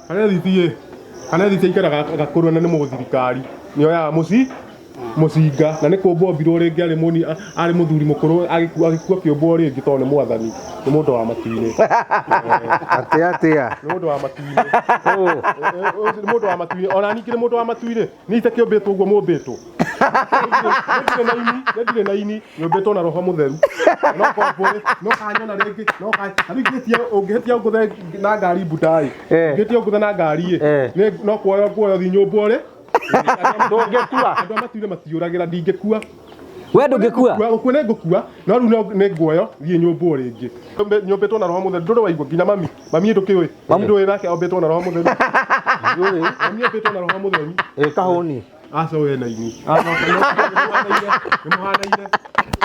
Kanethiti ĩ, kanethiti aikaraga gakũrũ na nĩ mũthirikari, nĩ oyaga mũcinga na nĩ kũmbwo ombirwo rĩngĩ arĩ mũni arĩ mũthuri mũkũrũ agĩkua agĩkua kĩũmbwo rĩngĩ tondũ nĩ mwathani, nĩ mũndũ wa matu-inĩ. Atĩa atĩa? Nĩ mũndũ wa matu-inĩ. Nĩ mũndũ wa matu-inĩ. Ona niĩ ngĩrĩ mũndũ wa matu-inĩ. Niĩ itakĩũmbĩtwo ũguo mũmbĩtwo. Niĩ ndirĩ na ini, niĩ ndirĩ na ini, nyũmbĩtwo na roho mũtheru. No kombũre, no kanyona rĩngĩ, no ka ta rĩu ingĩhĩtia ũngĩhĩtia ũngũthe na ngari mbuta ĩ. Eh. Ũngĩhĩtia ũngũthe na ngari ĩ. Eh. Nĩ no kuoyo nguoyo thiĩ nyũmbwo rĩ. Ndũngĩkua. Andũ a matu-inĩ matiũragĩra ndingĩkua. We ndũngĩkua? Gũkua nĩ ngũkua, no rĩu no nĩ nguoyo thiĩ nyũmbwo rĩngĩ. Nyũmbĩtwo na roho mũtheru, ndũrĩ waigua nginya mami. Mami ndũkĩũĩ. Mami ndũĩ nake ombĩtwo na roho mũtheru. Ndiũĩ. Mami ombĩtwo na roho mũtheru. Ĩ kahũni. Aca ũyũ ena ini. Aca nĩ mũhanaine.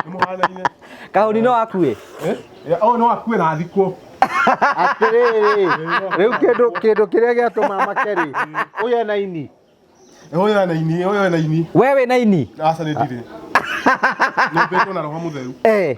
Nĩ mũhanaine. Kahũni no akue? Eh? Oh no akue na athikwo. Atĩrĩrĩ, rĩu kĩndũ kĩndũ kĩrĩa gĩatũma make rĩ, ũyũ ena ini. Ũyũ ena ini, ũyũ ena ini. We wĩna ini? Aca nĩ ndirĩ. Nyũmbĩtwo na roho mũtheru. Eh.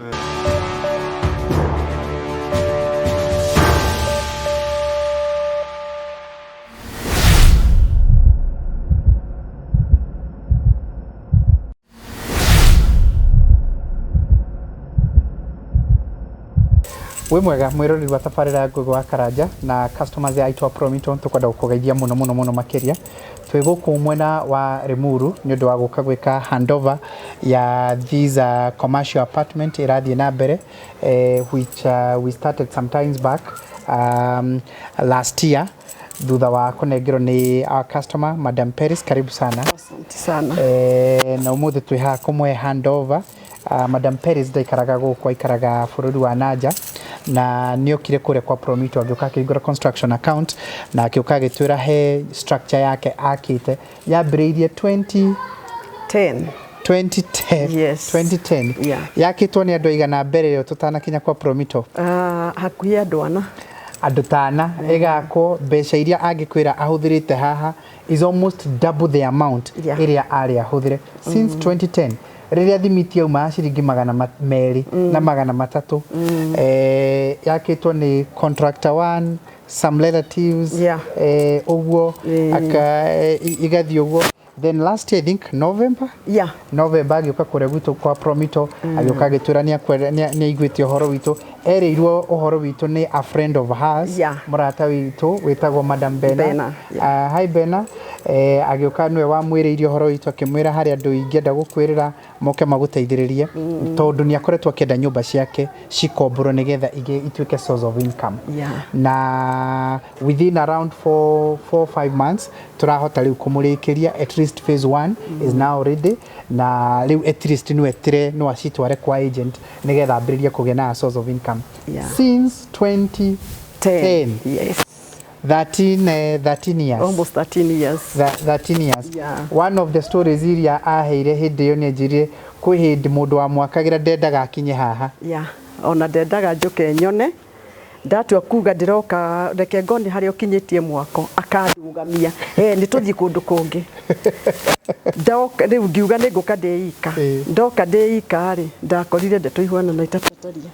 Wĩ mwega mwĩroreri wa tabarĩra ya Ngũgĩ wa Karanja na customers aitũ a Promiton tũkwenda gũkũgeithia mũno mũno mũno makĩria. Twĩ gũkũ mwena wa Limuru nĩ ũndũ wa gũka gwĩka handover ya this commercial apartment ĩrathiĩ na mbere which we started sometimes back last year thutha wa kũnengerwo nĩ our customer Madam Peris, karibu sana. Asante sana. Na ũmũthĩ twĩ haha kũmũhe handover. Madam Peris ndaikaraga gũkũ, aikaraga bũrũri wa nanja na nĩ okire kũrĩa kwa Promito agĩũka akĩhingũra construction account na agĩũka agĩtwĩra he structure yake akĩte yambĩrĩirie 20 10. 2010. Yes. 2010. Yeah. Yakĩtwo nĩ andũ aigana mbere ĩyo tũtanakinya kwa Promito? Hakuhĩ andũ ana. Andũ tana. Ĩgakwo mbeca iria angĩkwĩra ahũthĩrĩte haha is almost double the amount ĩrĩa arĩ ahũthĩre since 2010 rĩrĩa thimiti yaumaga ciringi magana merĩ na 300. Yakĩtwo nĩ contractor one, some relatives, ũguo igathiĩ ũguo. Then last year, I think November, November agĩũka kũrĩa gwitũ kwa Promito, agĩũka agĩtwĩra nĩ aiguĩte ũhoro witũ, erĩirwo ũhoro witũ nĩ a friend of hers, mũrata witũ wĩtagwo Madam Bena. Bena, yeah. Hi Bena, agĩũka nĩwe wamwĩrĩire ũhoro witũ akĩmwĩra harĩ andũ ingĩenda gũkwĩrĩra moke magũteithĩrĩrie, tondũ nĩ akoretwo akĩenda nyũmba ciake cikomborwo nĩgetha ituĩke source of income. Na within around 4, 5 months tũrahota rĩu kũmũrĩkĩria, at least phase one is now ready, na rĩu at least no etire no acitware kwa agent nĩgetha ambĩrĩrie kũgĩa na a source of income. Since 2010. 10. Yes. 13, 13 years. Almost 13 years. 13 years. Yeah. One of the stories iria aheire hĩndĩ ĩyo nĩ anjĩrire kwĩ hĩndĩ mũndũ wamwakagĩra ndendaga akinye haha. Yeah. Ona ndendaga njũke nyone ndatua kuga ndĩroka reke ngone harĩa ũkinyĩtie mwako akandũgamia, nĩ tũthiĩ kũndũ kũngĩ. Ndoka rĩu ngiuga nĩ ngũka ndĩ ika. Ndoka ndĩ ika rĩ, ndakorire ndeto ihuana na itatataria.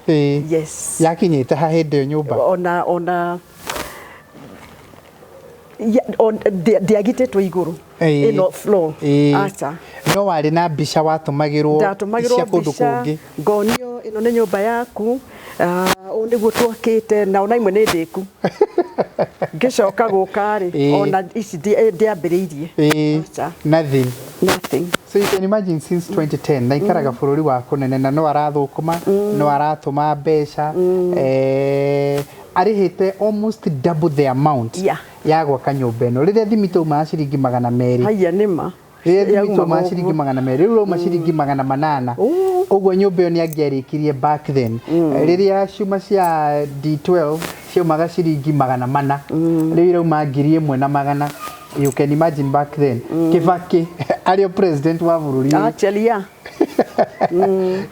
Yes. Yakinyĩte ha hĩndĩ ĩyo nyũmba? Ona ndiagitĩtwo igũrũ ĩno floor. Aca. No warĩ na mbica watũmagĩrwo ndatũmagĩrwo cia kũndũ mbica kũngĩ. Ngonio ĩno nĩ nyũmba yaku, ũũ nĩguo twakĩte, na ona imwe nĩ ndĩku. Ngĩcoka gũka rĩ, ona ici ndiambĩrĩirie. Aca. Nothing. Nothing. So you can imagine since 2010 na ikaraga bũrũri wa kũnene na no arathũkũma, no aratũma mbeca, arĩhĩte almost double the amount ya gwaka nyũmba ĩno rĩrĩa thimiti aumaga ciringi 200. Haiya, nĩma. Rĩrĩa thimiti Yauma aumaga ciringi ũguo. 200, rĩu rauma ciringi 800. Ũguo nyũmba ĩyo nĩ angĩarĩkirie back then rĩrĩa cuma cia D12 ciaumaga ciringi 400, rĩu irauma 1,100. You can imagine back then Kibaki arĩ o president wa bũrũri ũyũ. Actually, yeah.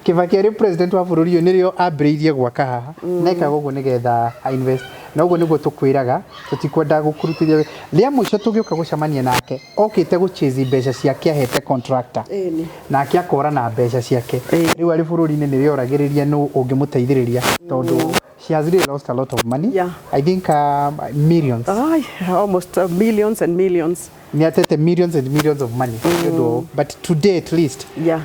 Kibaki arĩ president wa bũrũri ũyũ nĩrĩo ambĩrĩirie gwaka haha na ekaga ũguo nĩgetha a invest, na ũguo nĩguo tũkwĩraga tũtikwenda gũkũrutithia wĩra. Rĩa mũico tũgĩũka gũcemania nake okĩte gũchase mbeca ciake ahete contractor. Nake akora na mbeca ciake. Rĩu arĩ bũrũri-inĩ nĩrĩo oragĩrĩria nũ ũngĩmũteithĩrĩria tondũ She has really lost a lot of money. Yeah. I think millions. Ay, almost millions and millions. Nĩ atete millions and millions of money. You know, but today at least Yeah.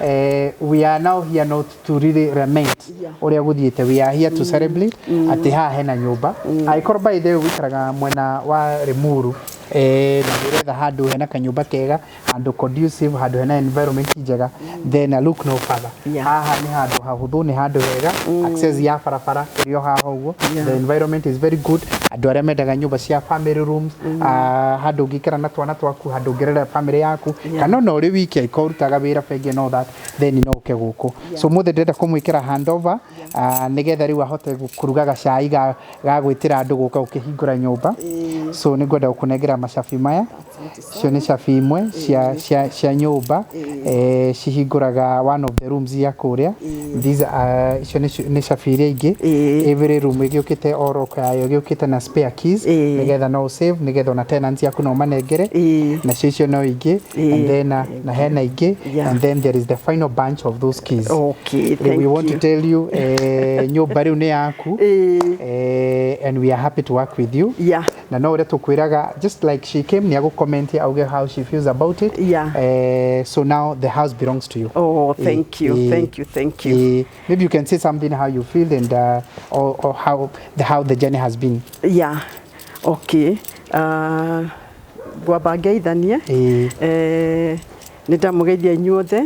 We are now here not to really lament Yeah. ũrĩa gũthiĩte. We are here to celebrate atĩ haha hena nyũmba. Angĩkorwo by the way ũikaraga mwena wa Limuru, na nĩ ũretha handũ hena kanyũmba kega, handũ conducive, handũ hena environment njega, then look no further. Yeah. Haha nĩ handũ hahũthũ, nĩ handũ hega, access ya barabara ĩrĩ o haha ũguo. Yeah. The environment is very good. Andũ arĩa mendaga nyũmba cia family rooms, handũ ũngĩikara na twana twaku, handũ ũngĩrera family yaku, Yeah. kana ona ũrĩ wiki angĩkorwo ũrutaga wĩra bengi and all that, then no ũke gũkũ. So mũthĩ ndĩrenda kũmwĩkĩra handover, nĩgetha rĩu ahote kũruga gacai ga gwĩtĩra andũ gũka ũkĩhingũra nyũmba. So nĩ ngwenda gũkũnengera macabi maya. Icio nĩ cabi imwe cia nyũmba, cihingũraga one of the rooms ya kũrĩa. These are, icio nĩ cabi iria ingĩ. Every room ĩgĩũkĩte o rock yayo ĩgĩũkĩte na spare keys, nĩgetha no save, nĩgetha ona tenants yaku no manengere. Nacio icio no ingĩ, and then na hena ingĩ, and then there is the final bunch of those keys. Okay, Rĩu thank we want you. to tell you, nyũmba rĩu nĩ yaku, and we are happy to work with you. Na no ũrĩa tũkwĩraga, just like she came, nĩ agũcomment auge how she feels about it. So now the house belongs to you. Oh, thank you, thank you, thank you. Maybe you can say something how you feel and or how the journey has been. Yeah. Okay. Ngwamba ngeithanie. Nĩ ndamũgeithia inyuothe,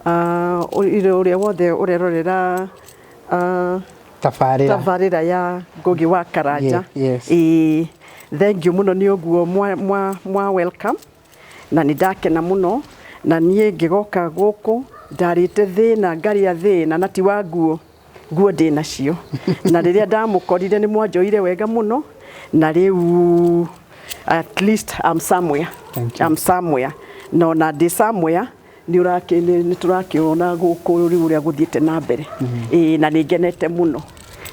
ũrĩa wothe ũrerorera tabarĩra tabarĩra ya Ngugi wa Karanja. Yeah, yes. Ĩĩ, thank you mũno nĩ ũguo mwa welcome, na nĩ ndakena mũno. Na niĩ ngĩgoka gũkũ ndarĩte thĩna, ngarĩa thĩna, na ti wa nguo, nguo ndĩ nacio. Na rĩrĩa ndamũkorire nĩ mwanjoire wega mũno, na rĩu at least I'm somewhere. Thank you. I'm somewhere, na ona ndĩ somewhere nĩ tũrakĩona gũkũ rĩu ũrĩa gũthiĩte na mbere. Ĩĩ, na nĩ ngenete mũno,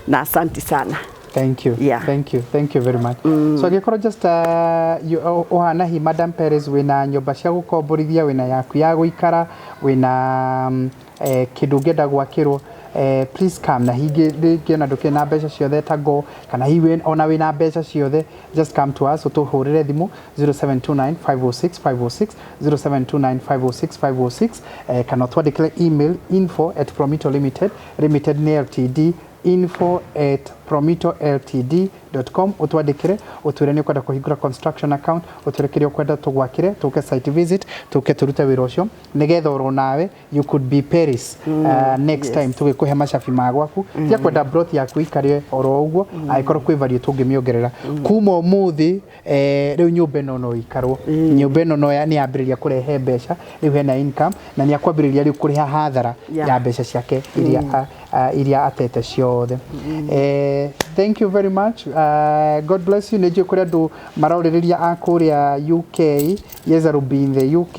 na asanti sana. Thank you. Yeah. Thank you. Thank you very much. So angĩkorwo just you, ũhana hi Madam Perez, wĩna nyũmba cia gũkomborithia, wĩna yaku ya gũikara, wĩna kĩndũ ũngĩenda gwakĩrwo, please come. Na hingĩ rĩngĩ ona ndũkĩrĩ na mbeca ciothe ta go, kana hihi ona wĩna mbeca ciothe, just come to us, ũtũhũrĩre thimũ 0729 506 506, 0729 506 506, kana ũtwandĩkĩre email info@promito limited, limited nĩ ltd, info@promitoltd.com. Ũtwandĩkĩre ũtwĩre nĩ ũkwenda kũhingũra construction account, ũtwĩre kĩrĩa ũkwenda tũgwakĩre, tũke site visit, tũke tũrute wĩra ũcio, nĩgetha oro nawe you could be Paris next time tũgĩkũhe macabi ma gwaku. Tia kwenda plot yaku ikare oro ũguo, angĩkorwo kwĩ value tũngĩmĩongerera kuma ũmũthĩ. Rĩu nyũmba ĩno no ikarwo, nyũmba ĩno no nĩ yambĩrĩria kũrehe mbeca rĩu, hena income, na nĩ akwambĩrĩria rĩu kũrĩha hathara ya mbeca ciake iria atete ciothe. Thank you very much. God bless you. Nĩ njũĩ kũrĩ andũ marorĩrĩria a kũrĩa UK. Yes, I will be in the UK,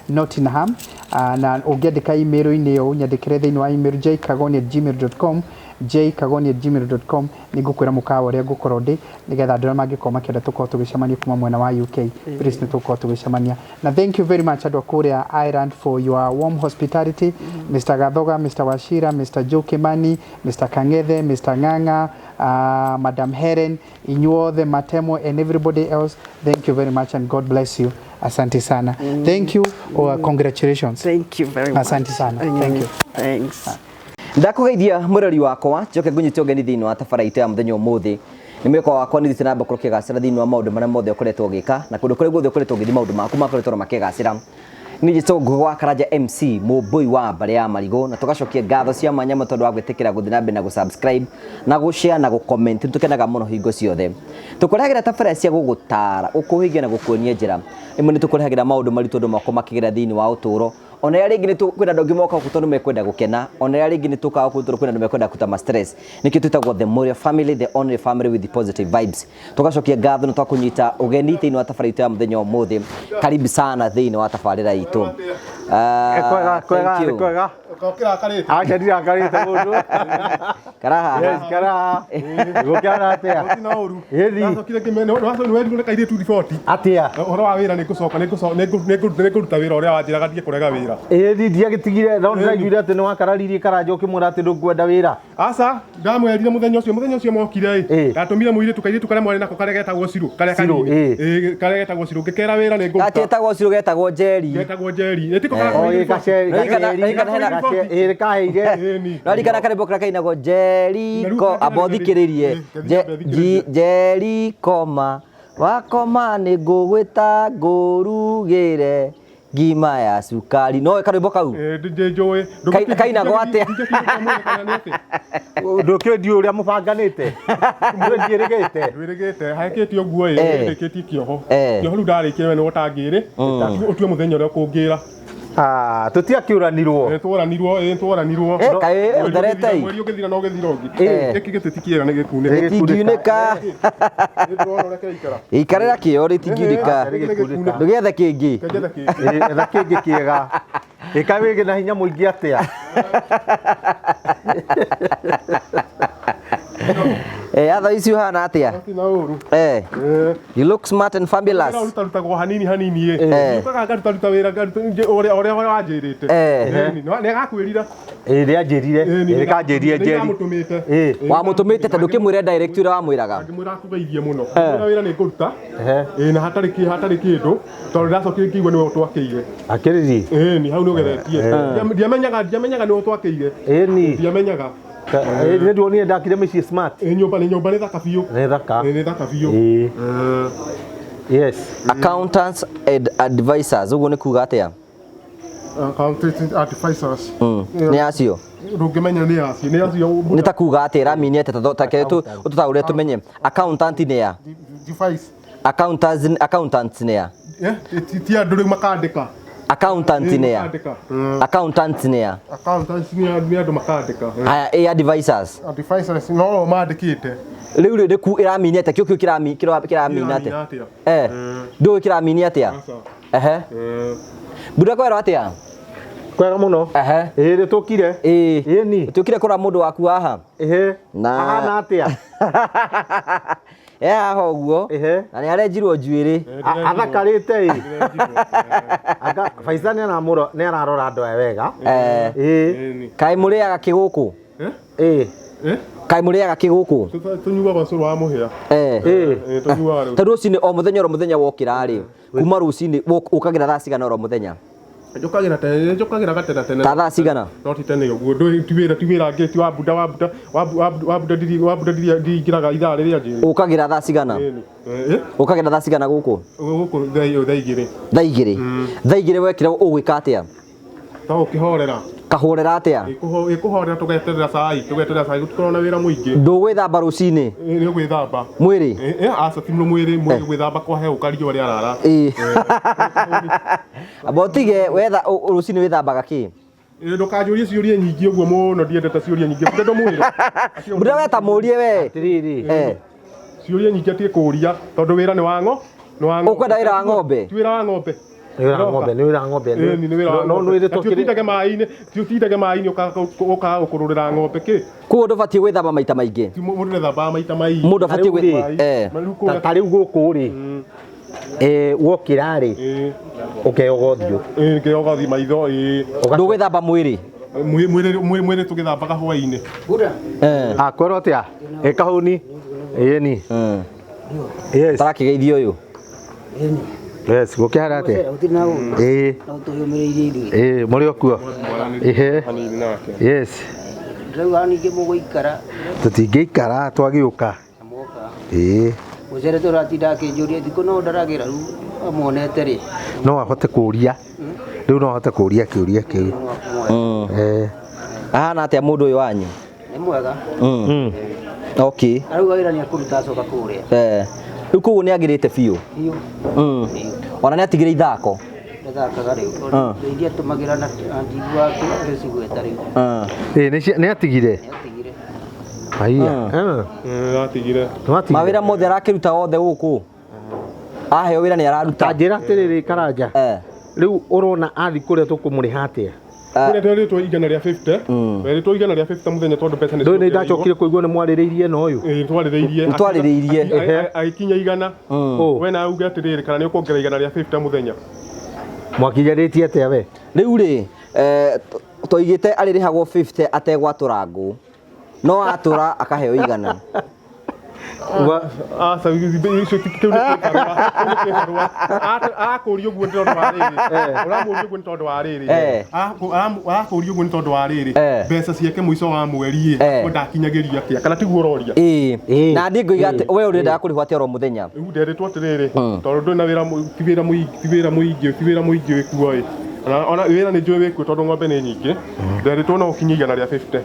Nottingham. Na ũngĩandĩka email-inĩ ĩyo, ũnyandĩkĩre thĩinĩ wa email jkagoni@gmail.com, jkagoni@gmail.com, nĩ ngũkwĩra mũkawa ũrĩa ngũkorwo ndĩ, nĩgetha andũ arĩa mangĩkorwo makĩenda tũkorwo tũgĩcemania kuma mwena wa UK, please nĩ tũgũkorwo tũgĩcemania. Na thank you very much andũ a kũrĩa Ireland for your warm hospitality, Mr. Gathoga, Mr. Wachira, Mr. Joe Kimani, Mr. Kangethe, Mr. Ng'ang'a, Madam Helen, inyuothe Matemo and everybody else, thank you very much and God bless you. Asante sana. Thank you. Congratulations. Thank you very much. Asante sana. Thank you. Thanks. Ndakũgeithia mũrori wakwa, njoke ngũnyite ũgeni thĩinĩ wa tabara itũ ya mũthenya ũmũthĩ. Nĩ mwĩko wakwa nĩ thiĩte na mbere ũkĩgacĩra thĩinĩ wa maũndũ marĩa mothe ũkoretwo ũgĩka, na kũndũ kũrĩa guothe ũkoretwo ũgĩthiĩ maũndũ maku makoretwo makĩgacĩra. Niĩ njĩtwo Ngugi wa Karanja MC mũmbũi wa mbarĩ ya marigũ, na tũgacokia ngatho cia mwanya mũno tondũ wa gwĩtĩkĩra gũthiĩ na mbere na gũ-subscribe na gũ-share na gũ-comment. Nĩ tũkenaga mũno hingo ciothe tũkũrehagĩra tabarĩra cia gũgũtara, gũkũhingia na gũkuonia njĩra. Rĩmwe nĩ tũkũrehagĩra maũndũ maritũ andũ makorwo makĩgera thĩinĩ wa ũtũũro, ona rĩrĩa rĩngĩ nĩ kwĩna andũ angĩ moka gũkũ tondũ mekwenda gũkena, ona rĩrĩa rĩngĩ nĩ tũkaga gũkũ tondũ kwĩna andũ mekwenda kũruta ma stress. Nĩkĩo twĩtagwo the Moria family, the only family with the positive vibes. Tũgacokia ngatho na twakũnyita ũgeni thĩinĩ wa tabarĩra itũ ya mũthenya ũmũthĩ. Karibu sana thĩinĩ wa tabarĩra itũ. Kwega kwega Thank you. kwega. Ũkĩrakarĩte. Aca ndirakarĩte mũndũ. Karaha. Yes, karaha. Gũkĩhana atĩa? Gũtirĩ na ũru. Ĩthi. Ndacokire ngĩmenya nĩ werirwo nĩ kairĩtu riboti. Atĩa? Ũhoro wa wĩra nĩ ngũcoka nĩ ngũruta wĩra ũrĩa wanjĩraga ndige kũrega wĩra. Ĩthi ndiagĩtigire no ndĩraiguire atĩ nĩ wakararirie Karanja ũkĩmwĩra atĩ ndũkwenda wĩra. Aca, ndamwerire mũthenya ũcio mokire Ĩ. ĩ. Ndatũmire mũirĩtu kairĩtu karĩa mwarĩ nako karĩa getagwo Cirũ, karĩa Cirũ, kanini. ĩ. Ĩ, karĩa getagwo Cirũ. Ngĩkera wĩra nĩ ngũruta. Gatĩtagwo Cirũ getagwo Njeri. Getagwo Njeri. Ĩtiko O ĩ gaceri Ririkana- ririkana hena- ĩ kaheire. Ĩni. No ririkana karĩmbo karĩa kainagwo Jeriko Na rĩu amba ũthikĩrĩrie. Ĩ, ngĩthiĩ thikĩrĩrie. Jerikoma wakoma nĩ ngũgwĩta ngũrugĩre ngima ya cukari. No karwĩmbo kau. Ĩ, njũĩ. Kainagwo atĩa? Ndũkĩũĩ ndiũĩ ũrĩa mũbanganĩte. Ndũĩ ndiĩrĩgĩte. Ndwĩrĩgĩte hekĩte ũguo ĩ Eh. ndĩkĩtie kĩoho Eh. kĩoho rĩu ndarĩkia we nĩwe ũtangĩrĩ ũtue mũthenya ũrĩa ũkũngĩra. Ah, tũtiakĩũranirwo. Ĩ, tworanirwo ĩ tworanirwo. Eh, kaĩ Mweri ũtherete ĩ. Mweri ũgĩthira na ũgĩthira ũngĩ. Eh. Gĩkĩ gĩtĩ ti kĩega nĩ gĩkunĩke. Gĩtingiunĩka. Nĩ ndĩrona ũrĩa kĩraikara. Ikarĩra kĩo rĩtingiunĩka. Eh, gĩkunĩka. Ndũgĩethe kĩngĩ. Kĩnjethe kĩngĩ. Ĩ, etha kĩngĩ kĩega. Ĩka wĩgĩ na hinya mũingĩ atĩa? Eh, atha ici ũhana atĩa? Ti na ũru. Eh, Eh. you look smart and fabulous. Wĩra ũrutarutagwo hanini hanini ĩ. Eh. Ũkaga ngaruta wĩra ngaruta ũrĩa ũrĩa wanjĩrĩte. Eh. Nĩ agakwĩrira. Ĩ nĩanjĩrire. Ĩ kanjĩrire Njeri. Nĩndamũtũmĩte. Ĩ. Wamũtũmĩte tondũ ũkĩmwĩra direct ũrĩa wamwĩraga. Ngĩmwĩra akũgeithie mũno. Ngĩmwĩra wĩra nĩ ngũruta. Ehe. Ĩ na hatarĩ kĩndũ tondũ ndacokire ngĩigua nĩwe ũtwakĩire. Akĩrĩri. Ĩ ni hau nĩ ũgeretie. Ndiamenyaga nĩwe ũtwakĩire. Ĩni. Ndiamenyaga. Ĩ nĩ nduonire ndakire mĩciĩ smart. Ĩ nyũmba nĩ nyũmba nĩ thaka biũ. Nĩ thaka. Ĩ nĩ thaka biũ. Ĩ. Eh. Yes. Accountants and advisors ũguo nĩ kuga atĩa? Accountants advisors. Nĩ acio. Ndũngĩmenya nĩ acio. Nĩ acio. Nĩ ta kuga atĩa ĩramini atĩa ta ke ũtũtaũre tũmenye. Accountant nĩ a? Device. Accountants accountants nĩ a? Eh, ti andũ rĩu makandĩka. Accountant nĩ a? Makandĩka. Accountants nĩ a? Accountants nĩ andũ makandĩka. Aya, ĩ advisors. Advisors no mandĩkĩte. Rĩu rĩ nĩku ĩramini atĩa? Kĩo kĩu kĩramini atĩa? Atĩa? Eh, ndũĩ kĩramini atĩa? Aca. Ehe. Eh. Mbura kwerwo atĩa? Kwega mũno. Ehe. Ĩ nĩ tũkire. Ĩ. Ĩni. Tũkire kũra mũndũ waku haha. Ĩhĩ. Na- Ahana atĩa? E haha ũguo. Ĩhĩ. Na nĩ arenjirwo njuĩrĩ. Athakarĩte ĩ. Anga Faiza nĩ aramũro nĩ ararora andũ aya wega. Eh. Ĩ. Ĩni. Kaĩ mũrĩaga kĩ gũkũ? Eh? Ĩ. Eh? Kaĩ mũrĩaga kĩ gũkũ? Tũnyuaga ũcũrũ wa mũhĩa. Eh. Ĩ. Ĩ tũnyuaga rĩu. Ta rũcinĩ o mũthenya oro mũthenya wokĩra rĩ, kuma rũcinĩ ũkagĩra thaa cigana oro mũthenya? Njũkagĩra tene, njũkagĩra gatene tene. Ta thaa cigana? No ti tene ũguo. Ndũĩ ti wĩra ngĩ ti wa bunda wa bunda wa wa bunda ndiri wa bunda ndiri ndingĩraga ithaa rĩrĩa njĩrĩ. Ũkagĩra thaa cigana? Ĩni. Eh? Ũkagĩra thaa cigana gũkũ? Gũkũ thaa 2. Thaa 2. Thaa 2 wekĩra ũgwĩka atĩa? Ta ũkĩhorera. Kahorera atĩa? Ĩkũhorera tũgeterera cai, tũgeterera cai gũtikorwo na wĩra mũingĩ. Ndũgwĩthamba rũcinĩ? Nĩ ũgwĩthamba. Mwĩrĩ? Aca ti mwĩrĩ, mwĩrĩ gwĩthamba kwa he ũkario rĩarara. Ĩ. Amba ũtige wetha rũcinĩ wĩthambaga kĩ? Ndũkanjũrie ciũria nyingĩ ũguo mũno, ndiendete ciũria nyingĩ. Mbura ndũmwĩre. Mbura we ta mũrie we. Atĩrĩrĩ. Eh. Ciũria nyingĩ atige kũũria tondũ wĩra nĩ wa ngo, nĩ wa ng'ombe. Ũkwenda wĩra wa ng'ombe? Ti wĩra wa ng'ombe. Nĩ wĩra wa ng'ombe, nĩ wĩra wa ng'ombe. Ĩni nĩ wĩra wa No ng'ombe. nwĩrĩ Na ti tũkĩrĩ. ũtindage maĩ-inĩ, ti ũtindage maĩ-inĩ ũkaga gũkũrũrĩra ng'ombe kĩ. Koguo ndũbatiĩ gwĩthamba maita maingĩ. Ti mũndũ ndethambaga maita maingĩ. Mũndũ abatiĩ Rĩu gwĩ rĩ, eh. Ta rĩu gũkũ rĩ. Eh, wokĩra rĩ, ũkeoga ũthiũ. Ĩ ngeoga thi maitho ĩ. Ndũgwĩthamba mwĩrĩ. Mwĩrĩ tũgĩthambaga hwaĩ-inĩ. Eh. Ah, kwerwo atĩa? Ĩ kahũni. Ĩni. Yes. Tarakĩgeithio ũyũ. Yes, gũkĩhana atĩa? Ĩ. Tũyũmĩrĩirie ithuĩ. Ĩ, mũrĩ o kuo. Ĩhĩ. Hanini nake. Yes. Ndĩrauga ningĩ mũgũikara Tũtingĩikara twagĩũka. na mwoka. Ĩ. Mũcerete ũratinda akĩnjũria thikũ no ndaragĩra rĩu amuonete rĩ. No ahote kũũria. Rĩu no ahote kũũria kĩũria kĩu. Eh. Ahana atĩa mũndũ ũyũ wanyu? Nĩ mwega. Okay. Arauga wĩra nĩ akũruta acoka kũrĩa. Eh. Rĩu koguo nĩ agĩrĩte biũ. Biũ. Ona nĩ atigire ithako. Ndathakaga rĩu. Iria tũmagĩra na njiguaga agĩcigweta rĩu. Ĩ, nĩ atigire. Nĩ atigire. Haiya. Atigire. Nĩ atigire. Mawĩra mothe arakĩruta othe gũkũ. Aheo wĩra nĩ araruta. Ta njĩra atĩrĩrĩ Karanja. Eh. Rĩu ũrona athi kũrĩa tũkũmũrĩha atĩa? Kũrĩa twerĩtwo igana rĩa 50. Twerĩtwo igana rĩa 50 mũthenya tondũ mbeca nĩ Ndũĩ nĩ ndacokire kũigua nĩ mwarĩrĩirie na ũyũ. Ĩĩ, twarĩrĩirie. Twarĩrĩirie. Agĩkinya igana. Ũ. We na uge atĩrĩrĩ, kana nĩ ũkuongerera igana rĩa 50 mũthenya. Mwakinyanĩtie atĩa we? Rĩu rĩ, twaigĩte arĩrĩhagwo 50 ategwatũra ngũ, no atũra akaheo igana. Aca, icio kĩu nĩ kĩbarũa, kĩu nĩ kĩbarũa. Arakũria ũguo nĩ tondũ wa rĩrĩ. Ũramũria ũguo nĩ tondũ wa rĩrĩ. Arakũria ũguo nĩ tondũ wa rĩrĩ. Mbeca ciake mũico wa mweri ĩ, ko ndakinyagĩria atĩa, kana tiguo ũroria? Ĩĩ. Na niĩ ngoiga atĩ we ũrendaga kũrĩhwo atĩa oro mũthenya? Rĩu nderĩtwo atĩrĩrĩ, tondũ ndũrĩ na wĩra, ti wĩra mũingĩ, ti wĩra mũingĩ, ti wĩra mũingĩ wĩkuo ĩ. Ona wĩra nĩ njũĩ wĩkuo tondũ ng'ombe nĩ nyingĩ. Nderĩtwo no ũkinyie igana rĩa 50.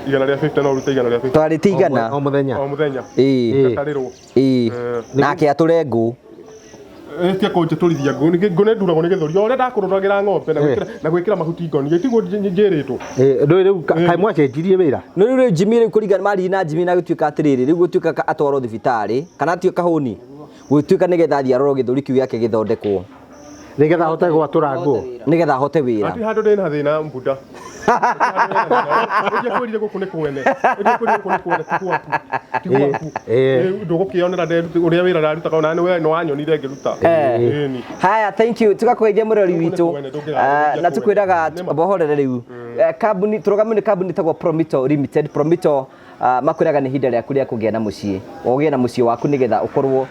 Igana rĩa 50 no ũrute igana rĩa 50. Twarĩte igana. O mũthenya. O mũthenya. Ĩĩ. Ngatarĩrwo. Ĩĩ. Nake atũre ngũ. Ĩtia kũnjatũrithia ngũ, ngũ nĩ nduragwo nĩ gĩthũri. O ũrĩa ndakũrũragĩra ng'ombe na gwĩkĩra na gwĩkĩra mahuti ngoni, tiguo njĩrĩtwo. Ndũĩ rĩu kaĩ mwacenjirie wĩra? No rĩu rĩu Jimmy rĩu kũringana maririe na Jimmy na gũtuĩka atĩrĩrĩ, rĩu gũtuĩka atwarwo thibitarĩ kana atuĩka kahũni, gũtuĩka nĩgetha athiĩ arorwo gĩthũri kĩu gĩake gĩthondekwo. Nĩgetha ahote gwatũra ngũ. Nĩgetha ahote wĩra. Hatirĩ handũ ndĩna thĩna Mbuda. Ũrĩa kwĩrire gũkũ nĩ kwene. Ũrĩa kwĩrire gũkũ nĩ kwene, ti gwaku. Ti gwaku. Ndũgũkĩonera ũrĩa wĩra ndarutaga ona nĩ wanyonire ngĩruta. Haya, thank you. Tũgakũgeithia mũrori witũ. Na tũkwĩraga bohorere rĩu. Kambuni tũrũgamio nĩ kambuni ĩtagwo Promito Limited. Promito makwĩraga nĩ ihinda rĩaku rĩa kũgĩa na mũciĩ. Ũgĩe na mũciĩ waku nĩgetha ũkorwo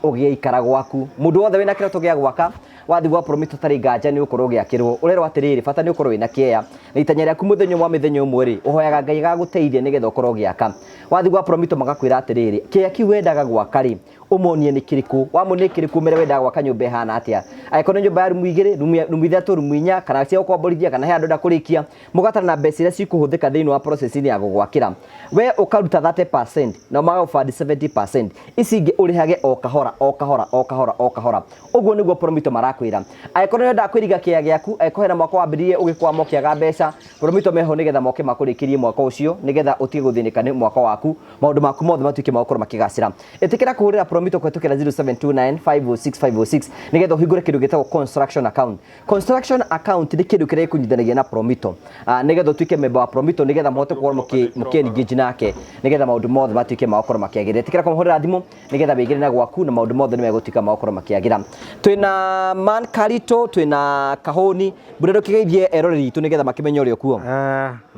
ũgĩikara gwaku. Mũndũ wothe wĩna kĩroto gĩa gwaka wathi gwa Promito tarĩ nganja nĩ ũkorwo ũgĩakĩrwo. Ũrerwo atĩrĩrĩ, bata nĩ ũkorwo wĩna kĩea na itanya rĩaku mũthenya ũmwe wa mĩthenya ũmwe rĩ, ũhoyaga Ngai agagũteithia nĩgetha ũkorwo ũgĩaka. Wathi gwa Promito magakwĩra atĩrĩrĩ, kĩea kĩu wendaga gwaka rĩ, ũmonie nĩ kĩrĩkũ, wamonie kĩrĩkũ ũmere wendaga gwaka nyũmba ĩhana atĩa. Angĩkorwo nĩ nyũmba ya rumu igĩrĩ, rumu ithatũ, rumu inya, kana cia gũkomborithia, kana he handũ ũrenda kũrĩkia, mũgatara na mbeca iria cikũhũthĩka thĩinĩ wa process-inĩ ya gũgwakĩra. We ũkaruta 30% nao magagũbandi 70%, ici ingĩ ũrĩhage o kahora o kahora o kahora o kahora. Ũguo nĩguo Promito marakwĩra. Angĩkorwo nĩ ũrenda kwĩriga kĩea gĩaku, angĩkorwo hena mwaka wambĩrĩirie ũgĩkwama ũkĩaga mbeca, Promito meho nĩgetha moke makũrĩkĩrie mwaka ũcio, nĩgetha ũtige gũthĩnĩka nĩ mwaka waku, maũndũ maku mothe matuĩke ma gũkorwo makĩgacĩra. Ĩtĩkĩra kũhũrĩra Promito kũhetũkĩra 0729 506 506 nĩgetha ũhingũre kĩndũ gĩtagwo construction account. Construction account nĩ kĩndũ kĩrĩa gĩkũnyitithanagia na Promito. Nĩgetha ũtuĩke member wa Promito, nĩgetha mũhote gũkorwo mũkĩ engage nake, nĩgetha maũndũ mothe matuĩke ma gũkorwo makĩagĩrĩra. Ĩtĩkĩra kũmũhũrĩra thimũ nĩgetha wĩigĩre na gwaku na maũndũ mothe nĩ megũtuĩka ma gũkorwo makĩagĩra. Twĩna Man Karito, twĩna Kahũni, mbura ndũkĩgeithie eroreri itũ nĩgetha makĩmenye ũrĩa ũkuo.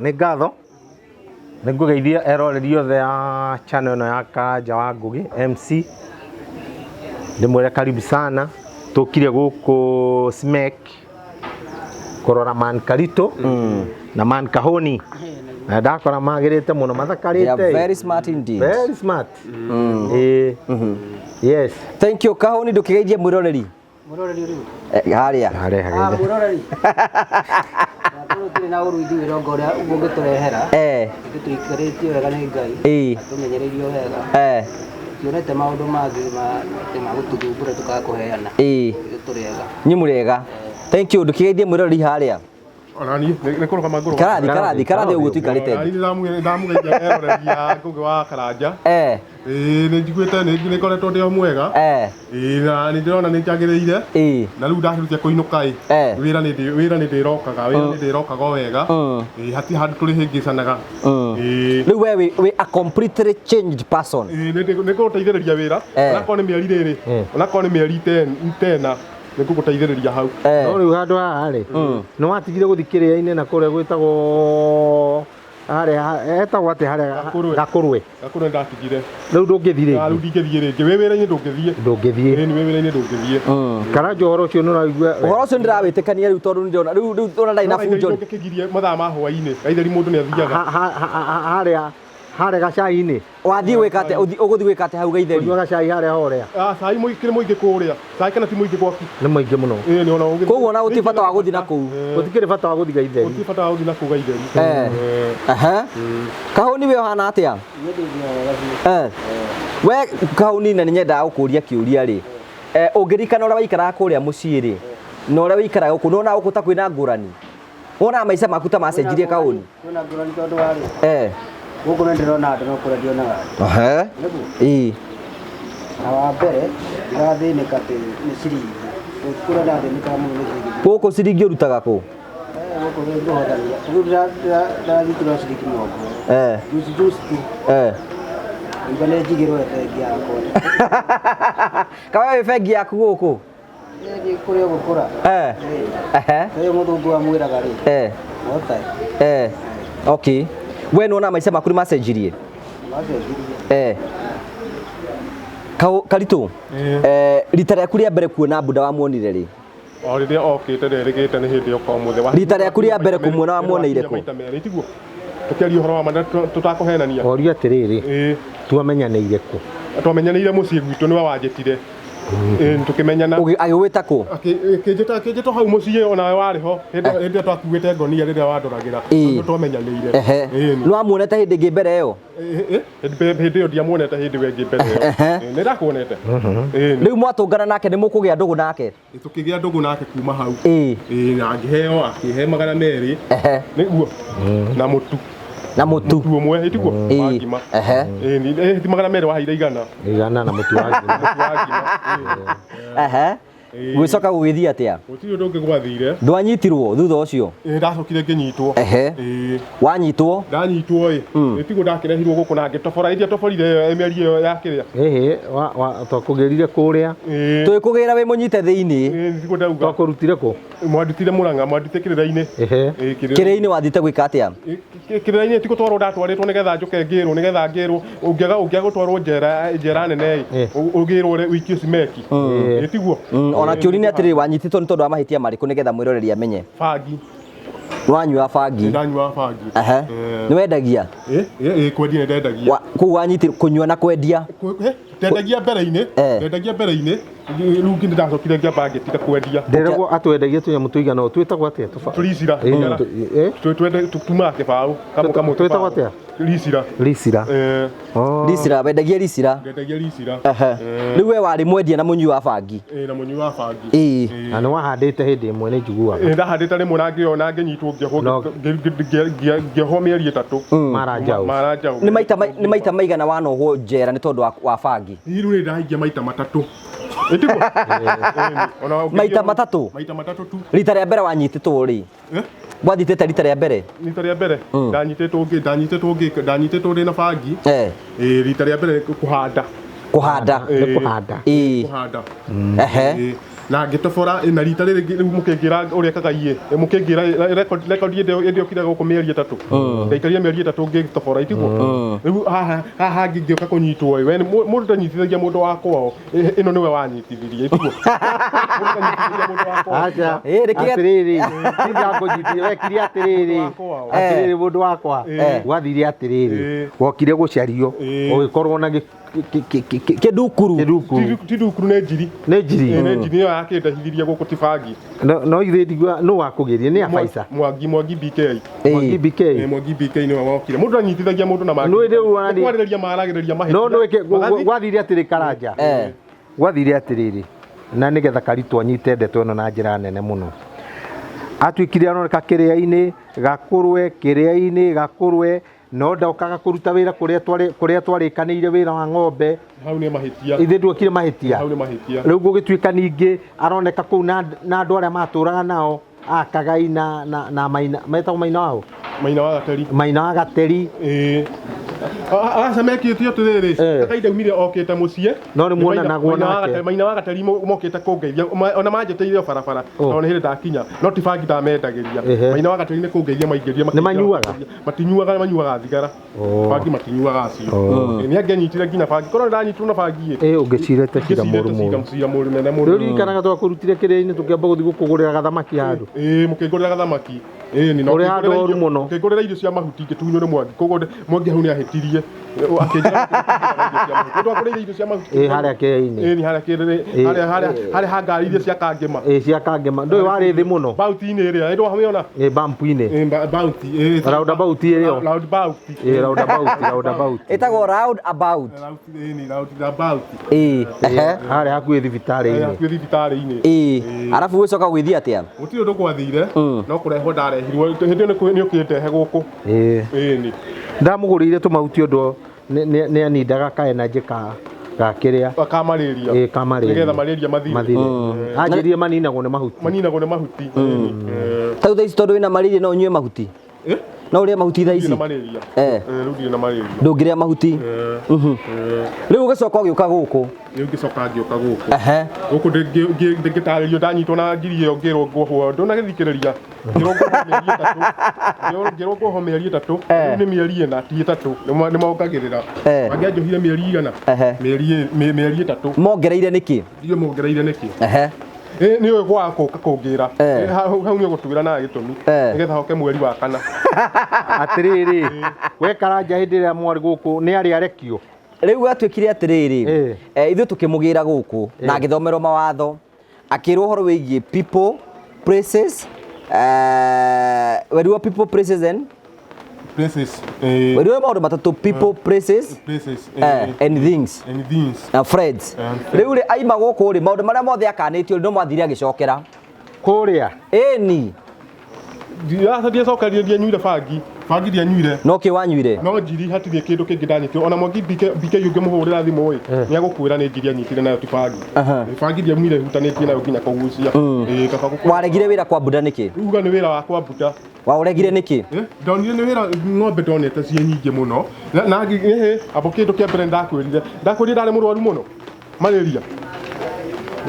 Nĩ ngatho. Nĩ ngũgeithia eroreri othe a channel ĩno ya Karanja wa Ngũgĩ MC. Ndĩmwĩre karibu sana. Tũkire gũkũ Smek kũrora Man Karito na Man Kahũni. Na ndakora magĩrĩte mũno, mathakarĩte. They are very smart indeed. Very smart. Yes. Thank you Kahũni, ndũkĩgeithie mwĩroreri. Mwĩroreri ũrĩkũ? Harĩa. Harĩa, harĩa. Mwĩroreri. Tũtirĩ na ũru ithuĩ rongo ũrĩa ũngĩtũrehera. Ithuĩ tũikarĩtio wega nĩ Ngai. Tũmenyereirio wega. Tuonete maũndũ mangĩ ma gũtũthumbũra tũkaga kũheana. Ithuĩ tũrĩ ega. Nĩ mũrĩega. Thank you, ndũkĩgeithie mwĩroreri harĩa. Ona niĩ nĩ kũrũgama ngũrũgama. Karathi, karathi, karathi ũguo tũikarĩte. Ona niĩ ndamũgeithia eroreri a Ngũgĩ wa Karanja. Ĩĩ nĩ njiguĩte nĩ ngoretwo ndĩ o mwega. Ĩĩ na nĩ ndĩrona nĩ njagĩrĩire. Na rĩu ndakĩrutia kũinũka ĩ. Wĩra nĩ wĩra nĩ ndĩrokaga, wĩra nĩ ndĩrokaga o wega. Ĩĩ hatirĩ handũ tũrĩhĩngĩcanaga. Ĩĩ. Rĩu we wĩ a completely changed person. Ĩĩ nĩ ngũgũteithĩrĩria wĩra. Onakorwo nĩ mĩeri rĩrĩ, onakorwo nĩ mĩeri tena. Nĩ ngũgũteithĩrĩria hau. No rĩu handũ haha rĩ, nĩ watigire gũthiĩ kĩrĩa-inĩ na kũrĩa gwĩtagwo harĩa etagwo atĩa harĩa Gakũrwe. Gakũrwe ndatigire. Rĩu ndũngĩthiĩ rĩngĩ. Rĩu ndingĩthiĩ rĩngĩ. Wĩ wĩra-inĩ ndũngĩthiĩ. Ndũngĩthiĩ. Ĩni wĩ wĩra-inĩ ndũngĩthiĩ. Karanja ũhoro ũcio nĩ ũraigua. Ũhoro ũcio ndĩrawĩtĩkania rĩu tondũ nĩndĩrona rĩu rĩu ona ndarĩ na bunjo. Ndũngĩkĩgirie mathaa ma hwaĩ-inĩ. Gaitheri mũndũ nĩ athiaga. Harĩa harĩa gacai-inĩ. Wathiĩ gwĩka atĩa? Ũgũthiĩ gwĩka atĩa hau Gaitheri? Kũnyua gacai harĩa horĩa. Cai kĩrĩ mũingĩ kũrĩa. Cai kana ti mũingĩ gwaku? Nĩ mũingĩ mũno. Ĩĩ nĩ ona ũgĩthiĩ. Koguo ona gũtirĩ bata wa gũthiĩ na kũu. Gũtikĩrĩ bata wa gũthiĩ Gaitheri. Gũtirĩ bata wa gũthiĩ na kũu Gaitheri. Kahũni we ũhana atĩa? We Kahũni na nĩ nyendaga gũkũria kĩũria rĩ. Ũngĩririkana ũrĩa waikaraga kũrĩa mũciĩ rĩ, na ũrĩa waikaraga gũkũ, nĩwonaga gũkũ ta kwĩna ngũrani? Wonaga maica maku ta macenjirie Kahũni? Kwĩna ngũrani tondũ wa rĩ. Gũkũ nĩ ndĩrona andũ no kũrĩa ndionaga andũ. Nĩguo? Ĩĩ. Na wa mbere ndirathĩnĩka atĩ nĩ ciringi. Kũrĩa ndathĩnĩkaga mũno nĩ ciringi. Gũkũ ciringi ũrutaga kũ? Gũkũ nĩ ngũhotania. Rĩu ndĩrathitũra ciringi 20. Juice juice tu. Iga nĩ njigĩrwo bengi yakwa. Kawe wĩ bengi yaku gũkũ? Nĩ kũrĩa gũkũra. Ũyũ mũthũngũ amwĩraga rĩ. Hota. Okay. We nĩwona maica maku nĩ macenjirie? Macenjirie. Karitũ, rita rĩaku rĩa mbere kuona Buda wamuonire rĩ? O rĩrĩa okĩte nderĩgĩte nĩ hĩndĩ oka ũmũthĩ. Rita rĩaku rĩa mbere kũmuona wamuoneire kũ? Maita merĩ tiguo? Tũkĩaria ũhoro wa ma tũtakũhenania. Oria atĩrĩrĩ, twamenyanĩire kũ? Twamenyanĩire mũciĩ gwitũ nĩwe wanjĩtire. Tũkĩmenyana. Agĩgwĩta kũ? Akĩnjĩta hau mũciĩ onawe warĩ ho hĩndĩ ĩrĩa twakuĩte ngonia rĩrĩa wandoragĩra. Nĩ twamenyanĩire. Nĩ wamuonete hĩndĩ ĩngĩ mbere ĩyo? Hĩndĩ ĩyo ndiamuonete hĩndĩ ĩyo ĩngĩ mbere ĩyo. Nĩ ndakuonete. Rĩu mwatũngana nake nĩ mũkũgĩa ndũgũ nake? Tũkĩgĩa ndũgũ nake kuma hau. Na ngĩheo akĩhe 200. Nĩguo. Na mũtu. Na mũtu. Mũtu ũmwe tiguo? Wa ngima. Ti 200 waheire 100. 100 na mũtu wa ngima. Mũtu wa ngima. Gwĩcoka gũgĩthiĩ atĩa? Gũtirĩ ũndũ ũngĩ gwathire. Ndwanyitirwo thutha ũcio? Ndacokire ngĩnyitwo. Wanyitwo? Ndanyitwo ĩ. Tiguo ndakĩrehirwo gũkũ na ngĩtobora. Iria toborire ĩyo mĩeri ĩyo ya kĩrĩa. Twakũgĩrire kũrĩa. Twĩkũgĩra wĩ mũnyite thĩinĩ. Tiguo ndauga. Twakũrutire kũ? Mwandutire Mũrang'a, mwandutire kĩrĩra-inĩ. Kĩrĩra-inĩ wathiĩte gwĩka atĩa? Kĩrĩra-inĩ ti gũtwarwo ndatwarĩtwo nĩgetha njũke ngĩrwo, nĩgetha ngĩrwo ũngĩaga gũtwarwo njera nene ĩ, ũgĩrwo ũikio cimeki. Tiguo? Ona kĩũria nĩ atĩrĩrĩ, wanyitĩtwo nĩ tondũ wa mahĩtia marĩkũ nĩgetha mwĩroreri amenye? Bangi. Wanyua bangi? Ndanyua bangi. Nĩ wendagia? Kwendia nĩ ndendagia. Kũu wanyitĩrwo kũnyua na kwendia? Ndendagia mbere-inĩ, ndendagia mbere-inĩ, rĩu nĩ ndacokire ngĩamba ngĩtiga kwendia. Nderagwo atwendagia tũnyamũ tũigana ũũ, twĩtagwo atĩa? Tũricira. Tumaga kĩbaũ. Twĩtagwo atĩa? Ricira. Ricira. Ricira, wendagia ricira? Ndendagia ricira. Rĩu we warĩ mwendia na mũnyui wa bangi? Na mũnyui wa bangi. Na nĩ wahandĩte hĩndĩ ĩmwe nĩ njiguaga. Ndahandĩte rĩmwe na ngĩona ngĩnyitwo ngĩohwo mĩeri 3. Mara njaũ. Mara njaũ. Nĩ maita maigana wanohwo njera nĩ tondũ wa bangi? Rĩu nĩ ndahingia maita 3. Ĩtiguo? Maita 3? Maita 3 tu. Rita rĩa mbere wanyitĩtwo rĩ? Gwathiĩte rita rĩa mbere? Rita rĩa mbere ndanyitĩtwo ndĩ na bangi. Rita rĩa mbere kũhanda. Kũhanda. Nĩ kũhanda. Kũhanda. Na ngĩtobora na rita rĩrĩ rĩu mũkĩngĩra ũrĩa kagaiĩ, mũkĩngĩra record ĩndĩ yokire gũkũ mĩeri 3. Ndaikarire mĩeri 3 ngĩtobora itiguo. Rĩu haha hangĩ ngĩũka kũnyitwo ĩ, we mũndũ ndanyitithagia mũndũ wa kwao, ĩno nĩwe wanyitithirie itiguo. Mũndũ ndanyitithagia mũndũ wa kwao. Acha. Atĩrĩrĩ, ndingĩkũnyitithia, wekire atĩrĩrĩ. Atĩrĩrĩ mũndũ wakwa. Gwathire atĩrĩrĩ. Wokire gũcario, ũgĩkorwo na kĩndukuru. Kĩndukuru. Ti ndukuru nĩ njiri. Nĩ njiri. Nĩ njiri ĩyo yakĩndehithirie gũkũ ti bangi. No ithuĩ ndigua nũ wakũgĩria nĩ abaisa. Mwangi BK. Mwangi BK. Mwangi BK nĩwe wokire. Mũndũ anyitithagia mũndũ na mangĩ. Nĩ rĩu Nĩ kwarĩrĩria maragĩrĩria mahĩtia. No nĩ gwathire atĩrĩ Karanja. Gwathire atĩrĩrĩ. Na nĩgetha Karitũ anyite ndeto ĩno na njĩra nene mũno. Atuĩkire aroneka kĩrĩa-inĩ, gakũrwe, kĩrĩa-inĩ, gakũrwe. No ndokaga kũruta wĩra kũrĩa twarĩkanĩire wĩra wa ng'ombe. Hau nĩ mahĩtia. Ithuĩ nduokire mahĩtia. Hau nĩ mahĩtia. Rĩu gũgĩtuĩka ningĩ aroneka kũu na andũ arĩa matũraga nao akagai na Maina, metagwo Maina wao? Maina wa Gateri. Maina wa Gateri. Aca mekĩte atĩrĩrĩ, Kagai ndaumire okĩte mũciĩ. No nĩ muonanagwo nake. Maina wa Gateri mokĩte kũngeithia, ona manjĩtĩire o barabara, tondũ nĩ hĩndĩ ndakinya. No ti bangi ndamendagĩria. Maina wa Gateri nĩ kũngeithia maingĩria. Nĩ manyuaga? Matinyuaga, manyuaga thigara. Bangi matinyuaga acio. Nĩ angĩanyitire nginya bangi. Korwo ndanyitwo na bangi ĩ. Ũngĩcirĩte cira mũru mũno. Cira mũru nene mũno. Rĩu ririkanaga twakũrutire kĩrĩa-inĩ tũkĩamba gũthiĩ gũkũgũrĩra gathamaki handũ. Mũkĩngũrĩra gathamaki. Ũrĩ handũ horu mũno. Ngĩngũrĩra irio cia mahuti ngĩtunywo nĩ Mwangi. Koguo Mwangi hau nĩ ahĩtirie. Akĩnjĩra ngũrĩra irio cia mahuti. Harĩa kĩrĩa-inĩ. Nĩ harĩa kĩrĩa-inĩ. Harĩa ha ngari iria cia Kangema. Cia Kangema. Ndũĩ warĩ thĩ mũno. Bauti-inĩ ĩrĩa. Ndũamĩona? Bampu-inĩ. Bauti. Roundabout ĩyo. Roundabout. Roundabout. Ĩtagwo roundabout. Roundabout. Harĩa hakuhĩ thibitarĩ-inĩ. Hakuhĩ thibitarĩ-inĩ. Arabu gũcoka gũgĩthiĩ atĩa? Gũtirĩ ũndũ gwathire, no kũrehwo ndarehirwo. Hĩndĩ ĩyo nĩ ũkĩndehe gũkũ. Ndamũgũrĩire tũmahuti ũndũ nĩ anindaga ka energy Ga kĩrĩa Ka malaria. Ĩĩ, ka malaria. Nĩgetha malaria mathire. Mathire. Anjĩrire maninagwo nĩ mahuti. Maninagwo nĩ mahuti. Ta thaa ici tondũ wĩna malaria no ũnyue mahuti? No ũrĩe mahuti thaa Ndirĩ ici? na malaria. Rĩu ndirĩ na malaria. Ndũngĩrĩa mahuti. Rĩu ũgĩcoka ũgĩũka gũkũ. Rĩu ngĩcoka ngĩũka gũkũ. Gũkũ ndĩngĩtarĩrio ndanyitwo na ngiri ĩyo ngĩrwo nguohwo ndũnagĩthikĩrĩria. Ngĩrwo nguohwo mĩeri ĩtatũ. Ngĩrwo nguohwo mĩeri ĩtatũ. Rĩu nĩ mĩeri ĩna ti ĩtatũ. Nĩmongagĩrĩra. Mangĩanjohire mĩeri igana? Mĩeri ĩtatũ. Mongereire nĩkĩ? Ndiũĩ mongereire nĩkĩ. Nĩ ũĩ gwa kũka kũngĩra. Hau nĩ ũgũtuĩra na gĩtũmi. Nĩgetha hoke mweri wa kana. Atĩrĩrĩ, we Karanja hĩndĩ ĩrĩa mwarĩ gũkũ nĩ arĩ arekio? Rĩu gwatuĩkire atĩrĩrĩ, ithuĩ tũkĩmũgĩra gũkũ na agĩthomerwo mawatho, akĩrwo ũhoro wĩgiĩ people, places, werirwo people, places and places. Werirwo maũndũ matatũ, people, places, places, and things. And things. Na friends. Rĩu rĩ aima gũkũ rĩ maũndũ marĩa mothe akanĩtio no mwathire agĩcokera. Kũrĩa? Ĩni. Ndiacokerire, ndianyuire bangi. Bangi ndianyuire. No kĩ wanyuire? No njiri hatirĩ kĩndũ kĩngĩ ndanyitire. Ona Mwangi BK ũngĩmũhũrĩra thimũ ĩ, nĩ agũkwĩra nĩ njiri anyitire nayo ti bangi. Bangi ndiamuire hutanĩtie nayo nginya kũgucia. Kaba gũkũ. Waregire wĩra kwa Buda nĩkĩ? Uga nĩ wĩra wa kwa Buda. Waũregire nĩkĩ? Ndonire nĩ wĩra ng'ombe ndonete ciĩ nyingĩ mũno. Na abo kĩndũ kĩa mbere ndakwĩrire. Ndakwĩrire ndarĩ mũrwaru mũno. Malaria.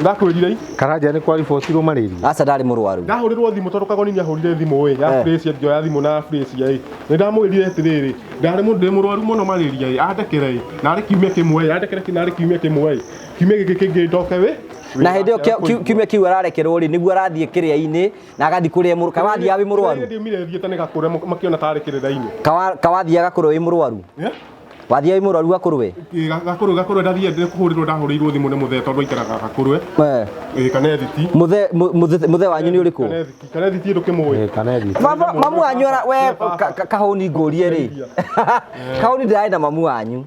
Ndakwĩrire. Karanja nĩ kwaribotirwo malaria. Aca ndarĩ mũrwaru. Ndahũrĩrwo thimũ tondũ Kagoni nĩahũrire thimũ ĩ, ya Frasier ngĩoya thimũ na Frasier ĩ. Nĩ ndamwĩrire atĩrĩrĩ, ndarĩ mũndũ mũrwaru mũno malaria ĩ, andekere ĩ, narĩ kiumia kĩmwe ĩ, andekere narĩ kiumia kĩmwe ĩ. Kiumia gĩkĩ kĩngĩ ndoke wĩ. Na hĩndĩ ĩyo kiumia kĩu ararekerwo rĩ, nĩguo arathiĩ kĩrĩa-inĩ na agathiĩ kũrĩa mũrũ, kawathiaga wĩ mũrwaru. Ndiumire thiĩte nĩ gakũre makĩona tarĩ kĩrĩra-inĩ. Kawathiaga kũrĩa wĩ mũrwaru? Wathiaga wĩ mũrwaru gakũrwe? Gakũrwe, gakũrwe ndathiĩ ndĩ kũhũrĩrwo, ndahũrĩirwo thimũ nĩ mũthee tondũ aikaraga gakũrwe. Kanethiti. Mũthee wanyu nĩ ũrĩkũ? Kanethiti, Kanethiti ndũkĩmũĩ. Kanethiti. Baba, mamu wanyu ara, we, Kahũni ngũrie rĩ. Kahũni ndĩrarĩ na mamu wanyu.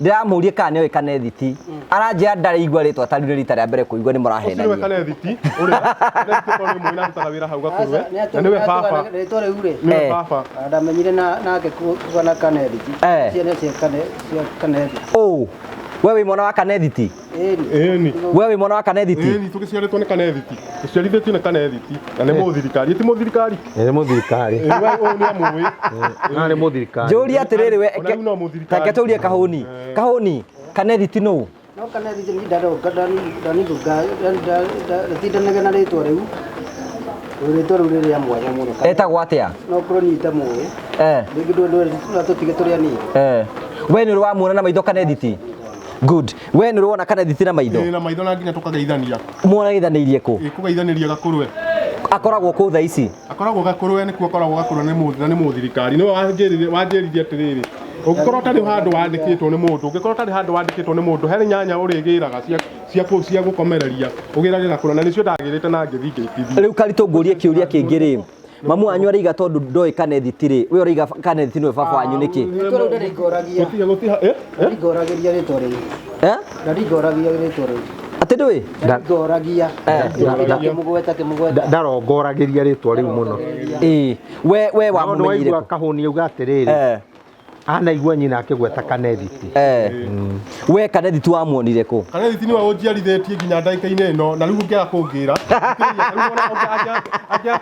Ndĩramũrie kana nĩoĩ Kanethiti. Aranjĩra ndaraigua rĩtwa ta rĩu nĩ rita rĩa mbere kũigua nĩ mũrahenania. Ũcio nĩwe Kanethiti, ũrĩa Kanethiti korwo nĩ mũĩ na arutaga wĩra hau Gakũrwe. Na nĩwe baba. Rĩtwa rĩu rĩ. Nĩwe baba. Ndamenyire nake kuga na Kanethiti. Ciana cia Kanethiti. Ũ, we wĩ mwana wa Kanethiti? Ĩni. We wĩ mwana wa Kanethiti? Ĩni, tũgĩciarĩtwo nĩ Kanethiti. Tũciarithĩtio nĩ Kanethiti. Na nĩ mũthirikari. Ti mũthirikari? Nĩ mũthirikari. We ũyũ nĩ amũĩ. Na nĩ mũthirikari. Njũrie atĩrĩrĩ we, Ona rĩu no mũthirikari. reke tũrie Kahũni. Kahũni, Kanethiti nũ? No Kanethiti ni ndatindanaga na rĩtwa rĩu. Rĩtwa rĩu nĩ rĩa mwanya mũno. Etagwo atĩa? No korwo niĩ itamũĩ. Rĩngĩ no tũtige tũrĩ anini. We nĩ ũrĩ wamuona na maitho Kanethiti? Good. We nĩ ũrĩ wona Kanethiti na maitho? Ĩĩ, na maitho na nginya tũkageithania. Muonageithanĩirie kũ? Ĩĩ, kũgeithanĩria Gakũrwe. Akoragwo kũ thaa ici? Akoragwo Gakũrwe, nĩkuo akoragwo Gakũrwe, na nĩ mũthirikari. Nĩwe wanjĩrire atĩrĩrĩ, ũngĩkorwo ũtarĩ handũ wandĩkĩtwo nĩ mũndũ, ũngĩkorwo ũtarĩ handũ wandĩkĩtwo nĩ mũndũ, he nyanya ũrĩgĩraga cia gũkomereria, ũgĩrage Gakũrwe, na nĩcio ndagĩrĩte na ngĩthiĩ ngĩitithia. Rĩu Karitũ ngũrie kĩũria kĩngĩ rĩ, mamu wanyu araiga tondũ ndoĩ Kanethiti rĩ, we ũraiga Kanethiti nĩwe baba wanyu nĩkĩ? Rĩtwa rĩu ndaringoragĩa. Ndaringoragĩria rĩtwa rĩu. Ndaringoragĩa rĩtwa rĩu. Atĩ ndũĩ? Ndaringoragia. Kĩmũgweta, kĩmũgweta. Ndarongoragĩria rĩtwa rĩu mũno. Ĩĩ. We wamũmenyire kũ? Kahũni auga atĩrĩrĩ. Anaigua nyina akĩgweta Kanethiti. We Kanethiti wamuonire kũ? Kanethiti nĩwe ũnjiarithĩtie nginya ndagĩka-inĩ ĩno, na rĩu ũngĩaga kũngĩra,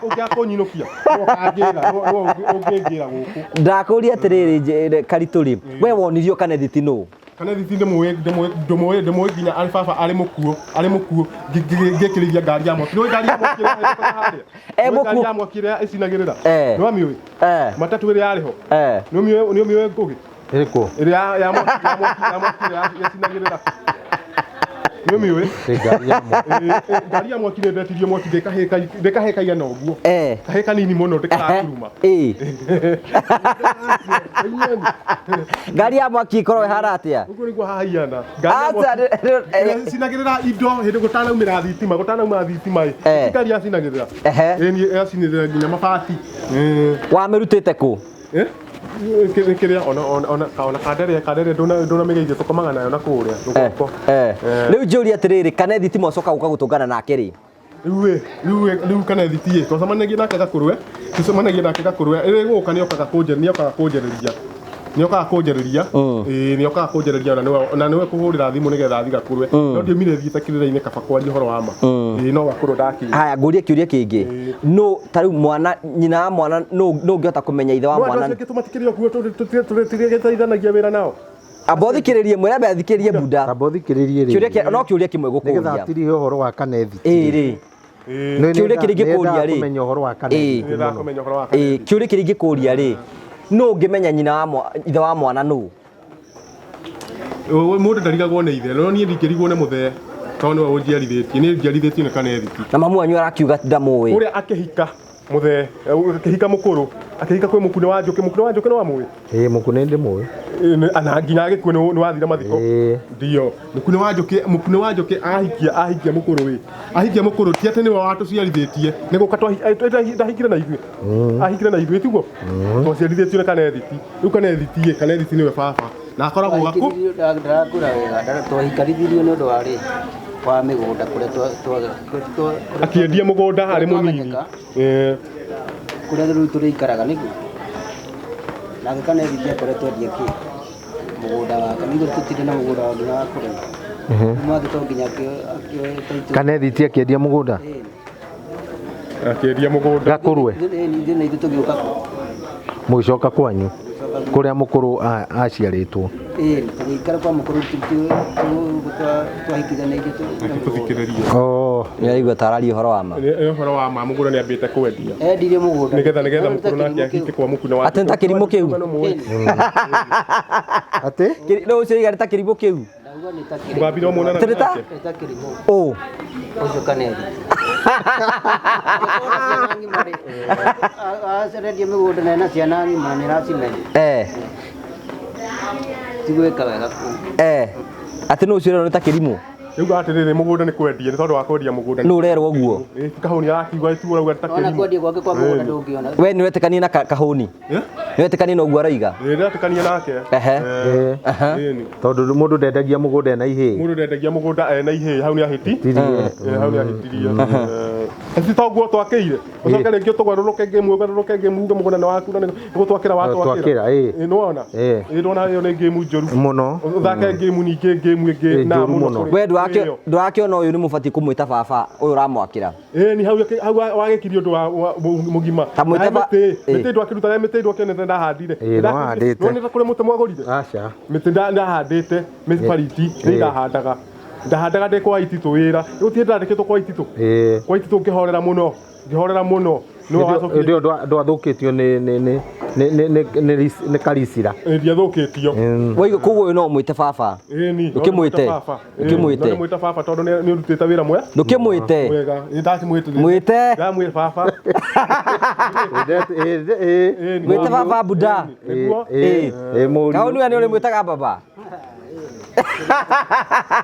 ũngĩaga kũnyinũkia, ũkangĩra, ũngĩngĩra gũkũ. Ndakũria atĩrĩrĩ, Karitũ rĩ, we wonirio Kanethiti nũ? Kanethiti ndĩmũĩ nginya arĩ baba arĩ mũkuũ, arĩ mũkuũ, ngĩkĩrĩria ngari ya mwaki. Nĩũĩ ngari ya mwaki ĩrĩa ĩhĩtũkaga harĩa? Nĩũĩ ngari ya mwaki ĩrĩa ĩcinagĩrĩra? Nĩwamĩũĩ? Matatũ ĩrĩa yarĩ ho? Nĩũmĩũĩ Ngũgĩ? Ĩrĩkũ? Ĩrĩa ya mwaki, ya mwaki, ya mwaki ĩrĩa ĩcinagĩrĩra. Nĩũmĩũĩ? Ngari ya mwaki. Ngari ya mwaki nĩndetirie mwaki ndĩkahĩka igana ũguo. Kahĩ kanini mũno ndĩkarakuruma. Ngari ya mwaki ĩkorwo ĩhana atĩa? Ũguo nĩguo hahiana. Ngari ya mwaki ĩcinagĩrĩra indo hĩndĩ gũtanaumĩra thitima, gũtanauma thitima ĩ. Ngari yacinagĩrĩra. Ĩni yacinĩrĩra nginya mabati. Wamĩrutĩte kũ? Kĩrĩa ona kandere ndũnamĩgeithia tũkomaga nayo na kũrĩa rũgongo. Rĩu njũrie atĩrĩrĩ, Kanethiti mwacoka gũka gũtũngana nake rĩ? Rĩu Kanethiti ĩ, twacemanagia nake Gakũrwe, tũcemanagia nake Gakũrwe, ĩrĩ gũka nĩokaga kũnjereria. Nĩ okaga kũnjarĩria. Ĩĩ, nĩ okaga kũnjarĩria na nĩwe na nĩwe kũhũrĩra thimũ nĩgetha athiĩ gakũrwe. No ndiumire thiĩte kĩrĩra-inĩ kaba kwaria ũhoro wa ma. Ĩĩ, no gakũrwe ndakinya. Haya, ngũrie kĩũria kĩngĩ. No ta rĩu mwana, nyina wa mwana, no ũngĩhota kũmenya ithe wa No andũ mwana? acio angĩ tũmatikĩrĩ o kuo tũtigĩteithanagia wĩra nao. Amba ũthikĩrĩrie, mwĩre ambe athikĩrĩrie Buda. Amba ũthikĩrĩrie Kĩũria rĩngĩ. kĩa no kĩũria kĩmwe Nĩgetha gũkũria. atirihe ũhoro wa kanethi. Ĩĩ rĩ. Kĩũria kĩrĩa ingĩkũria rĩ. Kũmenya ũhoro wa kanethi. Nĩendaga kũmenya ũhoro wa Ĩĩ, kanethi. kĩũria kĩrĩa ingĩkũria rĩ, nũ ũngĩmenya nyina wa mwa, ithe wa mwana nũ? Mũndũ ndarigagwo nĩ ithe, no niĩ ndingĩrigwo nĩ mũthee tondũ nĩwe ũnjiarithĩtie. Niĩ njiarithĩtio nĩ kanethiti. Na mamu wanyu arakiuga ndamũĩ. Ũrĩa akĩhika mũthee, akĩhika mũkũrũ, akĩhika kwĩ mũkunĩ wa njũkĩ, mũkunĩ wa njũkĩ nĩ wamũĩ? Ĩĩ, mũkunĩ ndĩmũĩ. Ana nginya agĩkue nĩ wathire mathiko. Ĩĩ. Ndio, mũkunĩ wa njũkĩ, mũkunĩ wa njũkĩ ahikia, ahikia mũkũrũ ĩ. Ahikia mũkũrũ ti atĩ nĩwe watũciarithĩtie. Nĩ gũka ndahikire na ithuĩ. Ahikire na ithuĩ tiguo? Twaciarithĩtio nĩ kanethiti. Rĩu kanethiti ĩ, kanethiti nĩwe baba. Na akoragwo gakũ. Ndarakũra wega, twahikarithirio nĩ ũndũ wa rĩ wa mĩgũnda kũrĩa Akĩendia mũgũnda arĩ mũnini. Kũrĩa rĩu tũrĩikaraga nĩguo. Nake kanethiti akoretwo endia kĩ mũgũnda wake, nĩguo tũtirĩ na mũgũnda wa nginya wa kũrĩma. Mwathi to nginya akĩoe taitũ. Kanethiti akĩendia mũgũnda? Akĩendia mũgũnda. Gakũrwe? Ithuĩ na ithuĩ tũgĩũka kũ? Mũgĩcoka kwanyu kũrĩa mũkũrũ aciarĩtwo? Ĩĩ, tũgĩikara kwa mũkũrũ twahikithanĩirio. Tũthikĩrĩrie. Oh. Nĩaraigua ta araria ũhoro wa ma. Nĩ ũhoro wa ma, mũgũnda nĩambĩte kwendia. Endirie mũgũnda. Nĩgetha nĩgetha mũkũrũ nake ahike kwa mũkuna wa. Atĩ nĩ ta kĩrimũ kĩu? Atĩ? Rĩu ũcio oiga nĩ ta kĩrimũ kĩu. Ndauga nĩ ta kĩrimũ. Mũgambire muonana Atĩ nĩ ta? Nĩ ta kĩrimũ. Ũ. Ũcio kanethi. Arendia mĩgũnda na ena ciana ng'ima na nĩaracimenya. Ti gwĩka wega kũu. Atĩ nũ ũcio ũrerwo nĩ ta kĩrimũ? Rĩu atĩrĩrĩ, mũgũnda nĩ kwendia, nĩ tondũ wa kwendia mũgũnda. Nũ ũrerwo ũguo? Ĩĩ, kahũni arakiuga tu ũrauga ta Ona kĩrimũ. kwendia gwake kwa mũgũnda ndũngĩona. We nĩ wetĩkanie na kahũni? Nĩ wetĩkanie na ũguo aroiga? Ĩĩ, ndĩretĩkania nake. Ehe. Ĩĩ. Tondũ mũndũ ndendagia mũgũnda ena ihĩĩ. Mũndũ ndendagia mũgũnda ena ihĩĩ, hau nĩ ahĩti. Ĩĩ, hau nĩ ahĩtirie. Ti toguo twakĩire. Ũcoke rĩngĩ ũtũgarũrũke ngĩmu, ũgarũrũke ngĩmu, uge mũgũnda nĩ waku na nĩ gũtwakĩra watwakĩra. Twakĩra, ĩĩ. Ĩĩ, nĩwona? Ĩĩ. Ĩĩ, ndona ĩyo nĩ ngĩmu njũru. Mũno. Ũthake ngĩmu ningĩ ngĩmu ĩngĩ Ĩĩ, na njũru mũno mũno. kũrĩ- We kũrĩ ĩyo. ndũrakĩona ũyũ nĩ mũbatiĩ kũmwĩta baba, ũyũ ũramwakĩra. Ĩĩ, ni hau wagĩkirie ũndũ wa mũgima. Ta mwĩta Na mĩtĩ, ĩĩ. mĩtĩ ndwakĩrutaga mĩtĩ ndwakĩonete ndahandire. Ĩĩ, nĩwahandĩte. Nĩwonete kũrĩ mũtĩ mwagũrire? Aca. Mĩtĩ ndahandĩte, mĩbariti, nĩ Ĩĩ. ndahandaga. Ndahandaga ndĩ kwa Ititũ wĩra. Gũtirĩ ndandĩkĩtwo kwa Ititũ. Ĩĩ. Kwa Ititũ ngĩhorera mũno. Ngĩhorera mũno. Nĩwe wacokire. Hĩndĩ ĩyo ndwathũkĩtio nĩ karicira. Ĩĩ, ndiathũkĩtio. Waigua koguo ũyũ no ũmwĩte baba. Ĩĩ, Ndũkĩmwĩte. Ndũkĩmwĩte. No ndĩmwĩte baba tondũ nĩ ũrutĩte wĩra mwega. Ndũkĩmwĩte. Wega. Ĩĩ, ndakĩmwĩte. Mwĩte. Ndamwĩra baba. Mwĩte baba Buda. Nĩguo. Ĩĩ, mũriũ. Kahũni we nĩ ũrĩmwĩtaga baba.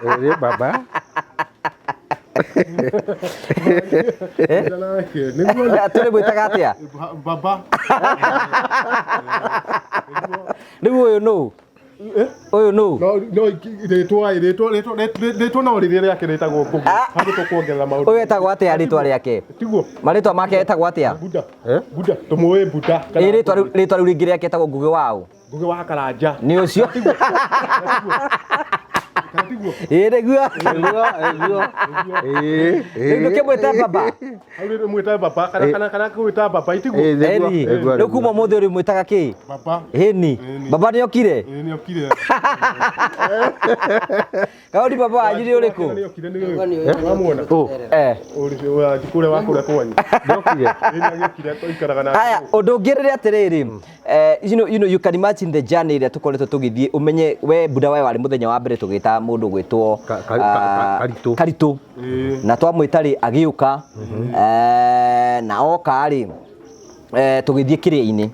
Ĩĩ, baba. Tũrĩmwĩtaga atĩa? Baba. Rĩu ũyũ nũ? Ũyũ nũ? No rĩtwa rĩtwa rĩtwa no rĩrĩa rĩake rĩtagwo Ngũgĩ. Handũ tũkuongerera maũndũ. Ũyũ etagwo atĩa rĩtwa rĩake? Tiguo. Marĩtwa make etagwo atĩa? Buda. Buda. Tũmũĩ Buda. Ĩĩ, rĩtwa rĩu rĩtwa rĩu rĩngĩ rĩake etagwo Ngũgĩ waũ? Ngũgĩ wa Karanja. Nĩ ũcio. Ĩĩ nĩguo. Rĩu ndũkĩmwĩte baba. Hau rĩu mwĩta baba kana kana kana kwĩta baba itiguo. Eni, rĩu kuma ũmũthĩ ũrĩmwĩtaga kĩ? Baba. Ĩni. Baba nĩ okire? Ĩĩ nĩ okire. Kaũndi baba wanyu nĩ ũrĩkũ? Nĩ okire nĩ ũyũ. Wamwona? Eh. Ũrĩ kũrĩa wa kũrĩa kwanyu. Nĩokire. Ĩĩ nĩ agĩokire tũikaraga nake. Haya, ũndũ ũngĩ rĩrĩa atĩrĩrĩ, you can imagine the journey ĩrĩa tũkoretwo tũgĩthiĩ, ũmenye we Buda we warĩ mũthenya wa mbere tũgĩta mũndũ gwĩtwo Karitũ. Karitũ. Na twamwĩta rĩ agĩũka, na oka rĩ, tũgĩthiĩ kĩrĩa-inĩ.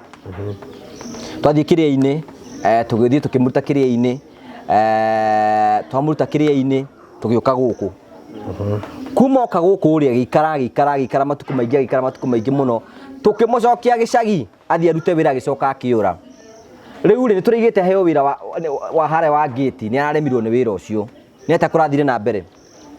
Twathiĩ kĩrĩa-inĩ, tũgĩthiĩ tũkĩmũruta kĩrĩa-inĩ, twamũruta kĩrĩa-inĩ tũgĩũka gũkũ. Kuma oka gũkũ rĩ agĩikara agĩikara agĩikara matukũ maingĩ agĩikara matukũ maingĩ mũno, tũkĩmũcokia gĩcagi athiĩ arute wĩra agĩcoka akĩũra. Rĩu rĩ nĩtũraigĩte aheo wĩra wa harĩa wa gate, nĩ araremirwo nĩ wĩra ũcio. Nĩ atĩa kũrathire na mbere?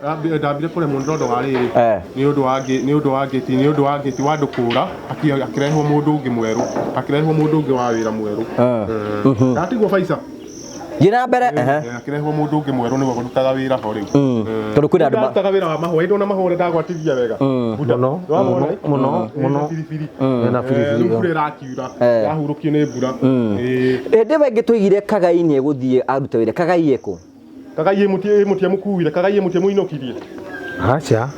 Ndambire kũremwo nĩ tondũ wa rĩrĩ, nĩ ũndũ wa nĩ ũndũ wa ngĩti, nĩ ũndũ wa ngĩti wa andũ kũra, akĩrehwo mũndũ ũngĩ mwerũ, akĩrehwo mũndũ ũngĩ wa wĩra mwerũ. Ndatigwo Faisa. Thiĩ na mbere. Akĩrehwo mũndũ ũngĩ mwerũ nĩguo kũrutaga wĩra ho rĩu. Tondũ kwĩna andũ Ndarutaga wĩra wa mahũa, ndona mahũa ũrĩa ndagwatithia wega. Mũno, mũno, mũno. Biribiri. Ĩna biribiri. Rĩu mbura ĩrakiura, yahurũkio nĩ mbura. Hĩndĩ ĩyo ĩngĩ tũigire Kagai nĩ egũthiĩ arute wĩra. Kagai ekũ? Kagai ĩ mũtie Kagai ĩ mũtie mũinũkirie. Aca.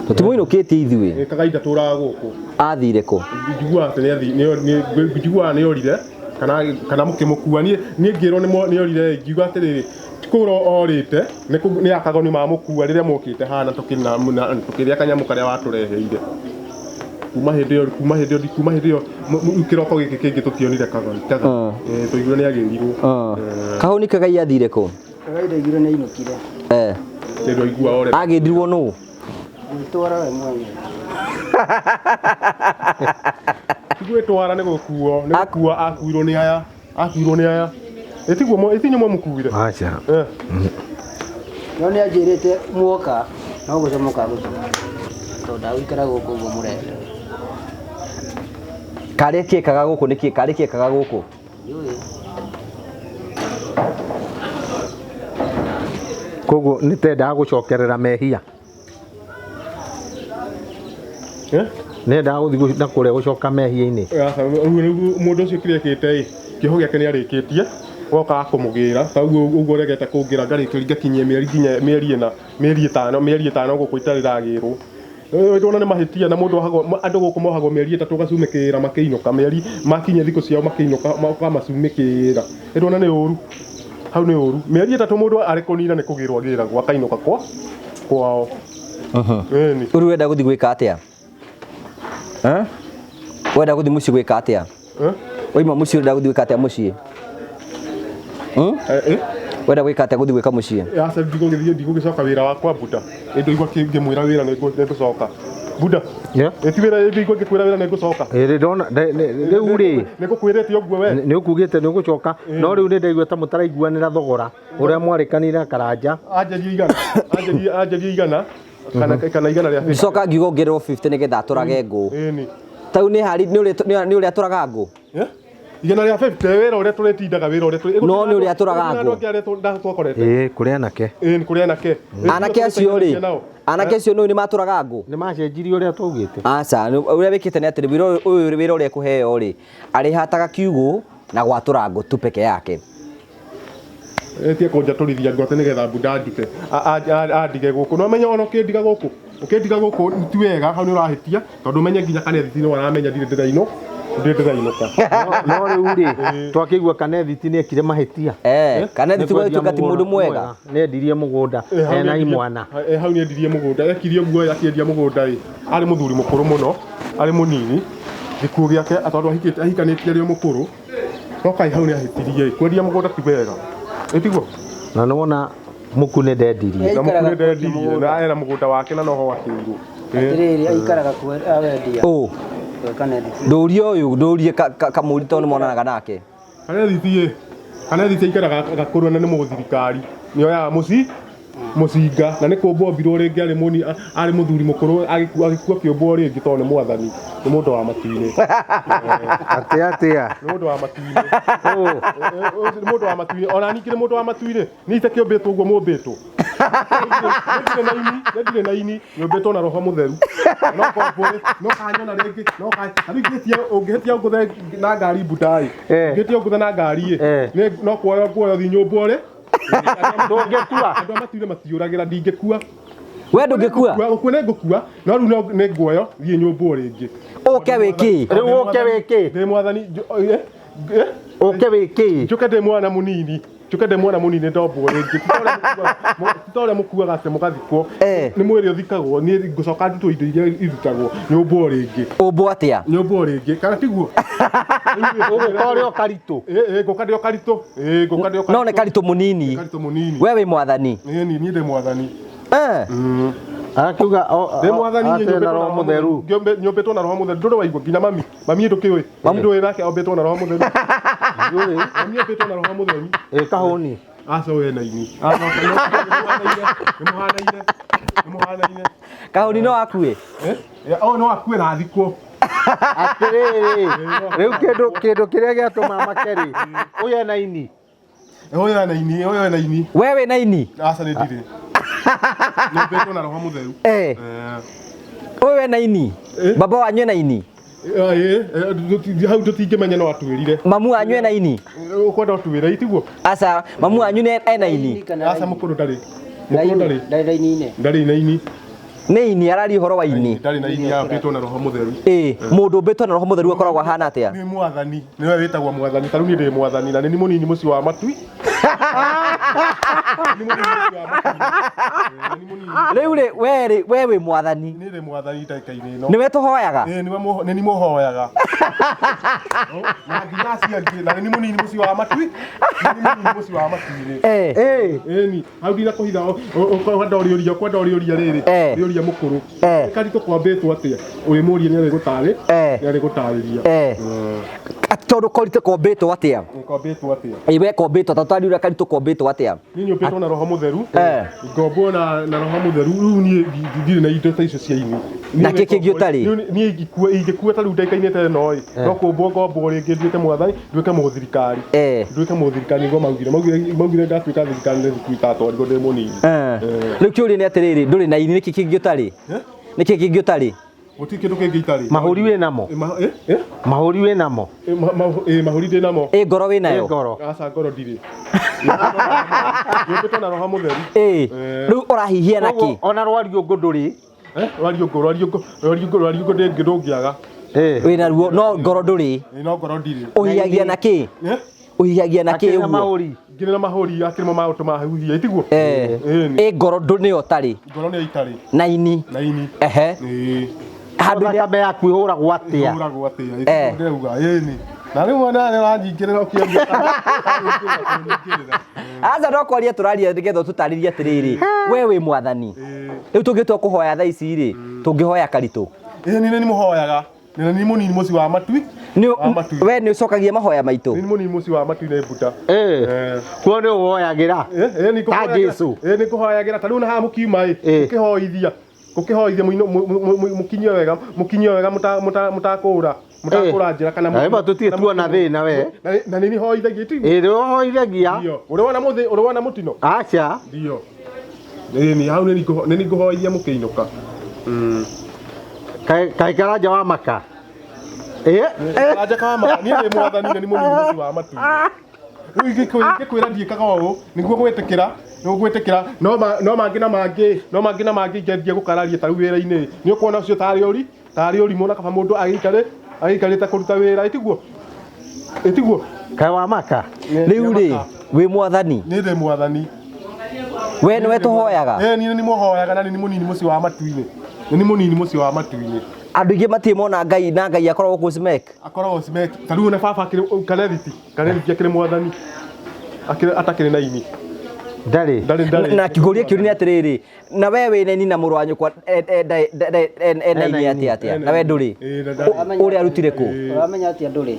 Tũtimũinũkĩtie ithuĩ. Kagai ndatũraga gũkũ. Athire kũ? Njiguaga atĩ njiguaga nĩ orire kana mũkĩmũkua. Niĩ ngĩrwo nĩ orire, ngiuga atĩrĩrĩ, kũra orĩte nĩ akagoni mamũkua rĩrĩa mokĩte hana tũkĩrĩa kanyamũ karĩa watũreheire. Kuma hĩndĩ ĩyo, kuma hĩndĩ ĩyo, kuma hĩndĩ ĩyo kĩroko gĩkĩ kĩngĩ tũtionire Kagai. Tũiguire nĩ agĩrirwo. Kahũni Kagai athire kũ? Kagai ndaiguire nĩ ainũkire. Nĩ ndaigua ore. Agĩrirwo nũ? Gwĩtwara we mwenyewe. Gwĩtwara nĩ gũkuo, nĩ gũkuo akuirwo nĩ aya, akuirwo nĩ aya. Ĩtiguo ĩtinyu mũkuire. Aca. No nĩ anjĩrĩte muoka no gũcomoka gũcomoka. Tondũ ndagũikara gũkũ ũguo mũrenda. Karĩ kĩkaga gũkũ nĩkĩ? Karĩ kĩkaga gũkũ? Ndiũĩ. Koguo nĩ tendaga gũcokerera mehia. Nĩ endaga gũthiĩ na kũrĩa gũcoka mehia-inĩ. Mũndũ ũcio kĩrĩa ekĩte ĩ, kĩoho gĩake nĩ arĩkĩtie, gokaga kũmũgĩra, ta ũguo ũguo ũregete kũngĩra ngarĩkĩria ngakinyia mĩeri nginya mĩeri ĩna, mĩeri ĩtano, mĩeri ĩtano gũkũ itarĩ ndagĩrwo. Ndona nĩ mahĩtia na mũndũ ohagwo, andũ gũkũ mohagwo mĩeri ĩtatũ ũgacumĩkĩra makĩinũka, mĩeri makinyia thikũ ciao makĩinũka ũkamacumĩkĩra. Ndona nĩ ũru. Hau nĩ ũru. Mĩeri ĩtatũ mũndũ arĩ kũnina nĩ kũgĩrwo agĩragwo akainũka kwa kwao. Ĩni. Rĩu ũrenda gũthiĩ gwĩka atĩa? Wenda gũthiĩ mũciĩ gwĩka atĩa? Waima mũciĩ ũrenda gũthiĩ gwĩka atĩa mũciĩ? Wenda gwĩka atĩa gũthiĩ gwĩka mũciĩ? Aca ndigũgĩthiĩ, ndigũgĩcoka wĩra wakwa Buda. Ĩ ndũigua ngĩmwĩra wĩra nĩ ngũcoka. Buda. Ĩ ti wĩra ndũigua ngĩkwĩra wĩra nĩ ngũcoka. Ĩ ndona rĩu rĩ. Nĩ ngũkwĩrĩte ũguo we. Nĩ ũkugĩte nĩ ũgũcoka, no rĩu nĩ ndaigua ta mũtaraiguanĩra thogora ũrĩa mwarĩkanire Karanja. Anjarie igana. Anjarie igana. Kana igana rĩa fifty. Coka ngiuga ongererwo 50 nĩgetha atũrage ngũ. Ĩni. Tau nĩ hari nĩ ũrĩa atũraga ngũ. Igana rĩa 50 wĩra ũrĩa tũrĩtindaga wĩra ũrĩa No nĩ ũrĩa atũraga ngũ. Andũ angĩ arĩa twakorete. Ĩĩ kũrĩ anake. Ĩĩ kũrĩ anake. Anake acio rĩ. Anake acio nĩ matũraga ngũ. Nĩ macenjirie ũrĩa twaugĩte. Aca ũrĩa wĩkĩte nĩ atĩrĩ wĩra ũyũ wĩra ũrĩa ekũheo rĩ arĩhataga kiugũ na gwatũra ngũ tu peke yake. Etie kũnjatũrithia ngũ atĩ nĩgetha Buda ndute andige gũkũ. No menye ona ũkĩndiga gũkũ, ũkĩndiga gũkũ ti wega, hau nĩ ũrahĩtia tondũ menye nginya Kanethiti no aramenya ndirĩ ndĩrainũka. Ndirĩ ndĩrainũka. No rĩu rĩ twakĩigua Kanethiti nĩ ekire mahĩtia. Kanethiti gwatuĩka ti mũndũ mwega. Nĩ endirie mũgũnda ena imwana. Hau nĩ endirie mũgũnda, ekire ũguo akĩendia mũgũnda ĩ. Arĩ mũthuri mũkũrũ mũno, arĩ mũnini. Gĩkuũ gĩake tondũ ahikanĩtie arĩ o mũkũrũ. No kai hau nĩ ahĩtirie ĩ, kwendia mũgũnda ti wega. Ĩtiguo? Na nĩ wona Mũku nĩ ndendirie. Na Mũku nĩ ndendirie na ena mũgũnda wake na noho akĩirwo. Atĩrĩrĩ aikaraga awendia. Ũ. Ndũrie ũyũ, ndũrie kamũri tondũ nĩ monanaga nake. Kanethiti ĩ, Kanethiti aikaraga gakũrũ na nĩ mũthirikari. Nĩ oyaga mũcinga na nĩ kũmbwo ombirwo rĩngĩ arĩ mũni, arĩ mũthuri mũkũrũ agĩkua kĩũmbwo rĩngĩ tondũ nĩ mwathani, nĩ mũndũ wa matu-inĩ. Atĩa atĩa? Nĩ mũndũ wa matu-inĩ. Nĩ mũndũ wa matu-inĩ. Ona niĩ ngĩrĩ mũndũ wa matu-inĩ. Niĩ ta kĩũmbĩtwo ũguo mũmbĩtwo. Ndirĩ na ini, ndirĩ na ini, nyũmbĩtwo na roho mũtheru. No kombũre, no kanyona rĩngĩ, no ka rĩu ingĩhĩtia ũngĩhĩtia ngũthe na ngari Buda ĩ. Ũngĩhĩtia ngũthe na ngari ĩ. No kuoyo kuoyo thi nyũmbwo rĩ. Ndũngĩkua. Andũ a matu-inĩ matiũragĩra, ndingĩkua. We ndũngĩkua? Gũkua nĩ ngũkua, no rĩu nĩ nguoyo thiĩ nyũmbwo rĩngĩ. Ũke wĩkĩ? Rĩu ũke wĩkĩ? Ndĩ mwathani, Ũke wĩkĩ? Njũke ndĩ mwana mũnini. Njũke ndĩ mwana mũnini ndombwo rĩngĩ. Ti ta ũrĩa mũkuaga atĩ mũgathikwo. Nĩ mwĩrĩ ũthikagwo, niĩ ngũcoka ndutwo indo iria irutagwo, nyũmbwo rĩngĩ. Ũmbwo atĩa? Nyũmbwo rĩngĩ, kana tiguo? Ũgũka ũrĩ o karitũ. Ĩ, ngũka ndĩ o karitũ. Ĩ, ngũka ndĩ o karitũ. No nĩ karitũ mũnini. Karitũ mũnini. We wĩ mwathani. Ĩ, niĩ ndĩ mwathani. Arakiuga Ndĩ mwathani niĩ atĩ na roho mũtheru. Nyũmbĩtwo na roho mũtheru. Ndũrĩ waigua nginya mami. Mami ndũkĩũĩ. Mami ndũĩ nake ombĩtwo na roho mũtheru. Mami ombĩtwo na roho mũtheru. Ĩ kahũni. Aca ũyũ ena ini. Ah, no, nĩ mũhanaine. Nĩ mũhanaine. Kahũni no akue. Eh? Oh, no akue na athikwo. Atĩrĩrĩ, rĩu kĩndũ kĩndũ kĩrĩa gĩatũma make rĩ, ũyũ ena ini. Ũyũ ena ini, ũyũ ena ini. We wĩna ini? Aca nĩ ndirĩ. Nyũmbĩtwo na roho mũtheru. Eh. Ũyũ wena ini? Eh. Baba wanyu ena ini? Hau tũtingĩmenya no atwĩrire. Mamu wanyu ena ini? Ũkwenda ũtwĩre itiguo? Aca, mamu wanyu nĩ ena ini? Aca mũkũrũ ndarĩ. Mũkũrũ ndarĩ. Ndarĩ raini-inĩ. Ndarĩ na ini. Nĩ ini araria ũhoro wa ini. Ndarĩ na ini yambĩtwo na roho mũtheru. Ĩ, mũndũ ũmbĩtwo na roho mũtheru akoragwo ahana atĩa? Nĩ mwathani, nĩwe wĩtagwo mwathani. Ta rĩu niĩ ndĩ mwathani na nĩ niĩ mũnini mũciĩ wa matui. Nĩ niĩ mũnini mũciĩ wa matui. Nĩ niĩ mũnini. Rĩu rĩ, we rĩ, we wĩ mwathani. Niĩ ndĩ mwathani ndagĩka-inĩ ĩno. Nĩwe tũhoyaga? Ĩĩ, nĩwe nĩ niĩ mũhoyaga. Na nginya acio angĩ, na nĩ niĩ mũnini mũciĩ wa matui. Nĩ niĩ mũnini mũciĩ wa matui-inĩ. Eh. Ĩni, hau ndinakũhitha ũkwenda ũrĩũria, ũkwenda ũrĩũria rĩrĩ. Eh. Ũrĩũria mũkũrũ. Eh. Karitũ kwambĩtwo atĩa? Ũrĩmũrie nĩ arĩgũtarĩ. Eh. Nĩ arĩgũtarĩria. Eh. Tondũ koritũ kombĩtwo atĩa? Kombĩtwo atĩa? Ĩ we kombĩtwo, ta twarĩ ũrĩa karitũ kombĩtwo atĩa? Niĩ nyũmbĩtwo na roho mũtheru. Eh. Ngombwo na roho mũtheru. Rĩu niĩ ndirĩ na indo ta icio cia ini. Na kĩ kĩngĩ ũtarĩ? Niĩ ingĩkua ta rĩu ndagĩka-inĩ ta ĩno ĩ, no kũmbwo ngombwo rĩngĩ nduĩke mwathani, nduĩke mũthirikari. Eh. Nduĩke mũthirikari nĩguo maugire. Maugire ngatuĩka thirikari nĩ thukuru itatwarirwo ndĩ mũnini. Eh. Rĩu kĩũria nĩ atĩrĩrĩ, ndũrĩ na ini, nĩkĩ kĩngĩ ũtarĩ? Eh? Nĩkĩ kĩngĩ ũtarĩ? Gũtirĩ kĩndũ kĩngĩ itarĩ. Mahũri wĩ namo? Eh? Mahũri wĩ namo? Mahũri ndĩ namo. Ĩ ngoro wĩ nayo? Ĩ ngoro. Aca ngoro ndirĩ. Nyũmbĩtwo na roho mũtheru. Ĩ, rĩu ũrahihia na kĩ? Ona rwariũngũ ndũrĩ? Rwariũngũ, rwariũngũ, rwariũngũ, rwariũngũ ndũngĩaga. Wĩna ruo, no ngoro ndũrĩ. No ngoro ndirĩ. Ũhihagia na kĩ? Ũhihagia na kĩ Akĩrĩ na ũguo? mahũri. Ngĩrĩ na mahũri akĩrĩ mo maũndũ mahuhia itiguo? Ĩ ngoro nĩyo ũtarĩ. Ngoro nĩyo itarĩ. Na ini. Na ini. Ehe. Ĩĩ. Handũ thakame yaku ĩhũragwo atĩa? Ĩhũragwo atĩa? Ĩtiguo ndĩrauga. Ĩni. Na rĩu ona nĩ ũranyingĩrĩra ũkĩambia. Aca no kwaria tũraria nĩgetha ũtũtarĩrie atĩrĩrĩ, we wĩ mwathani. Rĩu tũngĩtua kũhoya thaa ici rĩ, tũngĩhoya karitũ. Ĩĩ nĩ niĩ mũhoyaga. Nĩ niĩ mũnini mũciĩ wa matui. We nĩ ũcokagia mahoya maitũ? Nĩ niĩ mũnini mũciĩ wa matui nĩ mbuta. Kuo nĩ ũhoyagĩra? Ta Jesũ. Ĩĩ nĩ ngũhoyagĩra. Ta rĩu na haha mũkiuma ĩ, mũkĩhoithia. Mũkĩhoithia mũkinyie wega, mũkinyie wega mũtakũra. Mũtakũra njĩra kana Na ĩba tũtirĩ tuona thĩna we. Na nĩ niĩ hoithagia ti. Ĩĩ nĩ ũhoithagia. Ndio. Ũrĩ wona mũthĩ, ũrĩ wona mũtino? Aca. Ndio. Nĩ hau nĩ niĩ ngũhoithia mũkĩinũka. Kaĩ karanja wa maka? Karanja ka maka, niĩ ndĩ mwathani na nĩ mũnini mũciĩ wa matui. Rĩu ingĩkwĩra ndiĩkaga ũũ nĩguo gwĩtĩkĩra, nĩguo gwĩtĩkĩra, no mangĩ na mangĩ, no mangĩ na mangĩ ingĩambia gũkararia ta rĩu wĩra-inĩ. Nĩ ũkuona ũcio tarĩ ũri, tarĩ ũrimũ na kaba mũndũ agĩikarĩte kũruta wĩra, ĩtiguo? Ĩtiguo? Kaĩ wa maka? Rĩu rĩ, wĩ mwathani? Niĩ ndĩ mwathani. We nĩwe tũhoyaga? Ĩĩ niĩ nĩ mũhoyaga na nĩ mũnini mũciĩ wa matu-inĩ. Nĩ mũnini mũciĩ wa matu-inĩ. Andũ aingĩ matirĩ mona Ngai na Ngai akoragwo kũ Smek. Akoragwo Smek. Ta rĩu ona baba akĩrĩ Karethiti, Karethiti akĩrĩ mwathani. Akĩrĩ atakĩrĩ na ini. Ndarĩ. Ndarĩ ndarĩ. Na kĩũria kĩu nĩ atĩrĩrĩ, na we wĩ na ini na mũrũ wa nyũkwa ena ini atĩa atĩa? Na we ndũrĩ? Ũrĩa arutire kũ? Ũramenya atĩa ndũrĩ?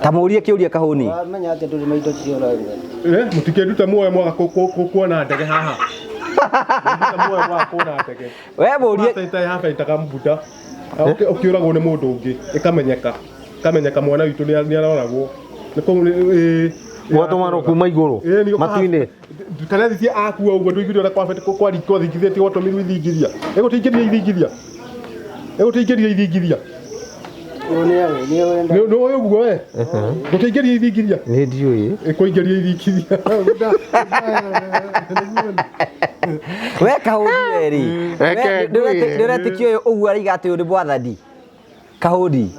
Ta mũrie kĩũria kahũni. Ũramenya atĩa ndũrĩ na indo icio ũrauga? Mũtikĩndute muoyo mwaga kuona ndege haha. Mũndute muoyo mwaga kuona ndege. We mũrie. Habaitaga mbuta. Ũkĩũragwo nĩ mũndũ ũngĩ, ĩkamenyeka. Ĩkamenyeka mwana witũ nĩ aroragwo. Gwatũmanwo kuma igũrũ matu-inĩ. Karethiti akua ũguo ndũiguire ũrĩa kwathingithĩtio gwatũmirwo ithingithia. Ĩgũtũingĩria ithingithia. Ĩgũtũingĩria ithingithia. Nĩ ũĩ ũguo we? Gũtũingĩria ithingithia. Nĩ ndiũĩ. Ĩkũingĩria ithingithia. We kahũni we rĩ. Nĩ ũretĩkia ũyũ ũguo araiga atĩ ũyũ nĩ mwathani? Kahũni.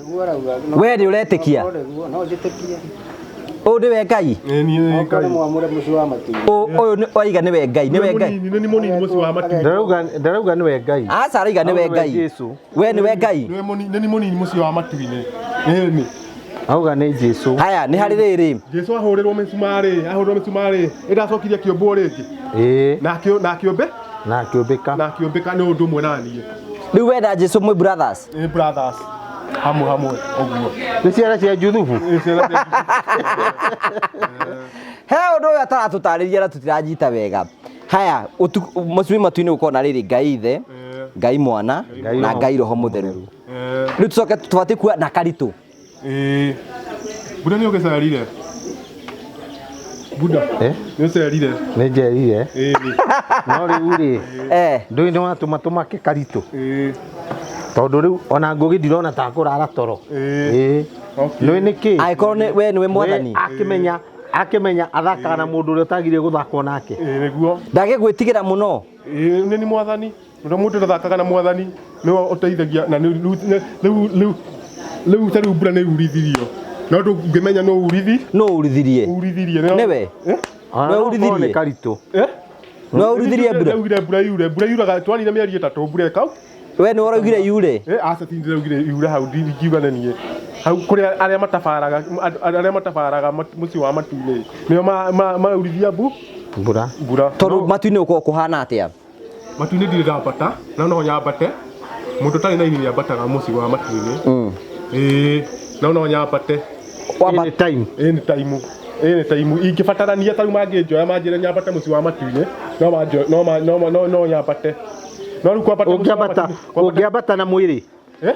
We nĩ ũretĩkia? No njĩtĩkie. Ũyũ nĩwe Ngai? Okorwo nĩ mwamũre mũciĩ wa matu-inĩ. Ũyũ araiga nĩwe Ngai, nĩwe Ngai. Nĩ mũnini mũciĩ wa matu-inĩ. Ndarauga nĩwe Ngai. Aca araiga nĩwe Ngai. We nĩwe Ngai? Nĩ mũnini mũciĩ wa matu-inĩ. Ĩni. Auga nĩ Jesũ. Haya, nĩ harĩ rĩrĩ. Jesũ ahũrĩrwo mĩcumarĩ, ahũrĩrwo mĩcumarĩ, ĩndacokirie kĩũmbwo rĩngĩ. Ĩĩ. Na akĩũmbe? Na akĩũmbĩka. Na akĩũmbĩka nĩ ũndũ ũmwe na niĩ. Rĩu we na Jesũ mwĩ brothers? Ĩ brothers. Hamwe hamwe ũguo. Nĩ ciana cia Juthubu? Nĩ ciana cia Juthubu. He ũndũ ũyũ ataratũtarĩria na tũtiranyita wega. Haya, mũciĩ matu-inĩ gũkorwo na rĩrĩ Ngai ithe, Ngai mwana na Ngai roho mũtheru. Rĩu tũcoke tũbatiĩ kuoya na karitũ. Ĩĩ. Buda nĩ ũgĩcerire. Buda. Eh? Nĩ ũcerire. Nĩ njerire. Ĩĩ. No rĩu rĩ, Eh. ndũĩ nĩ watũma tũmake karitũ. Ĩĩ. Tondũ rĩu ona Ngũgĩ ndirona ta kũrara toro. Ĩĩ. Ĩĩ. Okay. Nĩũĩ nĩkĩ? Angĩkorwo nĩ we nĩwe mwathani. We akĩmenya akĩmenya athakaga na mũndũ ũrĩa ũtagire gũthakwo nake. Ĩĩ nĩguo. Ndagĩgwĩtigĩra mũno. Ĩĩ nĩ ni mwathani. Ũrĩa mũndũ ndathakaga na mwathani nĩwe ũteithagia na rĩu rĩu rĩu rĩu ta rĩu mbura nĩ urithirio. No ndũngĩmenya nũ urithi Nũ urithirie? urithirie. Nĩwe? Eh? Ona Nĩwe no ũkorwo urithirie? nĩ karitũ. Eh? Nĩwe urithirie mbura? Ndaugire mbura yure. Mbura yuraga twarire mĩeri ĩtatũ mbura ĩkau. We nĩwe ũraugire yure? Eh, aca ti ndĩraugire yure hau ndingiuga nĩ niĩ. Hau kũrĩa arĩa matabaraga arĩa matabaraga mũciĩ wa matu-inĩ nĩo maurithia mbu Mbura. mbura. Tondũ matu-inĩ gũkoragwo kũhana atĩa? Matu-inĩ ndirĩ ndambata no no nyambate. Mũndũ ũtarĩ na ini nĩambataga mũciĩ wa matu-inĩ. Ĩĩ no no nyambate. Any time. Any time. Any time ingĩbatarania ta rĩu mangĩnjoya manjĩre nyambate mũciĩ wa matu-inĩ no manjo no ma- no no no nyambate. No rĩu kwambata mũciĩ wa Ũngĩambata matu-inĩ- kwambata- ũngĩambata na mwĩrĩ. Eh?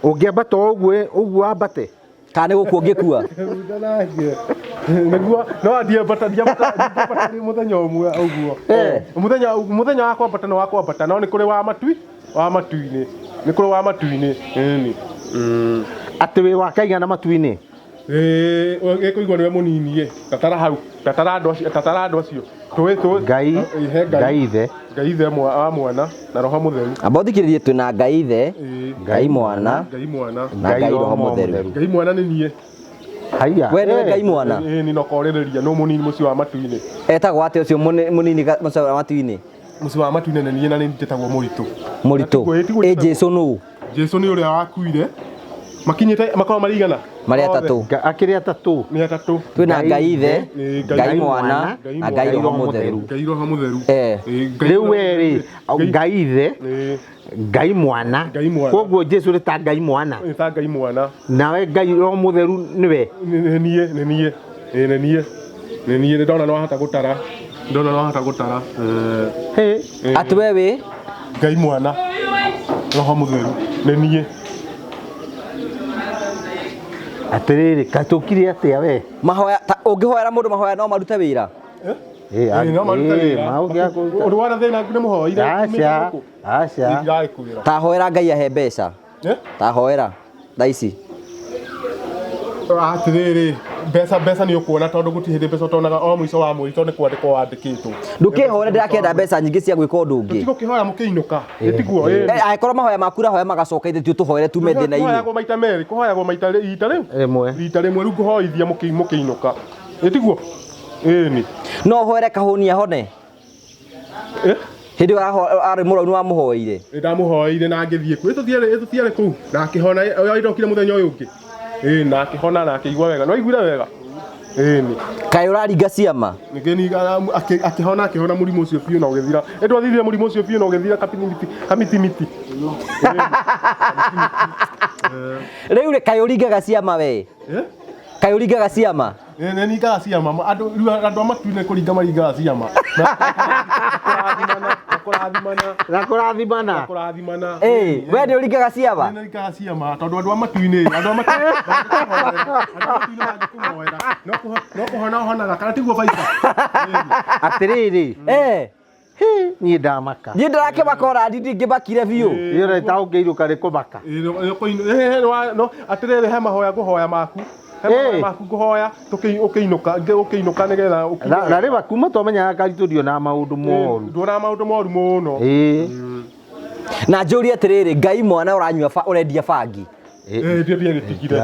Ũngĩambata o ũguo ũguo wambate. Kana nĩ gũkua ũngĩkua? Nĩguo no ndiambata ndiambata ndiambata nĩ mũthenya ũmwe ũguo. Eh. Mũthenya mũthenya wa kwambata nĩ wa kwambata no nĩ kũrĩ wa matui wa matu-inĩ nĩ kũrĩ wa matu-inĩ ĩni. Atĩ wĩ wa kaigana matu-inĩ. Ĩĩ ĩkũigua nĩwe mũnini ĩ tatara hau tatara andũ acio tatara andũ acio tũĩ tũĩ Ngai He Ngai ithe. Ngai ithe wa mwana na roho mũtheru. Amba ũthikĩrĩrie twĩna Ngai ithe, Ĩĩ. Ngai mwana Ngai mwana na Ngai roho mũtheru. Ngai mwana nĩ niĩ. Haiya. We nĩwe Ngai mwana? Ĩĩ nĩ nokorĩrĩria nĩ mũnini mũciĩ wa matu-inĩ. Etagwo atĩa ũcio mũnini mũciĩ wa matu-inĩ? Mũciĩ wa matu-inĩ nĩ niĩ na nĩ njĩtagwo mũritũ. Mũritũ. Ĩĩ Ĩ Jesu nũ? Jesu nĩ ũrĩa wakuire makinyĩte makorwo marĩ igana Marĩ atatũ. Akĩrĩ atatũ. Nĩ atatũ. Twĩna Ngai ithe, Ĩĩ, Ngai mwana na Ngai roho mũtheru. Ngai roho mũtheru. Eh. Ĩĩ, Ngai Rĩu Roho we rĩ Ngai- Ngai ithe Ĩĩ, Ngai mwana. Ngai mwana. Koguo Jesu nĩ ta Ngai mwana. nĩ ta Ngai mwana. Nawe Ngai roho mũtheru nĩwe. Nĩ niĩ nĩ niĩ. Ĩĩ nĩ niĩ. Nĩ niĩ nĩ ndona no wahota gũtara. Ndona no wahota gũtara. Hĩ. Atĩ we wĩ? Ngai mwana roho mũtheru nĩ niĩ. Atĩrĩrĩ katũkire atĩa we? Mahoya ta ũngĩhoera mũndũ mahoya no marute wĩra. Ĩĩ Ĩĩ, no marute wĩra. maũngĩakũruta. Ũndũ wona thĩna nĩ mũhoire. Aca. Aca. Ndiragĩkwĩra. Ta hoera Ngai ahe mbeca. Eh? Ta hoera thaa ici. Atĩrĩrĩ mbeca mbeca nĩ ũkuona tondũ gũtirĩ hĩndĩ mbeca ũtonaga o mũico wa mweri tondũ nĩ kwandĩkwo wandĩkĩtwo. Ndũkĩhoere ndĩrakĩenda mbeca nyingĩ cia gwĩka ũndũ ũngĩ. Tũtigũkĩhoya mũkĩinũka. Ĩtiguo ĩĩ. Eh, angĩkorwo mahoya maku ũrahoya magacoka ithe ti ũtũhoere tume thĩna-inĩ. Kũhoyagwo maita merĩ kũhoyagwo maita rita rĩu Rĩmwe. rita rĩmwe rĩu ngũhoithia mũkĩinũka. Ĩtiguo ĩni. No ũhoere kahũni ahone. Eh? Hĩndĩ ĩyo arĩ mũrwaru nĩ wamũhoeire. Nĩ ndamũhoeire na ngĩthiĩ kuo. Ĩtũthiarĩ kũu na akĩhona ĩndokire mũthenya ũyũ ũngĩ. Ĩĩ na akĩhona na akĩigua wega. No aiguire wega. Ĩni. Kaĩ ũraringa ciama? Ningĩ ni akĩhona akĩhona mũrimũ ũcio biũ na ũgĩthira. Ĩ ndwathirire mũrimũ ũcio biũ na ũgĩthira kamitimiti. Rĩu rĩ kaĩ ũringaga ciama we? Eh? Kaĩ ũringaga ciama? Nĩ ningaga ciama. Andũ rĩu andũ a matu-inĩ kũringa maringaga ciama. Na kũrathimana. Na kũrathimana. Kũrathimana. Ĩĩ, we nĩ ũringaga ciama? Nĩ ningaga ciama tondũ andũ a matu-inĩ andũ a matu-inĩ mangĩkũhoera no kũhona ũhonaga kana tiguo baita. Atĩrĩrĩ. Eh. Niĩ ndamaka. Niĩ ndĩrakĩmaka ona niĩ ndingĩmakire biũ. Ĩyo nĩ ta ũngĩirũka nĩ kũmaka. Atĩrĩrĩ he mahoya ngũhoya maku. He mahoya maku ngũhoya ũkĩinũka ũkĩinũka nĩgetha ũkinye. Na rĩu kuma twamenyaga karitũ ndionaga maũndũ moru. Nduonaga maũndũ moru mũno. Ĩĩ. Na njũrie atĩrĩrĩ, Ngai mwana ũranyua ũrendia bangi. Ĩĩ ndiagĩtigire.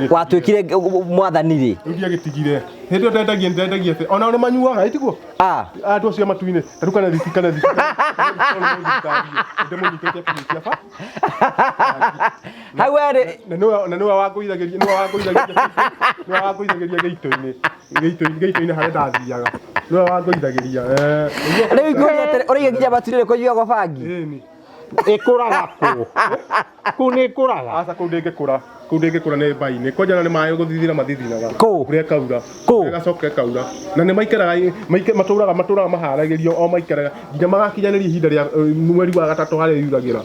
Watuĩkire mwathani rĩ? Rĩu ndiagĩtigire. Hĩndĩ ĩyo ndendagia ndendagia atĩ ona nĩ manyuaga ĩtiguo? Andũ acio a matu-inĩ ta rĩu kana thiti kana thiti. Ndĩmũnyitĩte akĩnyuithia ba. Hau werĩ. Na nĩwe wangũithagĩria nĩwe wangũithagĩria nĩwe wangũithagĩria gĩito-inĩ gĩito-inĩ gĩito-inĩ harĩa ndathiaga. Nĩwe wangũithagĩria. Rĩu ngũria atĩrĩ, ũraiga nginya matu-inĩ nĩ kũnyuagwo bangi? Ĩni. Ĩkũraga kũ? Kũu nĩ ĩkũraga? Aca kũu ndĩngĩkũra. Kũu ndĩngĩkũra nĩ mbai-inĩ. Kwanja na nĩ maĩ gũthithina mathithinaga. Kũ? Mbura ĩkaura. Kũ? Mbura ĩgacoka ĩkaura. Na nĩ maikaraga matũraga matũraga maharagĩrio o maikaraga nginya magakinyanĩria ihinda rĩa mweri wa gatatũ harĩa yuragĩra.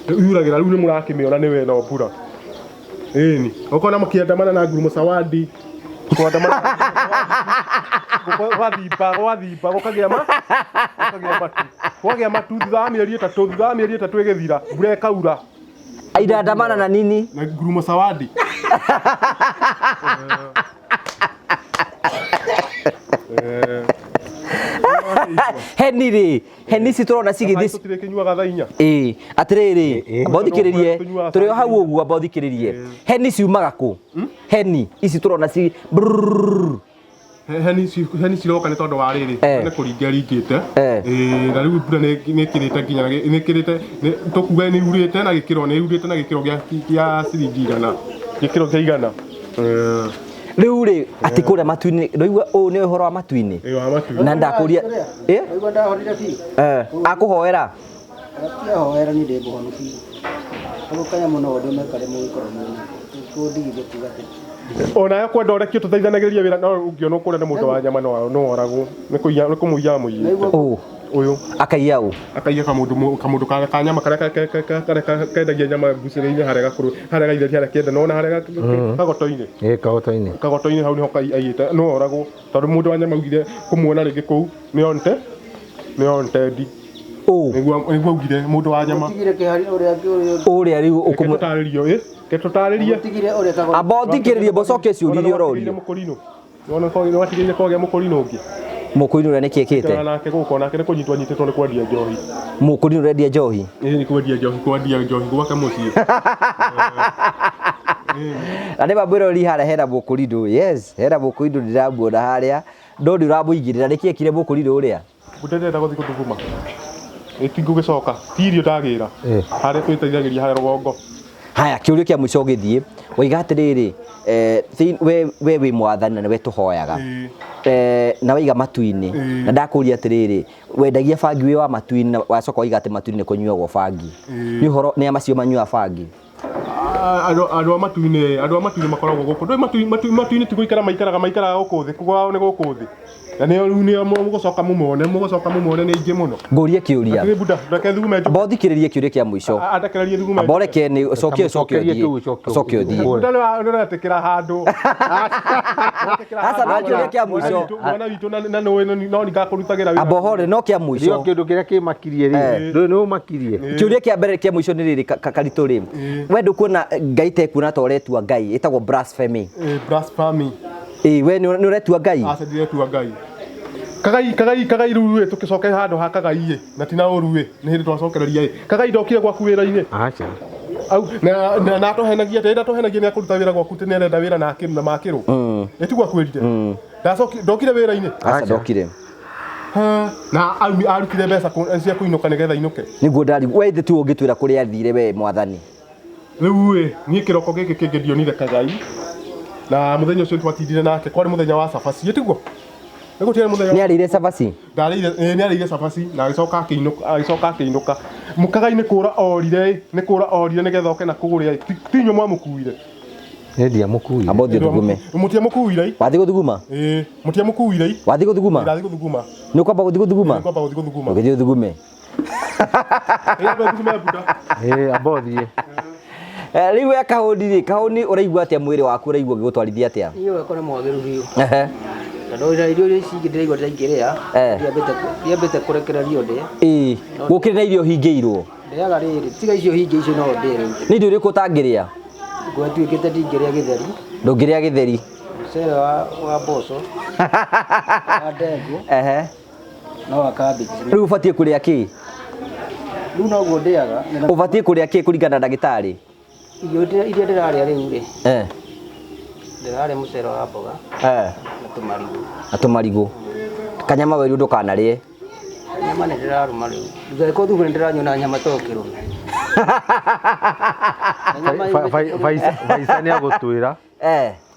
Yuragĩra rĩu nĩ mũrakĩmĩona nĩ wena mbura. Ĩni. Ũkona mũkĩandamana na ngurumo sawadi. Kwandamana gwathimba gwathimba gũkagĩa ma gũkagĩa matu. Kwagĩa matu thutha wa mĩeri ĩtatũ thutha wa mĩeri ĩtatũ ĩgĩthira mbura ĩkaura. Inaandamana na nini? Na ngurumo sawadi. Heni rĩ, heni ici tũrona cigĩthiĩ Tũtirĩ kĩnyuaga thaa inya. Ĩĩ, atĩrĩrĩ, amba ũthikĩrĩrie, Tũnyuaga tũrĩ o hau ũguo, amba ũthikĩrĩrie. Heni ciumaga kũ? Heni ici tũrona ci brrrr. Heni heni ciroka nĩ tondũ wa rĩrĩ nĩ kũringa ĩringĩte. Ĩĩ, na rĩu mbura nĩ ĩkĩrĩte nginya nĩ ĩkĩrĩte tũkuga nĩ yurĩte na gĩkĩro nĩ yurĩte na gĩkĩro gĩa ciringi igana. Gĩkĩro kĩa igana. Rĩu rĩ, atĩ kũrĩa matu-inĩ, ndũigua ũũ nĩ ũhoro wa matu-inĩ? Ĩĩ, wa matu-inĩ. Na ndakũria, ĩ? Ndaigua ndahonire biũ. Akũhoera? Atiahoera niĩ ndĩ mũhonu biũ. Koguo kanyamũ no ndũme karĩ mũgĩkorwo mwĩnako. Kũndigithia kuga atĩ Onawe kwenda ũrekio tũteithanagĩrĩrie wĩra no ũngĩona kũrĩa nĩ mũndũ wa nyama no no oragwo nĩ kũiya nĩ kũmũiya amũiyĩte. Ũ. Ũyũ. Akaiya ũ? Akaiya kamũndũ kamũndũ ka ka nyama karĩa karĩa kendagia nyama mbucĩrĩ-inĩ harĩa gakũrũ harĩa gaitheri harĩa kĩenda nona harĩa kagoto-inĩ. Ĩ kagoto-inĩ. Kagoto-inĩ hau niho aiyĩte no oragwo tondũ mũndũ wa nyama augire kũmuona rĩngĩ kũu nĩ onte nĩ ontendi. Ũ. Nĩguo nĩguo augire mũndũ wa nyama. Mũtigire kĩhari ũrĩa ũrĩa Ũrĩa rĩu Reke tũtarĩrio ĩ Reke tũtarĩrie. Mũtigire ũrĩa kagoto. Amba ũthikĩrĩrie mba ũcokie ciũria iria ũrorio. Mũkũrinũ. Wona ko nĩwatigĩrĩire kogĩa mũkũrinũ ũngĩ. Mũkũrinũ ũrĩa nĩkĩ ekĩte? Ikara nake gũkũ onake nĩ kũnyitwo anyitĩtwo nĩ kwendia njohi. Mũkũrinũ ũrendia njohi? Ĩ nĩ kwendia njohi kwendia njohi gwake mũciĩ. Na nĩ ma mwĩroreri harĩa hena mũkũrinũ. Yes, hena mũkũrinũ ndĩramuona harĩa. No nĩ ũramũigĩrĩra nĩkĩ ekire mũkũrinũ ũrĩa? Ndĩrenda gũthiĩ gũthuguma. Ĩ ti ngũgĩcoka. Ti irio ndagĩra. Harĩa twĩteithagĩria harĩa rũgongo. Haya, kĩũria kĩa mũico ũgĩthiĩ, waiga atĩrĩrĩ, we we wĩ mwathani na nĩwe tũhoyaga. Na waiga matu-inĩ. Na ndakũria atĩrĩrĩ, wendagia bangi wĩ wa matu-inĩ na wacoka waiga atĩ matu-inĩ nĩ kũnyuagwo bangi. Nĩ ũhoro nĩ a macio manyuaga bangi? Andũ andũ a matu-inĩ andũ a matu-inĩ makoragwo gũkũ ndũĩ matu matu matu-inĩ ti gũikara maikaraga maikaraga gũkũ thĩ kwao nĩ gũkũ thĩ na nĩo rĩu nĩo mũgũcoka mũmone mũgũcoka mũmone nĩ aingĩ mũno. Ngũrie kĩũria. Atĩrĩ Buda, reke thugume njũke. Amba ũthikĩrĩrie kĩũria kĩa mũico. Andekererie thugume Amba ũreke nĩ ũcokie ũcoke ũthiĩ. Ũcoke ũthiĩ. Buda nĩ ũretĩkĩra handũ. Aca no kĩũria kĩa mũico. Mwana witũ na nĩũĩ no ningakũrutagĩra wĩra. Amba ũhore no kĩa mũico. Ndio kĩndũ kĩrĩa kĩmakirie rĩ. Ndũĩ nĩ ũmakirie. Kĩũria kĩa mbere kĩa mũico nĩ rĩrĩ Karitũ rĩ. We ndũkuona Ngai ta ekuona ta ũretua Ngai ĩtagwo blasphemy. Blasphemy. Ĩĩ we nĩ ũretua Ngai? Aca ndiretua Ngai. Kagai kagai kagai rĩu ĩ tũkĩcoke handũ ha kagai ĩ na ti na ũru ĩ nĩ hĩndĩ twacokereria ĩ kagai ndokire gwaku wĩra-inĩ. Aca. Au na na na atũhenagia atĩ ndatũhenagia nĩ akũruta wĩra gwaku atĩ nĩ arenda wĩra na akĩrũ na makĩrũ. Ĩ tiguo akwĩrire. Ndacoki ndokire wĩra-inĩ. Aca ndokire. Na aumi arutire mbeca cia kũinũka nĩgetha ainũke. Nĩguo ndari we ithe tu ũngĩtwĩra kũrĩa athire we mwathani. Rĩu ĩ niĩ kĩroko gĩkĩ kĩngĩ ndionire kagai na mũthenya ũcio twatindire nake kwarĩ mũthenya wa cabaci ĩ tiguo? Nĩ gũtiarĩ mũthenya Nĩ arĩire cabaci? Ndarĩire ĩ nĩ arĩire cabaci na agĩcoka akĩinũka agĩcoka akĩinũka. Kagai nĩ kũra orire ĩ nĩ kũra orire nĩgetha oke na kũgũrĩa ĩ ti inyuĩ mwamũkuire. Nĩ ndiamũkuire. Amba ũthiĩ ũthugume. Mũtiamũkuire ĩ. Wathiĩ gũthuguma? Ĩĩ mũtiamũkuire ĩ. Wathiĩ gũthuguma? Ndathiĩ gũthuguma. Nĩ ũkwamba gũthiĩ gũthuguma? Nĩ ngwamba gũthiĩ gũthuguma. Ũgĩthiĩ ũthugume. Ĩĩ amba ũthiĩ. Rĩu we Kahũni rĩ, Kahũni ũraigua atĩa mwĩrĩ waku ũraigua ũgĩgũtwarithia atĩa? Niĩ wakwa nĩ mwagĩrĩru biũ. Tondũ ona irio ici ingĩ ndĩraigua ndĩraingĩrĩa, ndiambĩte kũrekererio ndĩe. Ĩĩ, gũkĩrĩ na irio hingĩirwo? Ndĩaga rĩrĩ, tiga icio hingĩ icio no ndĩe rĩu. Nĩ irio irĩkũ ũtangĩrĩa? Gwatuĩkĩte ndingĩrĩa gĩtheri. Ndũngĩrĩa gĩtheri? Mũcere wa mboco, wa ndengũ. No wa cabbage. Rĩu ũbatiĩ kũrĩa kĩ? Rĩu noguo ndĩaga. Ũbatiĩ kũrĩa kĩ kũringana na ndagĩtarĩ? Irio iria ndĩrarĩa rĩu rĩ. Ndĩrarĩa mũcere wa mboga. Na tũmarigũ. Na tũmarigũ. Kanyama werirwo ndũkanarĩe. Nyama nĩ ndĩrarũma rĩu. Ndũgekwo thubu nĩ ndĩranyona nyama to kĩrũme. Faiza nĩ agũtwĩra.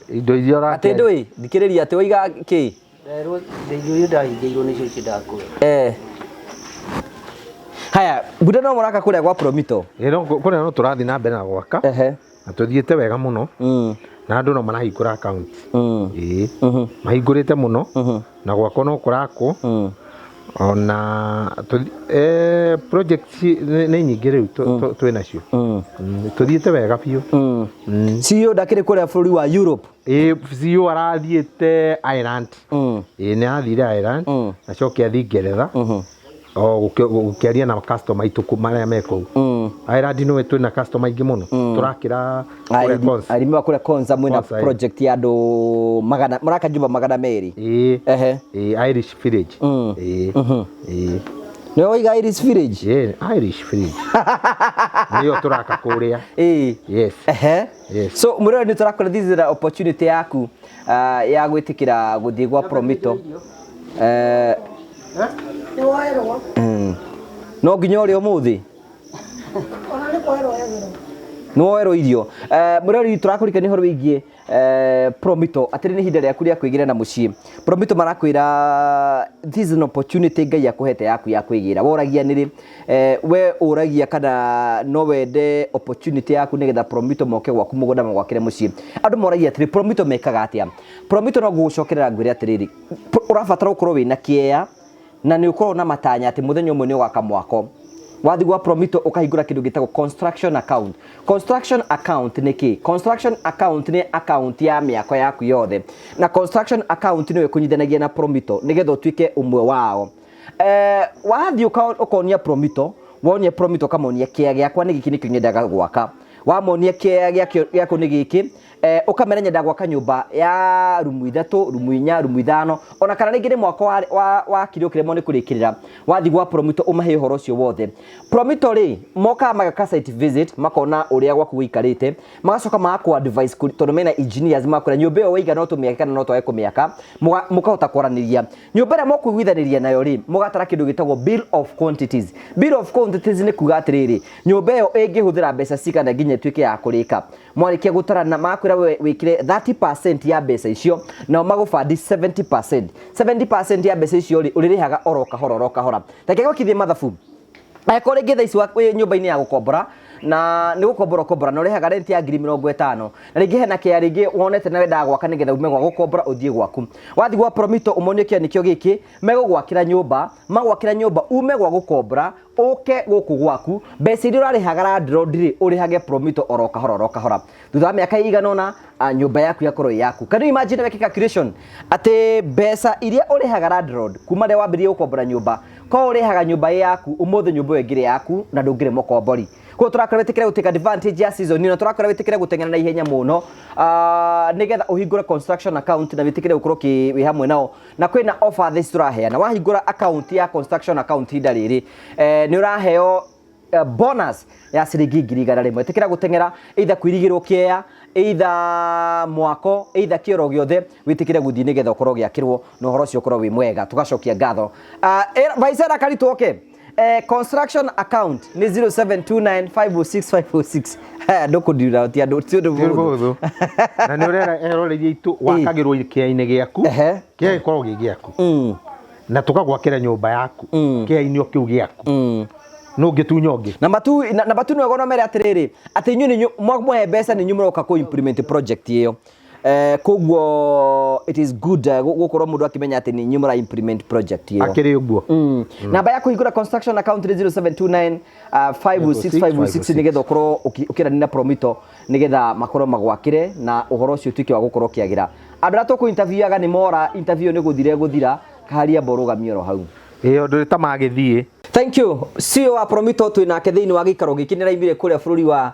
Indo iria ũrakĩenda. Atĩ ndũĩ, thikĩrĩria atĩ waiga kĩ? Nderwo irio iria ndahingĩirwo nĩcio ici ndakũhe. Haya, Buda no mũraka kũrĩa gwa Promito. Ĩ no kũrĩa no tũrathiĩ na mbere na gwaka. Ehe. Na tũthiĩte wega mũno. Na andũ no marahingũra account. Ĩĩ. Mahingũrĩte mũno. Na gwakwa no kũrakwo. Ona project nĩ nyingĩ rĩu twĩ nacio. Tũthiĩte wega biũ. CEO ndakĩrĩ kũrĩa bũrũri wa Europe. Ĩĩ CEO arathiĩte Ireland. Ĩĩ nĩ arathire Ireland. Acoke athiĩ Ngeretha. O gũkĩaria na customer aitũ marĩa me kũu. Ireland nĩwe twĩna customer aingĩ mũno. Tũrakĩra kũrĩa Konza. Arĩmi wa kũrĩa Konza mwĩna Konza, ĩĩ. project ya andũ magana mũraka nyũmba 200. Ĩĩ. Ehe. Ĩĩ Irish Village. Ĩĩ. Ĩĩ. Nĩwe waiga Irish Village? Ĩĩ, Irish Village. Nĩyo tũraka kũrĩa. Ĩĩ. Yes. Ehe. Yes. So mũrore nĩ tũrakora this is an opportunity yaku ya gwĩtĩkĩra gũthiĩ gwa Promito. No nginya ũrĩa ũmũthĩ? Nĩ woerwo irio. Mũrori tũrakũrikania ũhoro wĩgiĩ Promito atĩrĩ nĩ ihinda rĩaku rĩa kwĩgĩra na mũciĩ. Promito marakwĩra this is an opportunity Ngai akũhete yaku ya kwĩgĩra. Woragia nĩrĩ? We ũragia kana no wende opportunity yaku nĩgetha Promito moke gwaku mũgũnda magwakĩre mũciĩ. Andũ moragia atĩrĩ Promito mekaga atĩa? Promito no ngũgũcokerera ngwĩre atĩrĩrĩ, ũrabatara gũkorwo wĩna kĩea na nĩ ũkorwo na matanya atĩ mũthenya ũmwe nĩ ũgaka mwako. Wathiĩ gwa Promito ũkahingũra kĩndũ gĩtagwo construction account. Construction account nĩ kĩ? Construction account nĩ account ya mĩako yaku yothe. Na construction account nĩyo ĩkũnyitithanagia na Promito nĩgetha ũtuĩke ũmwe wao. Wathiĩ ũkonia Promito, wonia Promito ũkamonia kĩea gĩakwa nĩ gĩkĩ nĩkĩo nyendaga gwaka. Wamonia kĩea gĩaku nĩ gĩkĩ, ũkamera nyenda gwaka nyũmba ya rumu 3, rumu 4, rumu 5, ona kana rĩngĩ nĩ mwako wakire ũkĩremwo nĩ kũrĩkĩrĩra. Wathiĩ gwa Promito ũmahe ũhoro ũcio wothe. Promito rĩ, mokaga mageka site visit, makona ũrĩa gwaku gũikarĩte, magacoka magakũ advice tondũ mena engineers makwĩra nyũmba ĩyo waiga no tũmĩake kana no twage kũmĩaka, mũkahota kwaranĩria. Nyũmba ĩrĩa mũkũiguithanĩria nayo rĩ, mũgatara kĩndũ gĩtagwo bill of quantities. Bill of quantities nĩ kuga atĩrĩrĩ, nyũmba ĩyo ĩngĩhũthĩra mbeca cigana nginya ĩtuĩke ya kũrĩka. Mwarĩkia gũtarana makwĩra we wĩkĩre 30% ya mbeca icio, nao magũbandi 70%. 70% ya mbeca icio rĩ, ũrĩrĩhaga oro kahora oro kahora. Reke gwakithie mathabu. Angĩkorwo rĩngĩ thaa ici wĩ nyũmba-inĩ ya gũkombora, na nĩ gũkombora ũkombora, na ũrĩhaga rent ya ngiri mĩrongo ĩtano, na rĩngĩ hena kĩea rĩngĩ wonete na wendaga gwaka nĩgetha ume gwa gũkombora ũthiĩ gwaku. Wathiĩ gwa Promito ũmonie kĩea nĩkĩo gĩkĩ, megũgwakĩra nyũmba, magwakĩra nyũmba ume gwa gũkombora ũke gũkũ gwaku, mbeca iria ũrarĩhaga landlord rĩ, ũrĩhage Promito oro kahora oro kahora. Thutha wa mĩaka ĩigana ũna, nyũmba yaku yakorwo ĩ yaku. Can you imagine weke calculation atĩ mbeca iria ũrĩhaga landlord kuma rĩrĩa wambĩrĩirie gũkombora nyũmba, korwo ũrĩhaga nyũmba ĩ yaku, ũmũthĩ nyũmba ĩyo ĩngĩrĩ yaku na ndũngĩrĩ mũkombori. Koguo tũrakwĩra wĩtĩkĩre gũtake advantage ya season ĩno, tũrakwĩra wĩtĩkĩre gũteng'era na ihenya mũno, nĩgetha ũhingũre construction account na wĩtĩkĩre gũkorwo wĩ hamwe nao. Na kwĩna offer thaa ici tũraheana. Wahingũra account ya construction account ihinda rĩrĩ, nĩ ũraheo bonus ya ciringi ngiri igana rĩmwe. Ĩtĩkĩra gũteng'era either kwĩrigĩrwo kĩea, either mwako, either kĩoro gĩothe, wĩtĩkĩre gũthiĩ nĩgetha ũkorwo ũgĩakĩrwo na ũhoro ũcio ũkorwo wĩ mwega. Tũgacokia ngatho. Vaisera Karitũ oke. Construction account nĩ 0729506506. Ndũkũndirira ti andũ, ti ũndũ Ti ũndũ mũhũthũ. mũhũthũ. Na nĩ ũrera eroreria aitũ wakagĩrwo kĩea-inĩ gĩaku. Kĩea gĩkoragwo gĩ gĩaku. Na tũkagwakĩra nyũmba yaku. Kĩea-inĩ o kĩu gĩaku. No ũngĩtunya ũngĩ. Na matu nĩwega ona mere atĩrĩrĩ, atĩ inyuĩ nĩ mwamũhe mbeca nĩ inyuĩ mũroka kũ implement project ĩyo. Koguo it is good gũkorwo mũndũ akĩmenya atĩ nĩ inyuĩ mũra implement project ĩyo. Akĩrĩ ũguo. Namba ya kũhingũra construction account nĩ 0729, 506 506 nĩgetha ũkorwo ũkĩranina na Promito nĩgetha makorwo magwakĩre na ũhoro ũcio ũtuĩke wa gũkorwo ũkĩagĩra. Andũ arĩa tũkũ interviewaga nĩ mora, interview nĩ gũthira ĩgũthira, kaharia mbo rũgamio oro hau. Ĩĩ, ũndũ ta magĩthiĩ. Thank you. CEO wa Promito twĩ nake thĩinĩ wa gĩikaro gĩkĩ, nĩ araimire kũrĩa bũrũri wa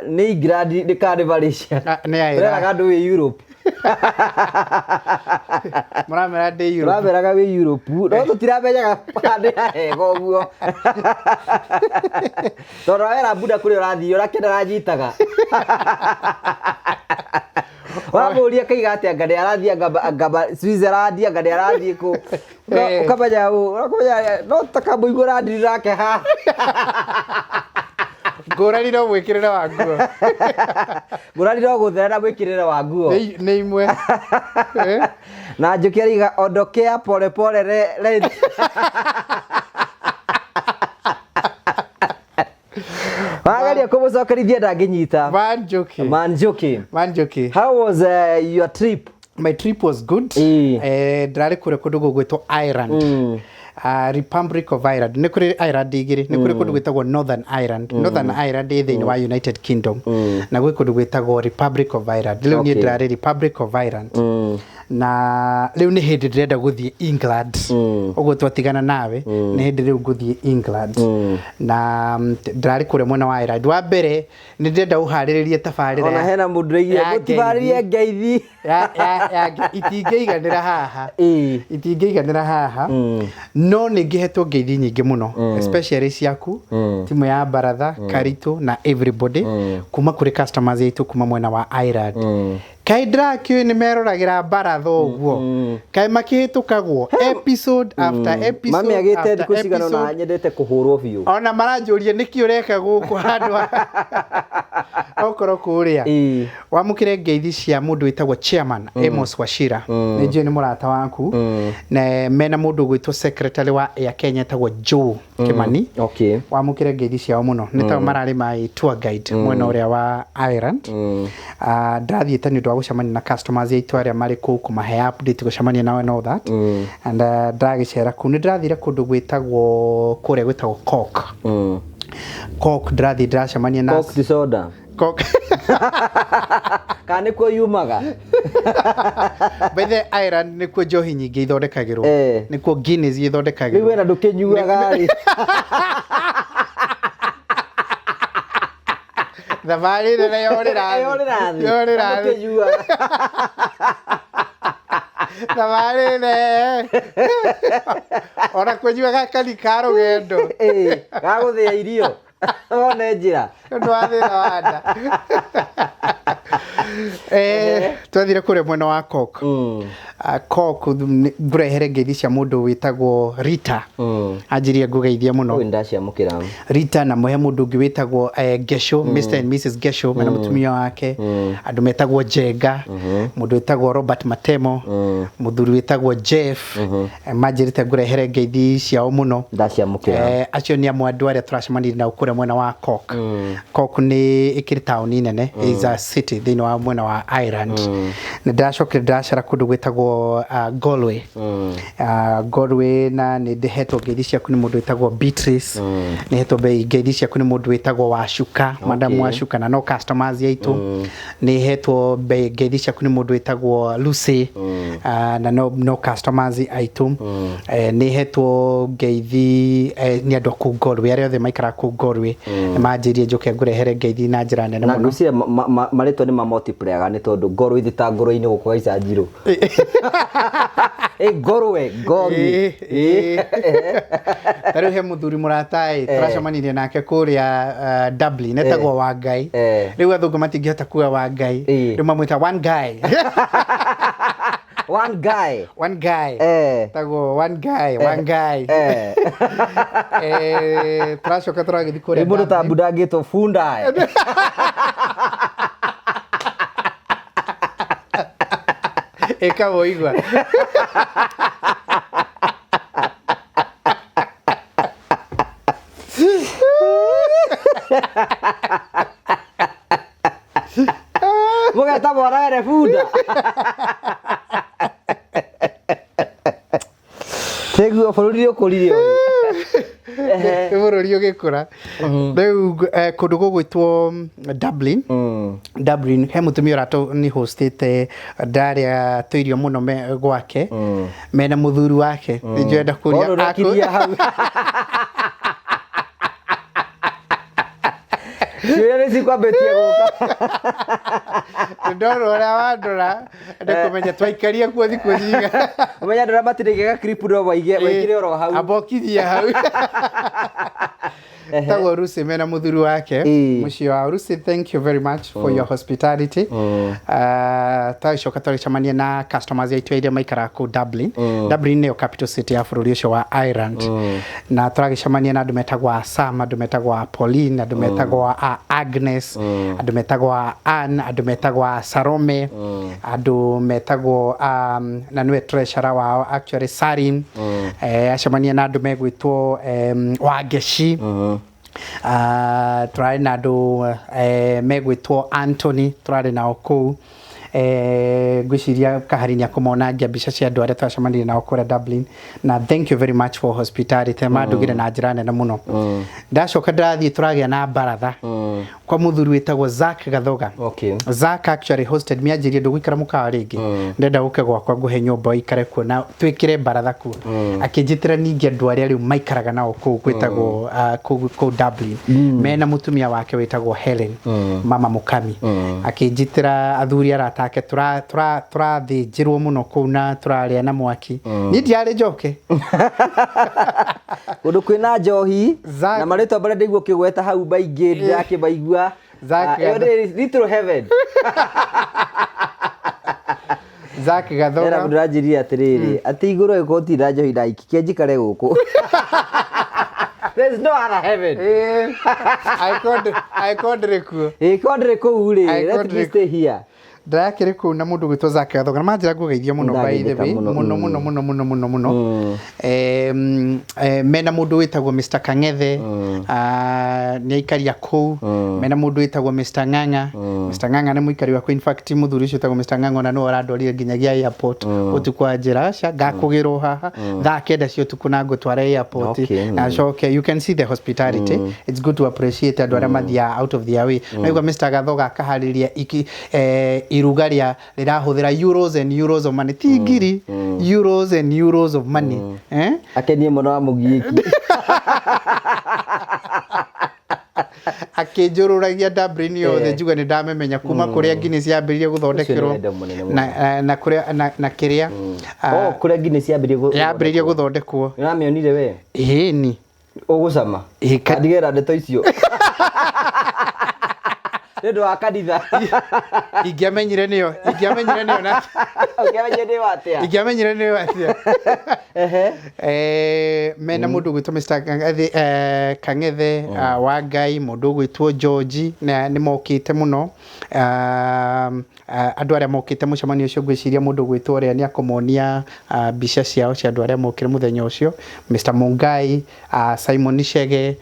nĩ England, nĩ kana nĩ Malaysia? Nĩ Ireland. Ũreraga andũ wĩ Europe. Mũramera ndĩ Europe. Ũrameraga wĩ Europe. No tũtiramenyaga handũ hega ũguo. Tondũ wera Buda kũrĩa ũrathiĩ, ũrakĩenda aranyitaga. Wamũria kaiga atĩa, anga nĩ arathiĩ anga Switzerland, anga nĩ arathiĩ kũ. Ũkamenya ũkamenya no ta kamũigua ũrandiri nake haha. Ngũrani no mwĩkĩrĩre wa nguo. Ngũrani no gũthera na mwĩkĩrĩre wa nguo. Nĩ imwe. Na Njũkĩ arauga ondokea pole pole re. Wageria kũmũcokerithia ndangĩnyita. Manjoki. Manjoki. Manjoki. How was your trip? My trip was good. Ndĩrarĩ kũrĩa kũndũ gũgwĩtwo Ireland. Republic of Ireland. Nĩ kũrĩ Ireland igĩrĩ. Nĩ kũrĩ kũndũ gwĩtagwo Northern Ireland. Northern Ireland ĩ thĩinĩ wa United Kingdom. Na gwĩ kũndũ gwĩtagwo Republic of Ireland. Rĩu niĩ ndĩrarĩ Republic of Ireland. Na rĩu nĩ hĩndĩ ndĩrenda gũthiĩ England. Ũguo twatigana nawe nĩ hĩndĩ rĩu ngũthiĩ England. Na ndĩrarĩ kũrĩa mwena wa Ireland. Wa mbere nĩ ndĩrenda ũharĩrĩrie tabarĩra Ona hena mũndũ ũraigire ya mũtibarĩrie ngeithi. Ya itingĩiganĩra haha. Itingĩiganĩra haha. No nĩ ngĩhetwo ngeithi nyingĩ mũno, especially ciaku, timu ya baratha, Karitũ na everybody, kuma kũrĩ customers aitũ kuma mwena wa Ireland. Kaĩ ndĩrakĩũĩ nĩ meroragĩra baratha ũguo, kaĩ makĩhĩtũkagwo episode after episode Mami agĩte after thikũ cigana episode. ona nyendete kũhũrwo biũ. Ona maranjũria nĩkĩ ũreka gũkũ handũ okorwo kũrĩa. Wamũkĩre ngeithi cia mũndũ wĩtagwo chairman Amos Wachira, nĩ njũĩ nĩ mũrata waku, na mena mũndũ ũgwĩtwo secretary wa Air Kenya etagwo Joe Kimani. Wamũkĩre ngeithi ciao mũno, nĩ tao mararĩ my tour guide mwena ũrĩa wa Ireland. Ndĩrathiĩte nĩ ũndũ wa gũcemania na customers aitũ arĩa marĩ kũu, kũmahe update, gũcemania nao and all that. And ndĩragĩcera kũu, nĩ ndĩrathire kũndũ gwĩtagwo kũrĩa gwĩtagwo Cork. Cork ndĩrathiĩ ndĩracemania na Cork disorder. Cork. Kana nĩkuo yumaga? By the Ireland nĩkuo njohi nyingĩ ithondekagĩrwo. Nĩkuo Guinness ithondekagĩrwo. Rĩu wena ndũkĩnyuaga rĩ. Thabarĩ nene yorĩra thĩ. Yorĩra thĩ. Yorĩra thĩ. Ndũkĩnyuaga. Thabarĩ nene. Ona kũnyua gakani ka rũgendo. Gagũthĩa irio. Wone njĩra. Ũndũ wa thĩna wa nda. Twathire kũrĩa mwena wa Cork. Cork ngũrehere ngeithi cia mũndũ wĩtagwo Rita. Anjirie ngũgeithia mũno. Ũyũ ndaciamũkĩra. Rita na mũhe mũndũ ũngĩ wĩtagwo Gesho, Mr and Mrs Gesho, mena mũtumia wake. Andũ metagwo Njenga, mũndũ wĩtagwo Robert Matemo, mũthuri wĩtagwo Jeff. Manjĩrĩte ngũrehere ngeithi ciao mũno. Ndaciamũkĩra. Acio nĩ amwe andũ arĩa tũracemanirie nao kũrĩa mwena wa Cork. Cork nĩ ĩkĩrĩ taũni nene, is a city thĩinĩ wa mwena wa Ireland. Nĩ ndĩracokire ndĩracera kũndũ gwĩtagwo Galway. Galway na nĩ ndĩhetwo ngeithi ciaku nĩ mũndũ wĩtagwo Beatrice. Nĩ hetwo ngeithi ciaku nĩ mũndũ wĩtagwo Wacuka, Madam Wacuka, na no customers aitũ. Nĩ hetwo ngeithi ciaku nĩ mũndũ wĩtagwo Lucy, na no customers aitũ. Nĩ hetwo ngeithi nĩ andũ a kũu Galway, arĩa othe maikaraga kũu Galway. Nĩ manjĩrire njoke ngũrehere ngeithi na njĩra nene Na mũno. ngwĩciria marĩtwa nĩ ma multiplayaga nĩ tondũ Galway ti ta ngoro-inĩ gũkũ gaica njirũ. Galway, Galway. Ta rĩu he mũthuri mũrata ĩ, tũracemanirie nake kũrĩa Dublin, etagwo Wangai. Rĩu athũngũ matingĩhota kuga Wangai, rĩu mamwĩta one guy. One guy. One guy. Tagwo one guy, one guy. Tũracoka tũragĩthiĩ kũrĩa Rĩu mũndũ ta Dublin. Buda angĩtwo bunda. Ĩka woigua. Mũgeta mwana wene bunda. Tiguo bũrũri ũkũrire ũyũ. Nĩ bũrũri ũgĩkũra. Rĩu kũndũ gũgwĩtwo Dublin. Dublin he mũtumia ũratũ nĩ hostĩte ndarĩa tũirio mũno gwake. Mena mũthuri wake. Nĩ njenda kũria Bono ũrekirie hau. Ciũria nĩ cikwambĩtie gũka. Ndona ũrĩa wandora, ndĩkũmenya twaikaria kuo thikũ cigana. Ũmenya andũ arĩa matirĩgĩaga clip no waigire oro hau. Amba ũkinyie hau. Tagwo Lucy mena mũthuri wake. Mũciĩ wa Lucy, thank you very much for your hospitality. Twagĩcoka twagĩcemania na customers aitũ arĩa maikaraga kũu Dublin. Dublin nĩyo capital city ya bũrũri ũcio wa Ireland. Na tũragĩcemania na andũ metagwo a Sam, andũ metagwo a Pauline, andũ metagwo a Agnes, andũ metagwo a Ann, andũ metagwo a Salome, andũ metagwo na nĩwe treasurer wao actually Salim. Acemania na andũ megwĩtwo Wangeci. Tũrarĩ na andũ megwĩtwo Anthony, tũrarĩ nao kũu. Ngwĩciria Kahari nĩ akũmonangia mbica cia andũ arĩa twacemanirie nao kũrĩa Dublin, na thank you very much for hospitality. Mandugire na njĩra nene mũno. Ndacoka ndĩrathiĩ tũragĩa na baratha kwa mũthuri wĩtagwo Zack Gathoga. Zack actually hosted me, anjĩrie ndũgũikara mũkawa rĩngĩ, ndenda ũke gwakwa ngũhe nyũmba ũikare kuo na twĩkĩre baratha kuo. Akĩnjĩtĩra ningĩ andũ arĩa rĩu maikaraga nao kũu gwĩtagwo kũu Dublin, mena mũtumia wake wĩtagwo Helen, mama Mukami. Akĩnjĩtĩra athuri arata ake, tũrathĩnjĩrwo mũno kũu na tũrarĩa na mwaki. Niĩ ndiarĩ njoke. Kũndũ kwĩna njohi na marĩtwa marĩa ndaigua ũkĩgweta hau maingĩ ndĩrakĩmaigua. Ĩyo nĩ little heaven. Zack Gathoga. Era mũndũ ũranjĩrire atĩrĩrĩ, atĩ igũrũ angĩkorwo gũtirĩ na njohi na ikikia njikare gũkũ. There's no other heaven. Angĩkorwo ndĩrĩ kuo. Ĩĩ, korwo ndĩrĩ kũu rĩ, let me stay here. Ndĩrakĩrĩ kũu na mũndũ gwĩtwo Zack Gathoga na manjĩra ngũgeithia mũno, by the way, mũno mũno mũno mũno mũno mũno. Mena mũndũ wĩtagwo Mr Kang'ethe, nĩ aikaria kũu. Mena mũndũ wĩtagwo Mr Ng'ang'a. Mr Ng'ang'a nĩ mũikari wa kũu. In fact, mũthuri ũcio wĩtagwo Mr Ng'ang'a ona nĩwe ũrandwarire nginyagia airport ũtukũ wa njĩra aca ngakũgĩrwo haha thaa 9 cia ũtukũ na ngũtwara airport. Na coke, you can see the hospitality. It's good to appreciate andũ arĩa mathiaga out of their way. Naigua Mr Gathoga akaharĩria iki iruga rĩa rĩrahũthĩra euros and euros of money, ti ngiri, euros and euros of money, eh? Akenie mwana wa mũgiĩki. Akĩnjũrũragia Dublin yothe. Njuga nĩ ndamemenya kuma kũrĩa Guinness yambĩrĩirie gũthondekerwo. Ũcio nĩ wendo mũnene mũno. Na kũrĩa na kĩrĩa Oh, kũrĩa Guinness yambĩrĩirie yambĩrĩirie gũthondekwo. Nĩũramĩonire we? Ĩni. Ũgũcama? Ĩ. Ndigera ndeto icio nĩ ũndũ wa kanitha. Ingĩamenyire nĩyo na Ũngĩamenyire nĩ watĩa? Ingĩamenyire nĩyo atĩa? Mena mũndũ ũgwĩtwo Mr Kang'ethe, Kang'ethe wa Ngai, mũndũ ũgwĩtwo George, na nĩ mokĩte mũno. Andũ arĩa mokĩte mũcemanio ũcio, ngwĩciria mũndũ ũgwĩtwo ũrĩa nĩ akũmonia mbica ciao cia andũ arĩa mokire mũthenya ũcio, Mr Mungai, Simon Chege.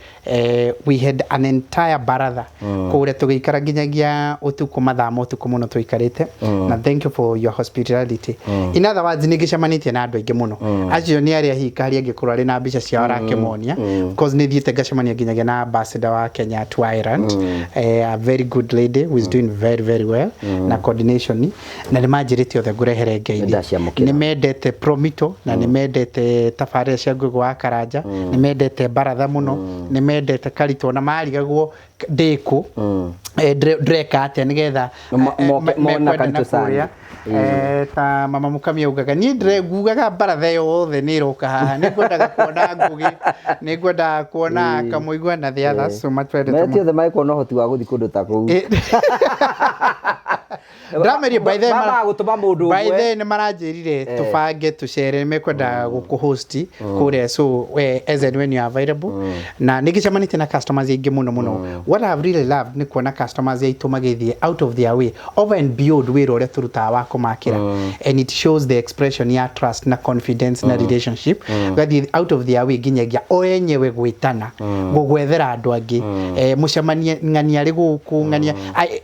We had an entire baratha kũrĩa tũgĩikara nginyagia ũtukũ, mathaa ma ũtukũ mũno tũikarĩte. Na thank you for your hospitality. In other words, nĩ ngĩcemanĩtie na andũ aingĩ mũno. Acio nĩ arĩa hihi Kahari angĩkorwo arĩ na mbica ciao arakĩmonia, because nĩ thiĩte ngacemania nginyagia na ambassador wa Kenya to Ireland, a very good lady who is doing very very well na coordination, na nĩ manjĩrĩte othe ngũrehere ngeithi. Nĩndaciamũkĩra. Nĩ mendete Promito na nĩ mendete tabarĩra cia Ngũgĩ wa Karanja, nĩ mendete baratha mũno, nĩ mendete Karito, na marigagwo ndĩkũ, ndĩreka atĩa nĩgetha Moke mona mekwenda Karito na kũrĩa. sana. Ta mama Mukami augaga niĩ ngugaga baratha yothe nĩ ĩroka haha, nĩ ngwendaga kuona Ngũgĩ, nĩ ngwendaga kuona Kamũigua na the others, so matwendete Meti mũno. othe magĩkorwo na ũhoti wa gũthiĩ kũndũ ta kũu. Ndĩramerie by the Mambaga gũtũma mũndũ by ũmwe. the nĩ maranjĩrire tũbange tũcere, mekwenda gũkũhost kũrĩa, so we, as and when you are available. Na nĩ ngĩcemanĩtie na customers aingĩ mũno mũno. What I have really loved nĩ kuona customers aitũ magĩthiĩ out of their way, over and beyond wĩra ũrĩa tũrutaga wa kũmakĩra, and it shows the expression ya trust na confidence na relationship. Gathiĩ out of their way nginyagia o enyewe gwĩtana gũgwethera andũ angĩ, mũcemanie ng'ania arĩ gũkũ ng'ania.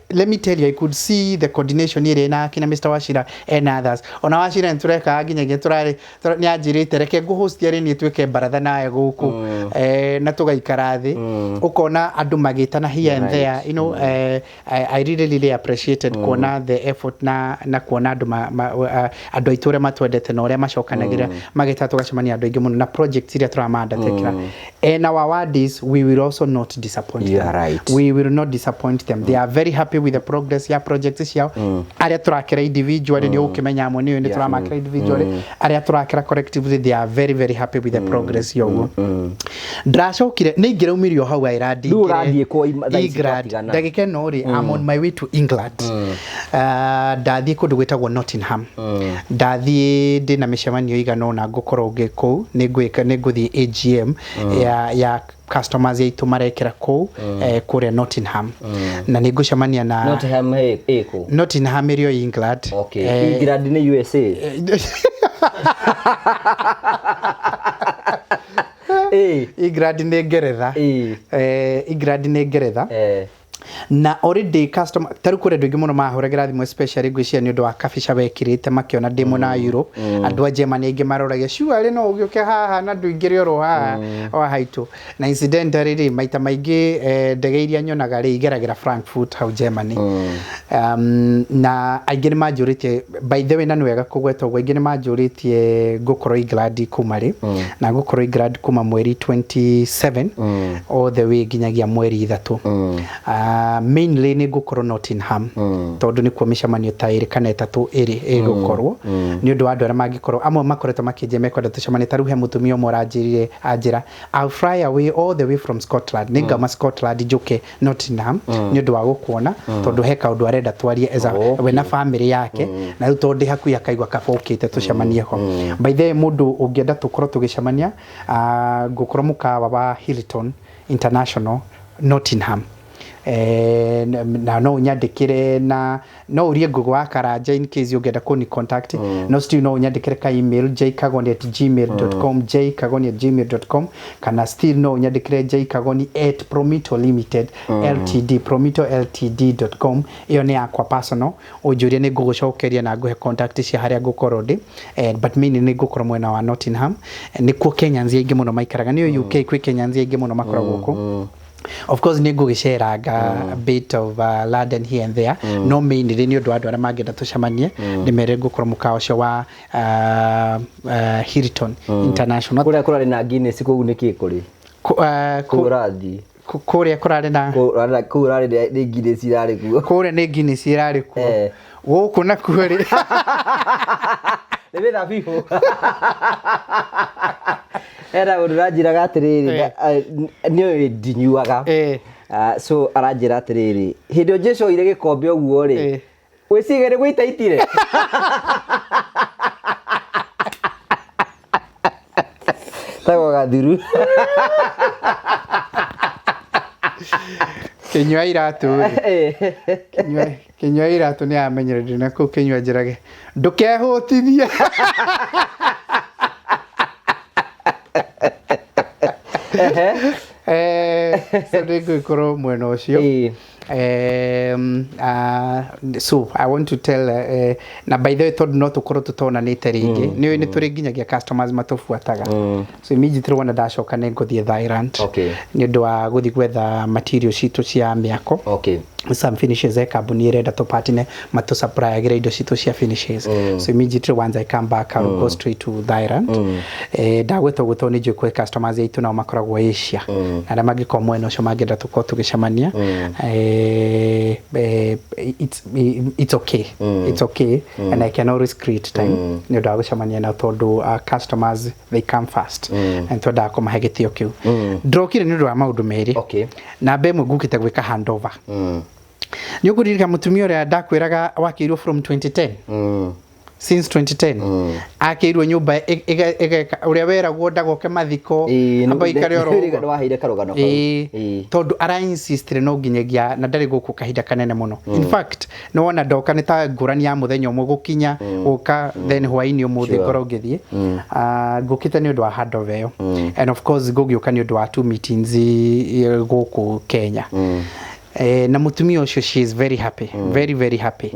Let me tell you, I could see the coordination ĩrĩa ĩna akina Mr Wachira and others. Ona Wachira nĩ tũrekaga nginyagia tũrarĩ nĩ anjĩrĩte reke ngũhost arĩ niĩ twĩke baratha nawe gũkũ, na tũgaikara thĩ, ũkona andũ magĩtana here and there. I really really appreciated kuona the effort na kuona andũ andũ aitũ ũrĩa matwendete na ũrĩa macokanagĩra magĩta tũgacemania andũ aingĩ mũno na projects iria tũramandatekera. And our word is we will also not disappoint You them. Are right. We will not disappoint them. They are very happy with the progress ya projects ciao. Arĩa tũrakĩra individually, nĩ ũkĩmenya amwe nĩ tũramakĩra individually, arĩa tũrakĩra collectively, they are very very happy with the progress ya ũguo. Ndĩracokire nĩ ingĩraumirio hau Ireland. Rĩu ũrathiĩ kwa thaa ici England. twatigana. Ndagĩka ĩno rĩ, I'm on my way to England. Ndathiĩ kũndũ gwĩtagwo Nottingham. Ndathiĩ ndĩna mĩcemanio ĩigana ũna ngũkorwo ngĩ kũu, nĩ ngwĩka nĩ ngũthiĩ AGM ya customers aitũ marekĩra kũu, kũrĩa Nottingham, na nĩ ngũcemania na Nottingham ĩkũ? Nottingham ĩrĩ o England. Okay. England nĩ USA. England nĩ Ngeretha. England nĩ Ngeretha. Na already customer ta rĩu kũrĩ andũ aingĩ mũno mahũragĩra thimũ, especially ngwĩciria nĩ ũndũ wa kabica wekĩrĩte makĩona ndĩ mwena wa Europe. Andũ a Germany aingĩ maroragia surely no ũgĩũke haha na ndũingĩre oro haha o haitũ. Na incidentally rĩ, maita maingĩ ndege iria nyonaga rĩ, igeragĩra Frankfurt hau Germany. Na aingĩ nĩ manjũrĩtie, by the way, na nĩ wega kũgweta ũguo, aingĩ nĩ manjũrĩtie ngũkorwo England kuma rĩ. Na ngũkorwo England kuma mweri 27 all the way nginyagia mweri 3. Mainly nĩ ngũkorwo Nottingham, tondũ nĩkuo mĩcemanio ta 2 kana 3 ĩrĩ ĩgũkorwo, nĩ ũndũ wa andũ arĩa mangĩkorwo amwe makoretwo makĩnjia mekwenda tũcemanie. Ta rĩu he mũtumia ũmwe ũranjĩrire, anjĩra, "I'll fly away all the way from Scotland, nĩ ngauma Scotland njũke Nottingham nĩ ũndũ wa gũkuona," tondũ he kaũndũ arenda twarie as a we na family yake. Na rĩu tondũ ndĩ hakuhĩ, akaigua kaba ũkĩte tũcemanie ho. By the way, mũndũ ũngĩenda tũkorwo tũgĩcemania, ngũkorwo mũkawa wa Hilton International, Nottingham. Na no ũnyandĩkĩre, na no ũrie Ngũgĩ wa Karanja in case ũngĩenda kũni contact. No still no ũnyandĩkĩre ka email, jkagoni@gmail.com, jkagoni@gmail.com, kana still no ũnyandĩkĩre jkagoni@promito limited ltd, promitoltd.com. Ĩyo nĩ yakwa personal. Ũnjũrie nĩ ngũgũcokeria na ngũhe contact cia harĩa ngũkorwo ndĩ. But mainly nĩ ngũkorwo mwena wa Nottingham. Nĩkuo Kenyans aingĩ mũno maikaraga. Nĩ UK kwĩ Kenyans aingĩ mũno makoragwo kũu. Of course nĩ ngũgĩceranga a bit of London here and there, no mainly nĩ ũndũ wa andũ arĩa mangĩenda tũcemanie, ndĩmere ngũkorwo mũkawa ũcio wa Hilton International. Kũrĩa kũrarĩ na Guinness kũu nĩ kĩ kũrĩ? Kũu ũrathiĩ. Kũrĩa kũrarĩ na Kũu ũrarĩ nĩ Guinness irarĩ kuo. Kũrĩa nĩ Guinness irarĩ kuo. Gũkũ nakuo rĩ, nĩ mĩthabibũ. Hena mũndũ ũranjĩraga atĩrĩrĩ, nĩ ũĩ ndinyuaga. So aranjĩra atĩrĩrĩ, hĩndĩ ĩyo Jesũ oire gĩkombe ũguo rĩ, wĩcirie nĩ gũita itire. Tagwo gathuru. Kĩnyua iratũ rĩ, kĩnyua iratũ nĩ amenyere ndĩ na kũu. Kĩnyua njĩrage ndũkehũtithie. So nĩ ngũgĩkorwo mwena ũcio. So I want to tell na by the way, tondũ no tũkorwo tũtonanĩte rĩngĩ, nĩ ũĩ nĩ tũrĩ nginyagia customers matũbuataga. So immediately wona ndacoka nĩ ngũthiĩ Thailand nĩ ũndũ wa gũthiĩ gwetha material citũ cia mĩako. Some finishes, he kambuni ĩrenda tũpartner matũsupplyagĩra indo citũ cia finishes. So immediately once I come back, I will go straight to Thailand. Ndagwĩta ũguo tondũ nĩ njũĩ kwĩ customers aitũ nao makoragwo Asia, na arĩa mangĩkorwo mwena ũcio mangĩenda tũkorwo tũgĩcemania. It's okay, it's okay, and I can always create time nĩ ũndũ wa gũcemania nao, tondũ customers, they come first, and twendaga kũmahe gĩtĩo kĩu. Ndĩrokire nĩ ũndũ wa maũndũ merĩ. Namba ĩmwe, ngũkĩte gwĩka handover. Nĩ ũkũririkana mũtumia ũrĩa ndakwĩraga wakĩirwo from 2010? Since 2010 akĩirwo nyũmba ĩgeka ũrĩa weragwo ndagoke mathiko, amba ikare oro ũguo. Nĩwaheire karũgano kau. Tondũ ara insistire no nginyagia, na ndarĩ gũkũ kahinda kanene mũno. In fact, nĩ wona ndoka nĩ ta ngũrani ya mũthenya ũmwe gũkinya gũka, then hwainĩ ũmũthĩ ngorwo ngĩthiĩ. Ngũkĩte nĩ ũndũ wa handover ĩyo, and of course ngũgĩũka nĩ ũndũ wa two meetings gũkũ Kenya. Na mũtumia ũcio, she is very happy, very very happy.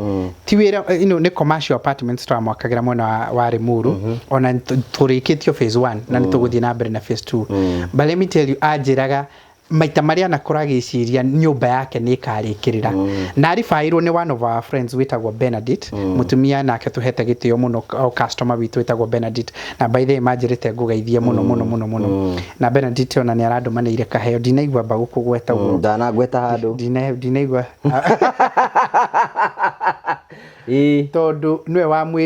Ti wĩra, nĩ commercial apartments tũramwakagĩra mwena wa Limuru. Ona tũrĩkĩtio phase 1 na nĩ tũgũthiĩ na mbere na phase 2. But let me tell you, anjĩraga maita marĩa anakorwo agĩciria nyũmba yake nĩ ĩkarĩkĩrĩra, na aribairwo nĩ one of our friends wĩtagwo Benedict. Mũtumia nake tũhete gĩtĩo mũno, o customer witũ wĩtagwo Benedict. Na by the way, manjĩrĩte ngũgeithie mũno mũno mũno mũno. Na Benedict ona nĩ arandũmanĩire kaheo, ndinaigua mba gũkũgweta ũguo. Ndanagweta handũ. Ndinaigua tondũ nĩwe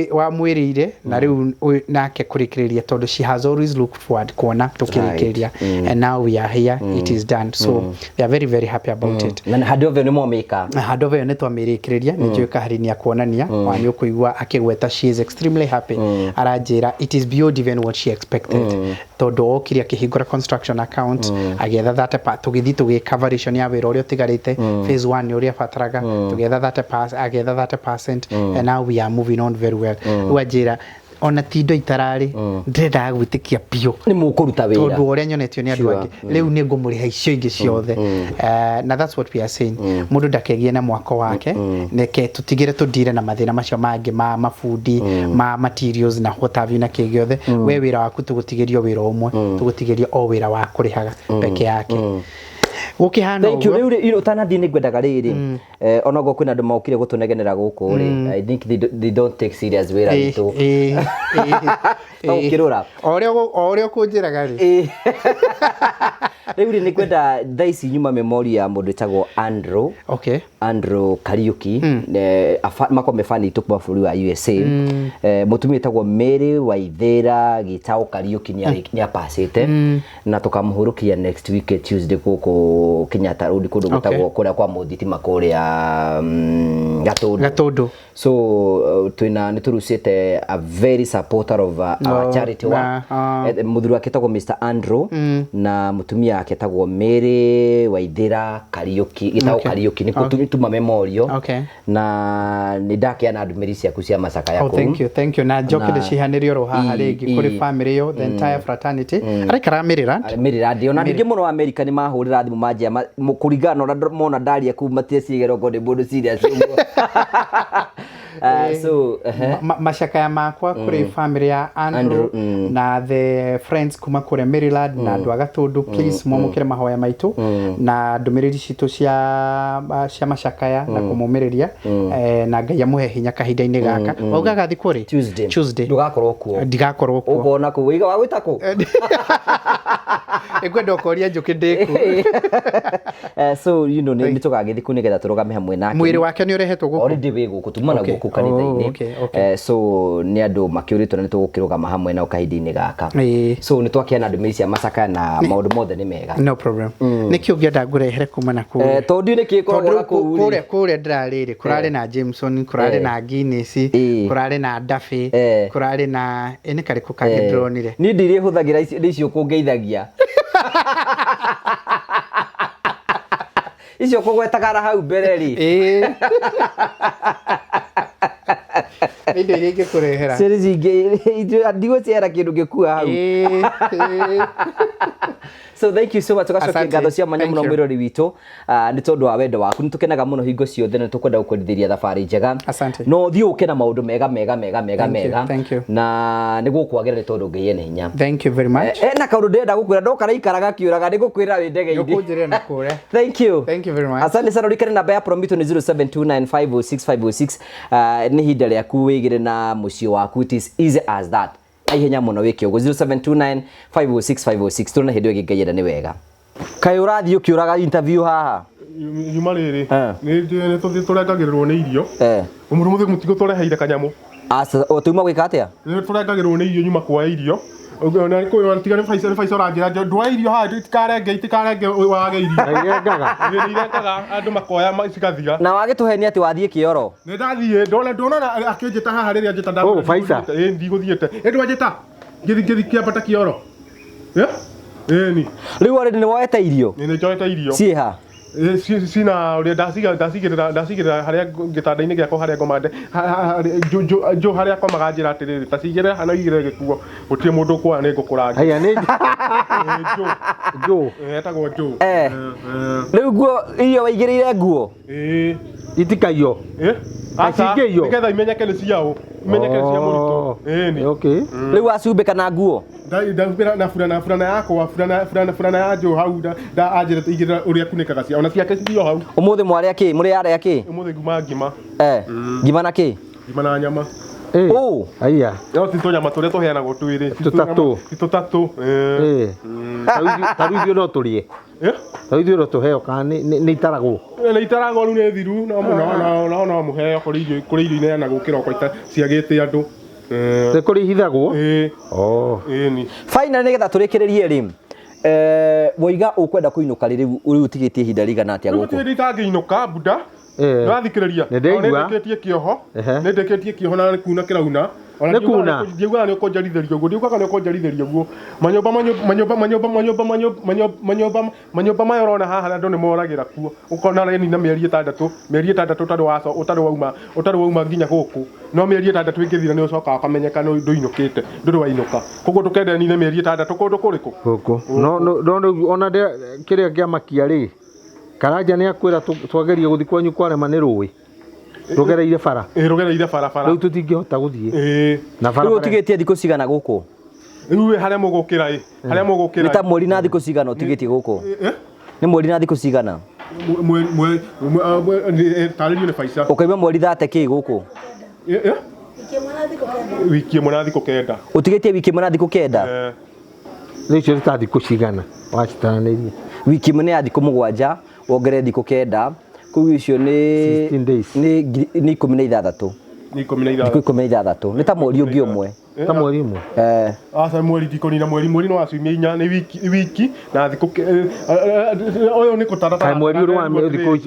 wamwĩrĩire, na rĩu nake kũrĩkĩrĩria, tondũ she has always looked forward kuona tũkĩrĩkĩrĩria, and now we are here, it is done, so they are very very happy about it. Na handover nĩ mwamĩka? Na handover ĩyo nĩ twamĩrĩkĩrĩria. Nĩ njũĩ kahari nĩ akuonania wa nĩ ũkũigua akĩgweta. She is extremely happy. Aranjĩra it is beyond even what she expected, tondũ okire akĩhingũra construction account, agĩetha 30 tũgĩthiĩ tũgĩka variation ya wĩra ũrĩa ũtigarĩte phase 1 ũrĩa abataraga, tũgĩetha 30, agĩetha 30%, and now we are moving on very well. Rĩu anjĩra Ona ti indo itararĩ, ndĩrendaga gwĩtĩkia biũ nĩ mũkũruta wĩra tondũ ũrĩa nyonetio nĩ andũ angĩ. Rĩu nĩ ngũmũrĩha icio ingĩ ciothe. Na that's what we are saying, mũndũ ndakegie na mwako wake, reke tũtigĩre tũndire na mathĩna macio mangĩ ma mabundi, ma materials na what have you na kĩ gĩothe. We wĩra waku tũgũtigĩrio wĩra ũmwe, tũgũtigĩrio o wĩra wa kũrĩhaga peke yake gũkĩhana. Thank you. Rĩu rĩ, ũtanathiĩ nĩ ngwendaga rĩrĩ, onokorwo kwĩna andũ mokire gũtũnegenera gũkũ rĩ, I think they don't take serious wĩra witũ. No ũkĩrora. O ũrĩa ũkũnjĩraga rĩ. Rĩu rĩ, nĩ ngwenda thaa ici nyuma memori ya mũndũ wĩtagwo Andrew. Andrew Kariuki, makorwo me fan itũ kuma bũrũri wa USA. Mũtumia wĩtagwo Mary Waithĩra Gĩtaũ Kariuki nĩ apacĩte na tũkamũhurũkia next week Tuesday gũkũ Kenyatta Road, kũndũ gwĩtagwo kũrĩa kwa mũthitima kũrĩa Gatũndũ. Gatũndũ. So twina nĩ tũrucĩte a very supporter of our charity work. Mũthuri wake etagwo Mr Andrew na mũtumia wake etagwo Mary Waithĩra Kariuki Gĩtaũ. Kariuki nĩ tuma memorial. Na nĩ ndakeana ndũmĩrĩri ciaku cia macakaya. Oh, thank you, thank you. Na njoke ndĩcihanĩrie oro haha rĩngĩ kũrĩ family ĩyo, the entire fraternity. Araikara Maryland. Maryland. Ona ningĩ mũno America nĩ mahũrĩra thimũ manjia kũringana na ũrĩa mona ndaria kũu matiecigera okorwo nĩ mũndũ serious ũguo. So Macakaya makwa kũrĩ family ya Andrew, Andrew, na the friends kuma kũrĩa Maryland na andũ a Gatũndũ. Please mwamũkĩre mahoya maitũ na ndũmĩrĩri citũ cia macakaya na kũmũmĩrĩria, na Ngai amũhe hinya kahinda-inĩ gaka. Waugaga thikũ rĩ? Tuesday. Tuesday. Ndũgakorwo kuo. Ndigakorwo kuo. Ũkona kũ wĩiga wa gwĩta kũ? Ĩngwenda ũkoria njũkĩ ndĩkuo. So nĩ tũgagĩthiĩ kũu nĩgetha tũrũgame hamwe nake. Mwĩrĩ wake nĩ ũrehetwo gũkũ? Already wĩ gũkũ, tuma na gũkũ kanitha-inĩ. So nĩ andũ makĩũrĩtwo na nĩ tũgũkĩrũgama hamwe nao kahinda-inĩ gaka. So nĩ twakĩana ndũmĩrĩri cia macakaya na maũndũ mothe nĩ mega. No problem. Nĩkĩ ũngĩenda ngũrehere kuma na kũrĩa? Tondũ ndiũĩ nĩkĩ gĩkoragwo na kũu rĩ. Kũrĩa ndĩrarĩ rĩ, kũrarĩ na Jameson, kũrarĩ na Guinness, kũrarĩ na Duffy, kũrarĩ na nĩ karĩkũ kangĩ ndĩronire? Niĩ ndirĩ hũthagĩra icio, nĩ icio kũngeithagia icio kũgwetaga na hau mbere rĩ. Nĩ indo iria ingĩkũrehera. Ciĩrĩ cingĩ ndigũciara kĩndũ gĩkua hau. Ĩĩ. So thank you so much. Tugacokia Asante. ngatho cia mwanya Thank mũno you. mwĩrori witũ. Nĩ tondũ wa wendo waku nĩ tũkenaga mũno hingo ciothe na tũkwenda gũkwendithĩria thabarĩ njega. Asante. No ũthiĩ ũke na maũndũ mega mega mega mega Thank you, mega. thank you. Na nĩ gũkwagĩra nĩ tondũ Ngai ena hinya. Thank you very much. Na kaũndũ ndĩrenda gũkwĩra ndoka raikaraga kĩũraga nĩ gũkwĩra wĩ ndege-inĩ. Ũkũnjĩrĩra na kũrĩa. Thank you. Thank you very much. Asante sana. Urikane namba ya Promito nĩ 0729506506. Nĩ ihinda rĩaku wĩigĩre na mũciĩ waku. It is easy as that. Na ihenya mũno wĩke ũguo 0729506506. Tuona hĩndĩ ĩyo ĩngĩ Ngai enda nĩ wega. Kaĩ ũrathiĩ ũkĩũraga interview haha? Nyuma rĩrĩ, nĩ tũthiĩ tũrengagĩrĩrwo nĩ irio. Ũmũthĩ mũtigo tũreheire kanyamũ. Aca, o tuma gwĩka atĩa? Nĩ tũrengagĩrĩrwo nĩ irio nyuma kuoya irio. Na nĩ tiga nĩ Faisal, nĩ Faisal ũranjĩra ndwoe irio haha itikarenge itikarenge wage irio. Irengaga. Nĩ irengaga andũ makoya cigathira. Na wagĩtũhenia atĩ wathiĩ kĩoro. Nĩ ndathiĩ ndona ndona akĩnjĩta haha rĩrĩa njĩta. Oh, Faisal. Ĩ ndigũthiĩte. Ĩ ndwanjĩta. Ngĩthi ngĩthi kĩambata kĩoro. Ĩ? Ĩni. Rĩu already nĩ woete irio? Nĩ njoete irio. Ciĩ ha? Ĩ, cina ũrĩa ndaciga ndacigĩrĩra ndacigĩrĩra harĩa gĩtanda-inĩ gĩakwa harĩa ngomande njũ harĩa akomaga njĩra atĩrĩrĩ ta cigĩrĩra hana igĩrĩre gĩkuo gũtirĩ mũndũ ũkuoya nĩ ngũkũrangia. Haya nĩ Ĩ, njũ. Njũ. Ĩ, etagwo njũ. Rĩu nguo irio waigĩrĩire nguo? Ĩ. Itikaiyo. Ĩ? Aca, Cingĩiywo? nĩgetha imenyeke nĩ ciaũ, imenyeke nĩ cia mũrutwo. Ĩni. Rĩu wacumbĩka na nguo? Ndahumbĩra na burana burana yakwa burana burana burana ya njũ hau nda anjĩra igĩrĩra ũrĩa kunĩkaga cia ona ciake cirio hau. Ũmũthĩ mwarĩa kĩ? Mũrĩ arĩa kĩ? Ũmũthĩ nguma ngima. Ngima na kĩ? Ngima na nyama. Ũ. Aya. No ti tũnyama tũrĩa tũheanagwo twĩrĩ. Tũtatũ. Ti tũtatũ. Ta rĩu ithuĩ no tũrĩe? Ta rĩu ithuĩ no tũheo kana nĩ itaragwo? Nĩ itaragwo rĩu nĩ thiru no no no no mũheo kũrĩ irio kũrĩ irio ineanagwo kĩroko ciagĩte andũ. Nĩ kũrĩ ihithagwo? Ĩĩ. Oh. Ĩni. Finally nĩgetha tũrĩkĩrĩrie rĩ, woiga ũkwenda kũinũka rĩ, rĩu rĩu ũtigĩtie ihinda rĩigana atĩa Rĩu gũkũ? gũtirĩ itangĩinũka buda. Nĩwathikĩrĩria? Nĩ ndĩraigua. Nĩ ndĩkĩtie kĩoho. Nĩ ndĩkĩtie kĩoho na nĩ kuna kĩrauna. Ona Nĩ kuna. Ndiugaga nĩ ũkũnjarithĩria ũguo, ndiugaga nĩ ũkũnjarithĩria ũguo. Manyũmba manyũmba manyũmba manyũmba manyũmba manyũmba manyũmba manyũmba maya ũrona haha andũ nĩ moragĩra kuo. Ũkona nina mĩeri ĩtandatũ, mĩeri ĩtandatũ ũtarĩ waco ũtarĩ wauma ũtarĩ wauma nginya gũkũ. No mĩeri ĩtandatũ ĩngĩthira nĩ ũcokaga ũkamenyeka ndũinũkĩte, ndũrĩ wainũka. Koguo ndũkende nine mĩeri ĩtandatũ kũndũ kũrĩkũ? Gũkũ. No no no rĩu ona kĩrĩa kĩamakia rĩ, Karanja nĩ akwĩra twageria gũthiĩ kwanyu kwarema nĩ rũĩ. Rũgereire bara. Ĩ rũgereire barabara. Rĩu tũtingĩhota gũthiĩ. Ĩĩ. Na Rĩu barabara. ũtigĩtie thikũ cigana gũkũ? Rĩu ĩ harĩa mũgũkĩra ĩ, harĩa mũgũkĩra. Nĩ ta mweri na thikũ cigana ũtigĩtie gũkũ? Nĩ mweri na thikũ cigana? Tarĩrio nĩ Faiza. Ũkaima mweri thate kĩ gũkũ? Wiki ĩmwe na thikũ kenda. Ũtigĩtie wiki ĩmwe na thikũ kenda? Rĩu icio nĩ ta thikũ cigana wacitaranĩria? Wiki ĩmwe nĩ ya thikũ mũgwanja, wongerere thikũ kenda, koguo icio nĩ 16 days. nĩ nĩ ikũmi na ithathatũ. Nĩ ikũmi na Thikũ ithathatũ. ikũmi na ithathatũ. Nĩ ta mweri ũngĩ ũmwe. Ta mweri ũmwe. Aca mweri ndikũnina mweri, mweri nĩ wa ciumia inya, nĩ wiki, wiki na thikũ ũyũ nĩ kũtara Kaĩ mweri ũrĩ wa thikũ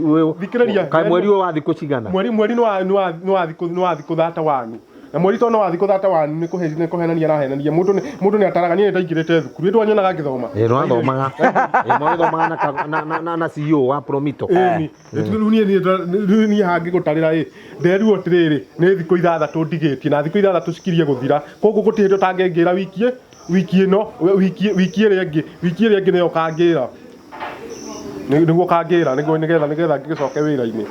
Thikĩrĩria. Kaĩ mweri ũyũ wa thikũ cigana? Mweri mweri nĩ wa nĩ wa nĩ wa thikũ nĩ wa thikũ 31. Na mweri to nĩ wa thikũ 31 nĩ kũhe nĩ kũhenania arahenania. Mũndũ nĩ mũndũ nĩ ataraga, niĩ ndaingĩrĩte thukuru. Ĩ ndwanyonaga ngĩthoma. Ĩ nwathomaga. Ĩ mwagĩthomaga na na na na CEO wa Promito. Ĩni. Rĩu niĩ niĩ rĩu niĩ haha ngĩgũtarĩra ĩ, nderirwo atĩrĩrĩ, nĩ thikũ ithathatũ ndigĩtie na thikũ ithathatũ cikirie gũthira. Koguo gũtirĩ hĩndĩ ũtangĩngĩra wiki wiki ĩno, wiki wiki ĩrĩa ĩngĩ, wiki ĩrĩa ĩngĩ nĩyo ũkangĩra. Nĩguo ũkangĩra nĩguo nĩgetha nĩgetha ngĩgĩcoke wĩra-inĩ.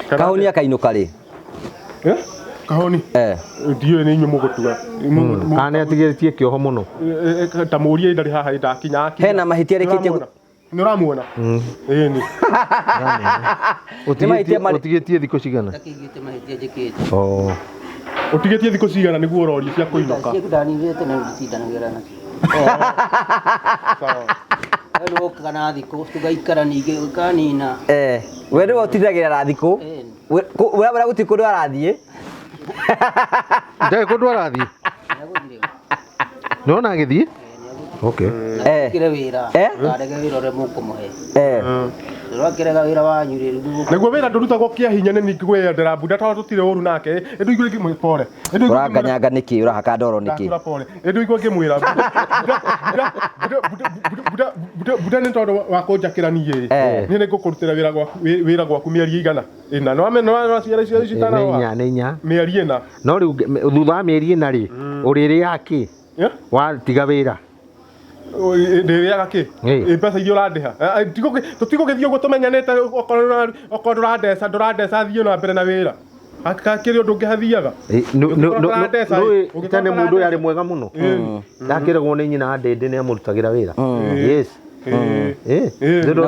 Kahũni akainũka rĩ? Kahũni? Ndiũĩ nĩ inyuĩ mũgũtua. Kana nĩ atigĩrĩtie kĩoho mũno? Ta mũrie ndarĩ haha ndakinya. Hena mahĩtia arĩkĩtie Nĩ ũramuona? Ĩni. Ũtigĩtie thikũ cigana? Ndakĩigĩte mahĩtia njĩkĩte. Oh. Ũtigĩtie thikũ cigana nĩguo ũrorie cia kũinũka? Ciaku ndaninĩte na nditindanagĩra nacio. Sawa. We nĩ wokaga na thikũ tũgaikara ningĩ ũkanina. We nĩwe ũtindagĩra na thikũ. We wĩra gũtirĩ kũndũ arathiĩ. Ndarĩ kũndũ arathiĩ. Nĩwona agĩthiĩ? Okay. Kire wĩra. Ndarege wĩra ũrĩa mũkũmũhe. Rwakĩrega wĩra wanyu rĩ rĩu Nĩguo wĩra ndũrutagwo kĩa hinya nĩ ningĩ kwĩyendera mbunda tondũ tũtirĩ ũru nake. Ĩndũ igua ngĩmwĩra pole. Ũranganyanga nĩkĩ? Ũrahaka ndoro nĩkĩ? Ndakũra pole. Ĩndũ igua ngĩmwĩra mbunda mbunda nĩ tondũ wa kũnjakĩra niĩ. Niĩ nĩ ngũkũrutĩra wĩra gwaku wĩra gwaku mĩeri ĩigana ĩna. Nĩ wamenya nĩ wa ciara icio ici Nĩ inya, nĩ inya. Mĩeri ĩna. No rĩu thutha wa mĩeri ĩna rĩ, ũrĩrĩaga kĩ? Watiga wĩra. Ndĩrĩaga kĩ? Mbeca iria ũrandĩha. Tũtigũgĩthiĩ ũguo tũmenyanĩte okorwo ndũrandeca ndũrandeca thiĩ na mbere na wĩra. Hakĩrĩ ũndũ ũngĩ hathiaga. Nĩ tene mũndũ ũyũ arĩ mwega mũno. Ndakĩragwo nĩ nyina ndĩndĩ nĩ amũrutagĩra wĩra. Yes. Na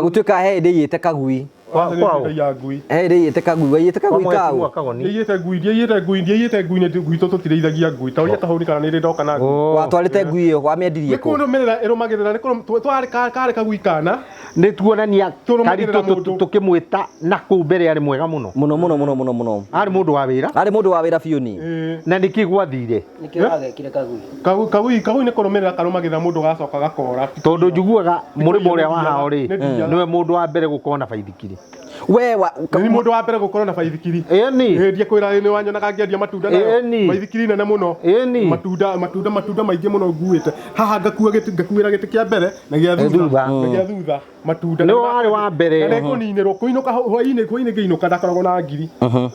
gũtuĩka he hĩndĩ aiyĩte kagui. He hĩndĩ aiyĩte kagui. Waiyĩte kagui kaũ? Ndiaiyĩte ngui, ndiaiyĩte ngui, ndiaiyĩte ngui nĩ gwitũ tũtirĩithagia ngui. Ta ũria kahũni kana nĩ ĩrĩ ndoka na ngui. Watwarĩte ngui ĩyo wamĩendirie Nĩ kũ? kũrũmĩrĩra ĩrũmagĩrĩra nĩ twarĩ karĩ kagui kana. Nĩ tuonania Tũrũmagĩrĩra Karitũ mũndũ. tũkĩmwĩta na kũu mbere arĩ mwega mũno. Mũno mũno mũno mũno mũno. Arĩ mũndũ wa wĩra. Arĩ mũndũ wa wĩra biũ ni. Na nĩkĩ gwathire? Nĩkĩo wagekire kagui. Kagui kagui nĩ kũrũmĩrĩra karũmagĩrĩra mũndũ gacoka gakora. Tondũ njiguaga mũrĩmo ũrĩa wa hao rĩ, Nĩ ndiaga. nĩwe mũndũ wa mbere gũkorwo na baithikiri. We wa Nĩ mũndũ wa mbere gũkorwo na baithikiri. Ĩni. Ĩ ndiakwĩra nĩ wanyonaga ngĩendia matunda nayo. Ĩni. Baithikiri nene mũno. Ĩni. Matunda matunda matunda maingĩ mũno nguĩte. Haha ngakua gĩtĩ ngakuĩra gĩtĩ kĩa mbere na gĩa thutha. Thutha. Na gĩa thutha. Matunda. Nĩwe warĩ wa mbere. Na nĩngũninĩrwo kũinũka hwainĩ hwainĩ ngĩinũka ndakoragwo na ngiri.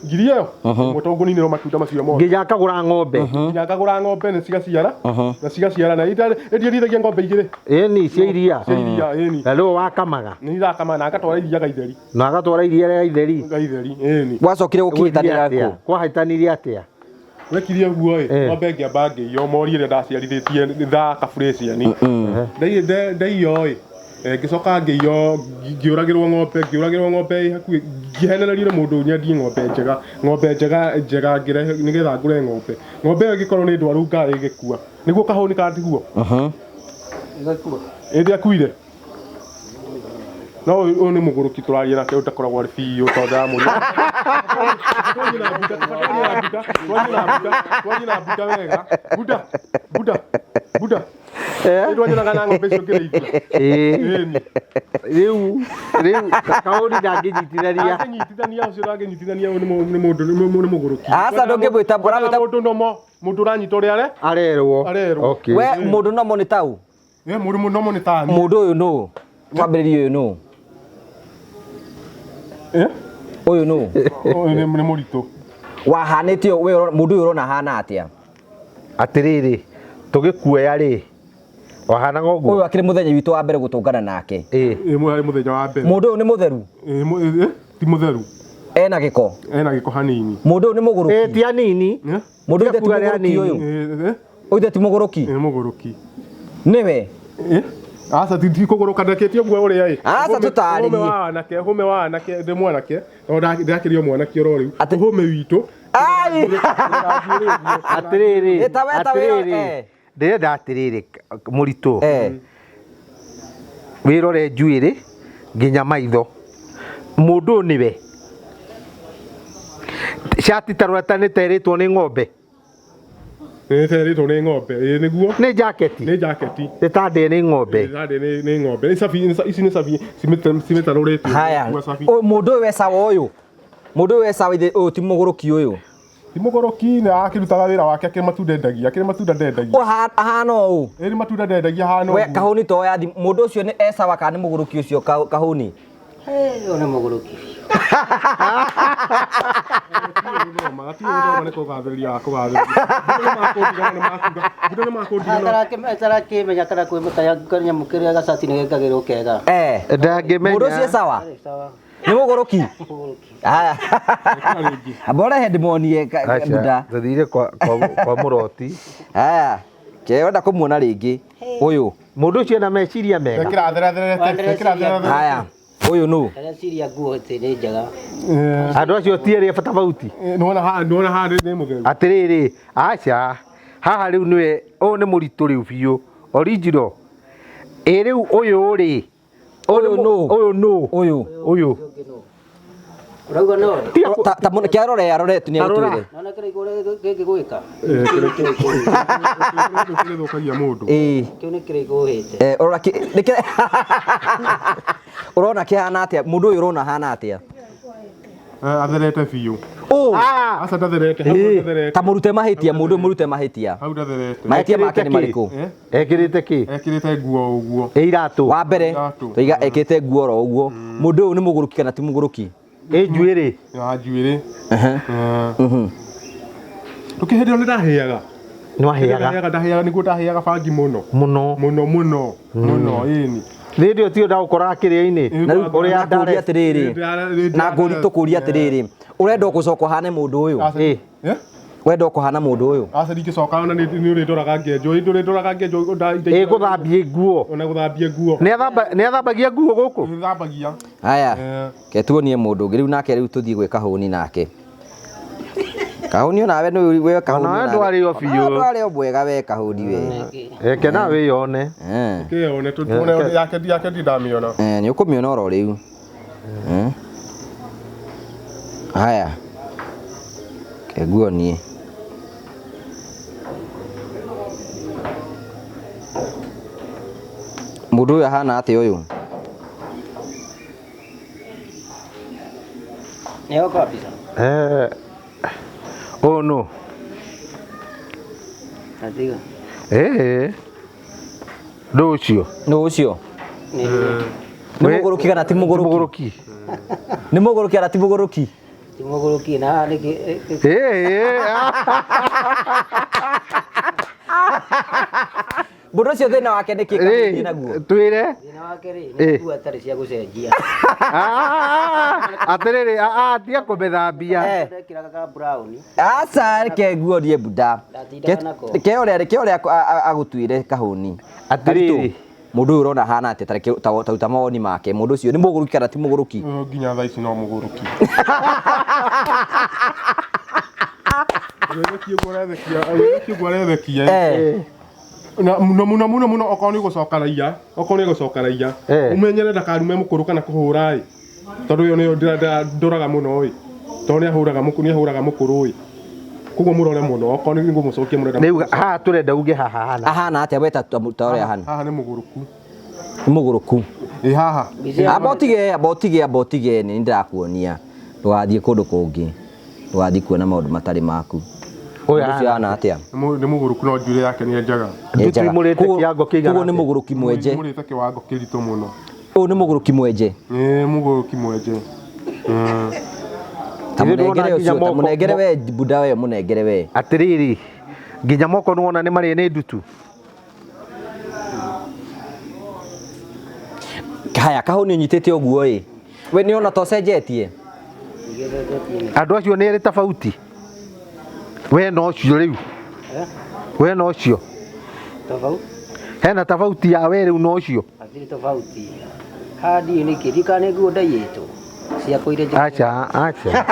Ngiri ĩyo. Ĩmwe to ngũninĩrwo matunda macio mothe. Nginya akagũra ng'ombe. Nginya ngagũra ng'ombe nĩ cigaciara. Na cigaciara na ĩndiendithagia ng'ombe igĩrĩ. Ĩni cia iria. Cia iria ĩni. Na nĩwe wakamaga. Nĩ irakama na ngatwara iria gaitheri. Na agatwara iria rĩa itheri. Gaitheri ĩni. Wacokire gũkĩhĩtanĩra kũ? Kwahĩtanirie atĩa? Wekire ũguo ĩ, ng'ombe ngĩamba ngĩiywo mori ĩrĩa ndaciarithĩtie thaa kaburĩciani. Ndaiywo ĩ, ngĩcoka ngĩiywo ngĩũragĩrwo ng'ombe, ngĩũragĩrwo ng'ombe ĩ hakuhĩ, ngĩhenererio nĩ mũndũ nyendie ng'ombe njega, ng'ombe njega njega ngĩrehe nĩgetha ngũre ng'ombe. Ng'ombe ĩyo ĩgĩkorwo nĩ ndwaru ngarĩ ĩgĩkua. Nĩguo kahũni kana tiguo? Ĩgakua. Ĩ ndĩakuire? No ũyũ nĩ mũgũrũki tũraria nake ũtakoragwo arĩ biũ tondũ ndamũria. Twarie na Buda, twarie na Buda, twarie na Buda, twarie na Buda wega. Buda, Buda, Buda. Ndwanyonaga na ng'ombe icio ngĩrĩithia. Ĩĩ. Rĩu rĩu kaũri ndangĩnyitithania. Angĩnyitithania ũcio ndangĩnyitithania ũyũ nĩ mũndũ nĩ mũgũrũki. Aca, ndũngĩmwĩta- ũramwĩta- mũndũ nomo mũndũ ũranyita ũrĩa are Arerwo. Arerwo. Okay. We mũndũ nomo nĩ tau. Mũndũ nomo nĩ tani. Mũndũ ũyũ nũ? Twambĩrĩrie ũyũ nũ? Ũyũ nũ? Ũyũ nĩ mũritũ. Wahanĩte we mũndũ ũyũ ũrona ahana atĩa? Atĩrĩrĩ, tũgĩkuoya rĩ, wahanaga ũguo? Ũyũ akĩrĩ mũthenya witũ wa mbere gũtũngana nake. Ĩĩ. Ĩĩ mũthenya wa mbere. Mũndũ ũyũ nĩ mũtheru? Ĩĩ ti mũtheru. Ena gĩko? Ena gĩko hanini. Mũndũ ũyũ nĩ mũgũrũki? Ĩĩ ti hanini. Mũndũ ũyũ ti mũgũrũki ũyũ? Ũyũ ti mũgũrũki? Nĩ mũgũrũki. Nĩwe? Aca ti kũgũrũka ndekĩtie ũguo ũrĩa ĩ. Aca tũtarĩrie. Hũme wa anake, hũme wa anake, ndĩ mwanake. Tondũ ndĩrakĩrĩ o mwanake oro rĩu. Hũme witũ. Ai! Atĩrĩrĩ, atĩrĩrĩ. Ndĩrenda atĩrĩrĩ mũritũ. Wĩrore njuĩrĩ nginya maitho. Mũndũ ũyũ nĩwe. Cati ta rũrata nĩ terĩtwo nĩ ng'ombe. Nĩ terĩtwo nĩ ng'ombe. Ĩĩ nĩguo. Nĩ jaketi. Nĩ jaketi. Nĩ tandĩe nĩ ng'ombe. Nĩ tandĩe nĩ ng'ombe. Nĩ cabi ici nĩ cabi cimetarũrĩtio. Haya. Mũndũ ũyũ wecawa ũyũ. Mũndũ ũyũ wecawa ithe ũyũ ti mũgũrũki ũyũ. Ti mũgũrũki nĩ akĩrutaga wĩra wake akĩrĩ matunda endagia, akĩrĩ matunda ndendagia. Ahana ũũ. Ĩĩ nĩ matunda ndendagia ahana We ũguo. kahũni to ya thimũ. Mũndũ ũcio nĩ ecawa kana nĩ mũgũrũki ũcio kahũni? Ũyũ nĩ mũgũrũki. Atarakĩmenya kana kwĩ kanyamũ kĩrĩa gacati nĩ gekagĩrwo kega. Ndangĩmenya. Mũndũ ũcio sawa? Nĩ mũgũrũki? Haya. Amba ũrehe ndĩmuonie buda. Tũthire kwa mũroti. Haya. Ke wenda kũmuona rĩngĩ. Ũyũ. Mũndũ ũcio ena meciria mega. Haya. Ũyũ nũ? Ndĩreciria nguo atĩ nĩ njega. Andũ acio ti erĩ tofauti. Nĩwona haha nĩwona haha nĩ mũtheru. Atĩrĩrĩ, aca, haha rĩu nĩwe, ũyũ nĩ mũritũ rĩu biũ. Original. Ĩ rĩu ũyũ rĩ. Ũyũ nũ? Ũyũ nũ? Ũyũ. Ũyũ. Ũrauga no? Ta kĩarore arore tu nĩ agũtwĩre. Nona kĩrĩa gĩkĩ gwĩka. Kĩrĩthũkagia mũndũ. Ĩĩ. Kĩu nĩ kĩrĩa igũhĩte. Ũrona nĩ ũrona kĩhana atĩa? Mũndũ ũyũ ũrona ahana atĩa? Atherete biũ. Ũ. Aca ndatherete, hau ndatherete. Ta mũrute mahĩtia, mũndũ ũyũ mũrute mahĩtia. Hau ndatherete. Mahĩtia make nĩ marĩkũ? Ekĩrĩte kĩ? Ekĩrĩte nguo ũguo. Ĩ iratũ. Wa mbere, tũiga ekĩrĩte nguo oro ũguo. Mũndũ ũyũ nĩ mũgũrũki kana ti mũgũrũki? Ĩ njuĩrĩ. Ya njuĩrĩ. Tũkĩhĩndĩ ĩyo nĩ ndahĩaga. Nĩ wahĩaga. Ndahĩaga nĩguo ndahĩaga bangi mũno. Mũno. Mũno mũno. Mũno ĩni. Hĩndĩ ĩyo tiyo ndagũkoraga kĩrĩa-inĩ. Na rĩu Ũrĩa ngũria atĩrĩrĩ. Na ngũri tũkũria atĩrĩrĩ. Ũrenda gũcoka ũhane mũndũ ũyũ? Ũrenda kũhana mũndũ ũyũ? Aca ndingĩcoka ona nĩ ũrĩndoraga ngenjwo. Ĩ ndũrĩndoraga ngenjwo. Ĩ gũthambie nguo. Ona gũthambie nguo. Nĩ athambagia nguo gũkũ? Nĩ thambagia. Haya. Ke tuonie mũndũ ũngĩ. Rĩu nake rĩu tũthiĩ gwĩ kahũni nake. Kahũni onawe nĩ we kahũni. Onawe ndwarĩ o biũ. Ndwarĩ o mwega we kahũni we. Reke nawe wĩyone. Kĩyone tuone yake yake ndindamĩona. Nĩ ũkũmĩona oro rĩu. Haya. Ke nguonie. Mũndũ ũyũ ahana atĩa ũyũ? Nĩ oka mbica. Ũyũ nũ? Atiga. Nũ ũcio? Nũ ũcio? Nĩ mũgũrũki kana ti mũgũrũki? Nĩ mũgũrũki kana ti mũgũrũki? Ti mũgũrũki na haha nĩkĩ? Mũndũ ũcio thĩna wake nĩ kĩ kahũni naguo? Twĩre. Thĩna wake rĩ, nĩ nguo atarĩ cia gũcenjia. Atĩrĩrĩ, tiga kũmĩthambia. Ndekĩraga ka brown. Aca reke nguonie buda. Ke ũrĩa agũtuire kahũni. Atĩrĩrĩ. Mũndũ ũyũ ũrona ahana atĩa? Ta ruta mawoni make. Mũndũ ũcio nĩ mũgũrũki kana ti mũgũrũki? Nginya thaa ici no mũgũrũki. Wĩthekie ũguo arethekia. Na mũno mũno mũno mũno okorwo nĩ gũcoka raia, okorwo nĩ gũcoka raia, ũmenyere ndakarume mũkũrũ kana kũhũra ĩ. Tondũ ĩyo nĩyo ndoraga mũno ĩ. Tondũ nĩ ahũraga mũkũrũ ĩ. Koguo mũrore mũno okorwo nĩ ngũmũcokia mũrenda. Rĩu haha tũrenda uge haha hana. Ahana atĩa we ta ta ũrĩa ahana? Haha nĩ mũgũrũku. Nĩ mũgũrũku. Ĩ haha. Amba ũtige, amba ũtige, amba ũtige, nĩ ndĩrakuonia. Ndũgathiĩ kũndũ kũngĩ. Ndũgathiĩ kuona maũndũ matarĩ maku. Ũyũ Mũndũ ũcio ahana atĩa? Nĩ mũgũrũku no njuĩrĩ yake nĩ njega. Nĩ njega. Ndutu imũrĩte kĩango kĩigana Koguo nĩ atĩa? mũgũrũki mwenje. Imũrĩte kĩwango kĩritũ mũno. Ũyũ nĩ mũgũrũki mwenje. Nĩ mũgũrũki mwenje. Ta Ithuĩ ndĩrona mũnengere nginya ũcio, ta moko- mũnengere we buda we, mũnengere we. Atĩrĩrĩ, nginya moko nĩwona nĩ marĩe nĩ ndutu. Haya, kahũni ũnyitĩte ũguo ĩ. We nĩ ona ta ũcenjetie? Andũ acio nĩ erĩ tofauti. We na ũcio rĩu. We na ũcio. Tofauti. Hena tofauti ya we rĩu na ũcio. Hatirĩ tofauti. Haha ndiũĩ nĩkĩ, ndiũĩ kana nĩ nguo ndaiyĩtwo ciakwa iria njĩkĩrĩte. Acha, acha.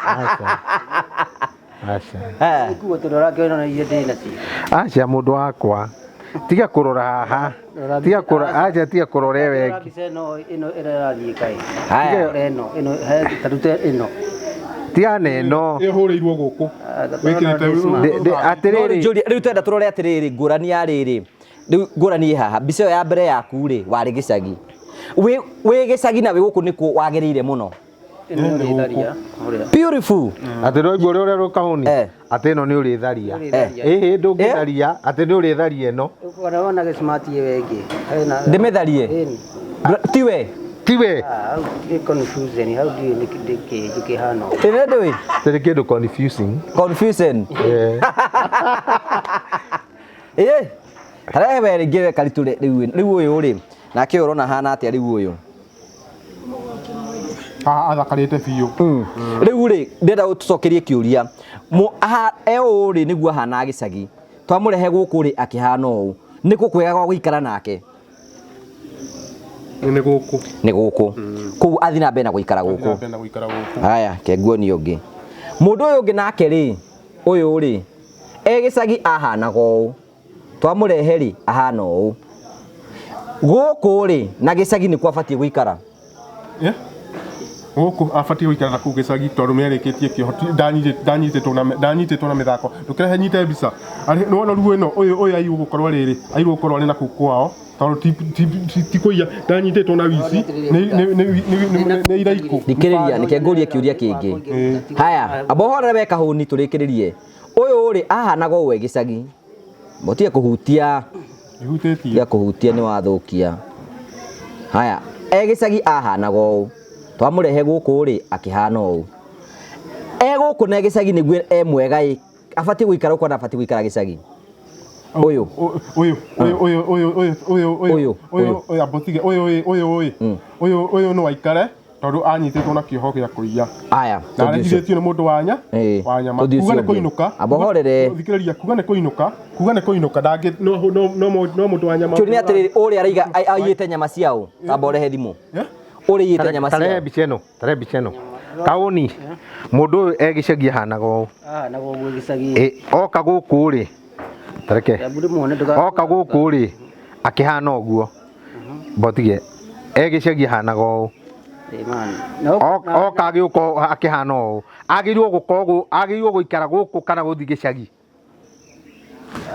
Acha. Acha. Nĩ nguo tondũ ũrakĩona na iria ndĩ nacio. Acha mũndũ wakwa. Tiga kũrora haha. Tiga kũrora, acha tiga kũrora ĩyo Rora ĩngĩ. mbica ĩno ĩno ĩrĩa ĩrathiĩ kaĩ. Haya. Rora ĩno ĩno he ta rute ĩno. Tiga na ĩno. Ĩyo hũrĩirwo gũkũ. Wĩkĩrĩte Atĩrĩrĩ. Rĩu twenda tũrore atĩrĩrĩ, ngũrani ya rĩrĩ. Rĩu ngũrani ĩ haha. Mbica ĩyo ya mbere yaku rĩ, warĩ gĩcagi. Wĩ gĩcagi na wĩ gũkũ nĩkũ wagĩrĩire mũno? Ĩno nĩ ũrĩtharia. Beautiful. Atĩ no igua ũrĩa ũrerwo kahũni. Atĩ ĩno nĩ ũrĩtharia. Ĩhĩ ndũngĩtharia, atĩ nĩ ũrĩtharia ĩno. Ũkona wona gĩcmati ĩyo ĩngĩ. Hena Ndĩmĩtharie? Tiwe? Tiwe. Hau nĩ confusion, hau ndiũĩ nĩkĩ kĩhana ũguo. Ĩno ndũĩ? Tĩrĩ kĩndũ confusing. Confusion. Ĩ, tarehe we rĩngĩ we karitũ rĩu rĩu ũyũ rĩ, nake ũyũ ũrona hana atĩa rĩu ũyũ? Haha athakarĩte biũ. Rĩu rĩ, ndĩrenda ũtũcokerie kĩũria. E ũũ rĩ nĩguo ahana gĩcagi. Twamũrehe gũkũ rĩ akĩhana ũũ. Nĩ kũ kwega gwa gũikara nake? Nĩ gũkũ. Nĩ gũkũ. Kũu athiĩ na mbere na gũikara Athiĩ na gũkũ. mbere na gũikara gũkũ. Haya, ke nguonie ũngĩ. Mũndũ ũyũ ũngĩ nake rĩ, ũyũ rĩ, e gĩcagi ahanaga ũũ. Twamũrehe rĩ, ahana ũũ. Gũkũ rĩ, na gĩcagi nĩkuo abatiĩ gũikara. Gũkũ abatiĩ gũikara na kũu gĩcagi tondũ nĩarĩkĩtie kĩoho. Ndanyitĩtwo na mĩthako. Ndũkĩrehe nyite mbica. Nĩwona rĩu ĩno, ũyũ airwo gũkorwo rĩrĩ, airwo gũkorwo arĩ na kũu kwao. Tondũ ti kũiya, ndanyitĩtwo na wici, nĩ iraikũ. Thikĩrĩria, nĩke ngũrie kĩũria kĩngĩ. Haya, amba ũhorere we kahũni tũrĩkĩrĩrie. Ũyũ rĩ, ahanaga ũũ e gĩcagi. Mũtige kũhutia. Ndihutĩtie. Tiga kũhutia nĩ wathũkia. Haya, e gĩcagi ahanaga ũũ. Twamũrehe gũkũ rĩ, akĩhana ũũ. E gũkũ na gĩcagi nĩguo e mwega ĩ, abatiĩ gũikara gũkũ na abatiĩ gũikara gĩcagi. Ũyũ. Ũyũ, ũyũ, ũyũ, ũyũ, ũyũ, ũyũ, ũyũ, ũyũ, ũyũ, amba ũtige, ũyũ, ũyũ, ũyũ, ũyũ, ũyũ, ũyũ no aikare tondũ anyitĩtwo na kĩoho gĩa kũiya. Aya, Na arehithĩtio nĩ mũndũ wa nya, wa nyama. Tũthiĩ Kuga ũcio nĩ ũngĩ. kũinũka. Amba ũhorere. Thikĩrĩria, kuga nĩ kũinũka, kuga nĩ kũinũka, ndangĩ, no no mũndũ wa nyama. Kĩũria nĩ atĩrĩrĩ, ũrĩa araiga aiyĩte nyama ciaũ? Amba ũrehe thimũ. Ũrĩa aiyĩte nyama Tarehe ciaũ? mbica ĩno, tarehe mbica ĩno. Kaũni, mũndũ ũyũ e gĩcagi ahanaga ũũ. Ahanaga ũguo gĩcagi. Ĩ, oka gũkũ rĩ, tareke. Oka gũkũ rĩ, akĩhana ũguo. Mbotige, e gĩcagi ahanaga ũũ. Oka agĩũka akĩhana ũũ. Agĩrĩirwo gũkorwo, agĩrĩirwo gũikara gũkũ kana gũthiĩ gĩcagi?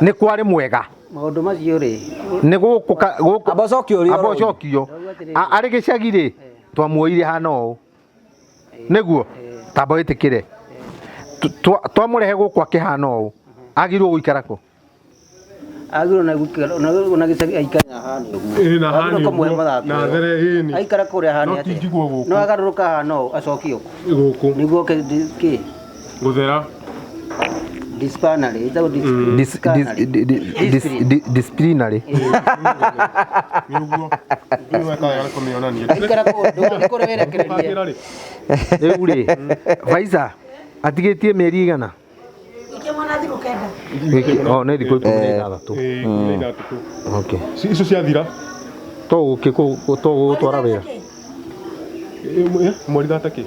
Nĩ kwarĩ mwega. Maũndũ macio rĩ, Nĩ gũkũ gũkũ. Amba ũcokie ũrĩa Amba ũroria. ũcokio. Arĩ gĩcagi rĩ, twamuoire hana ũũ. Nĩguo, tamba wĩtĩkĩre. Twamũrehe gũkũ akĩhana ũũ. Agĩrĩirwo gũikara kũ? Agĩrĩirwo na gũikara, ona gĩcagi aikare na hana ũguo. Ĩ, na hana Agĩrĩirwo kũmũhe ũguo, mathako na ĩyo. there, ĩni. Aikara kũrĩa hana No atĩa? ti njiguo gũkũ. No agarũrũka hana ũũ, acokio kũ? Gũkũ. Nĩguo kĩ? Gũthera. Disciplinary, ĩtagwo disciplinary. Disciplinary. Nĩguo. Nĩ weka wega nĩ kũmĩonania. Aikara kũu, ndũgathiĩ kũrĩa wĩrekererie. Rĩu rĩ, Faiza, atigĩtie mĩeri igana? Wiki ĩmwe na thikũ kenda. Wiki, oh, nĩ thikũ ikũmi na ithathatũ. Ĩ, ikũmi na ithathatũ. Okay. Icio ciathira? To gũtwara wĩra. Mweri thate kĩ?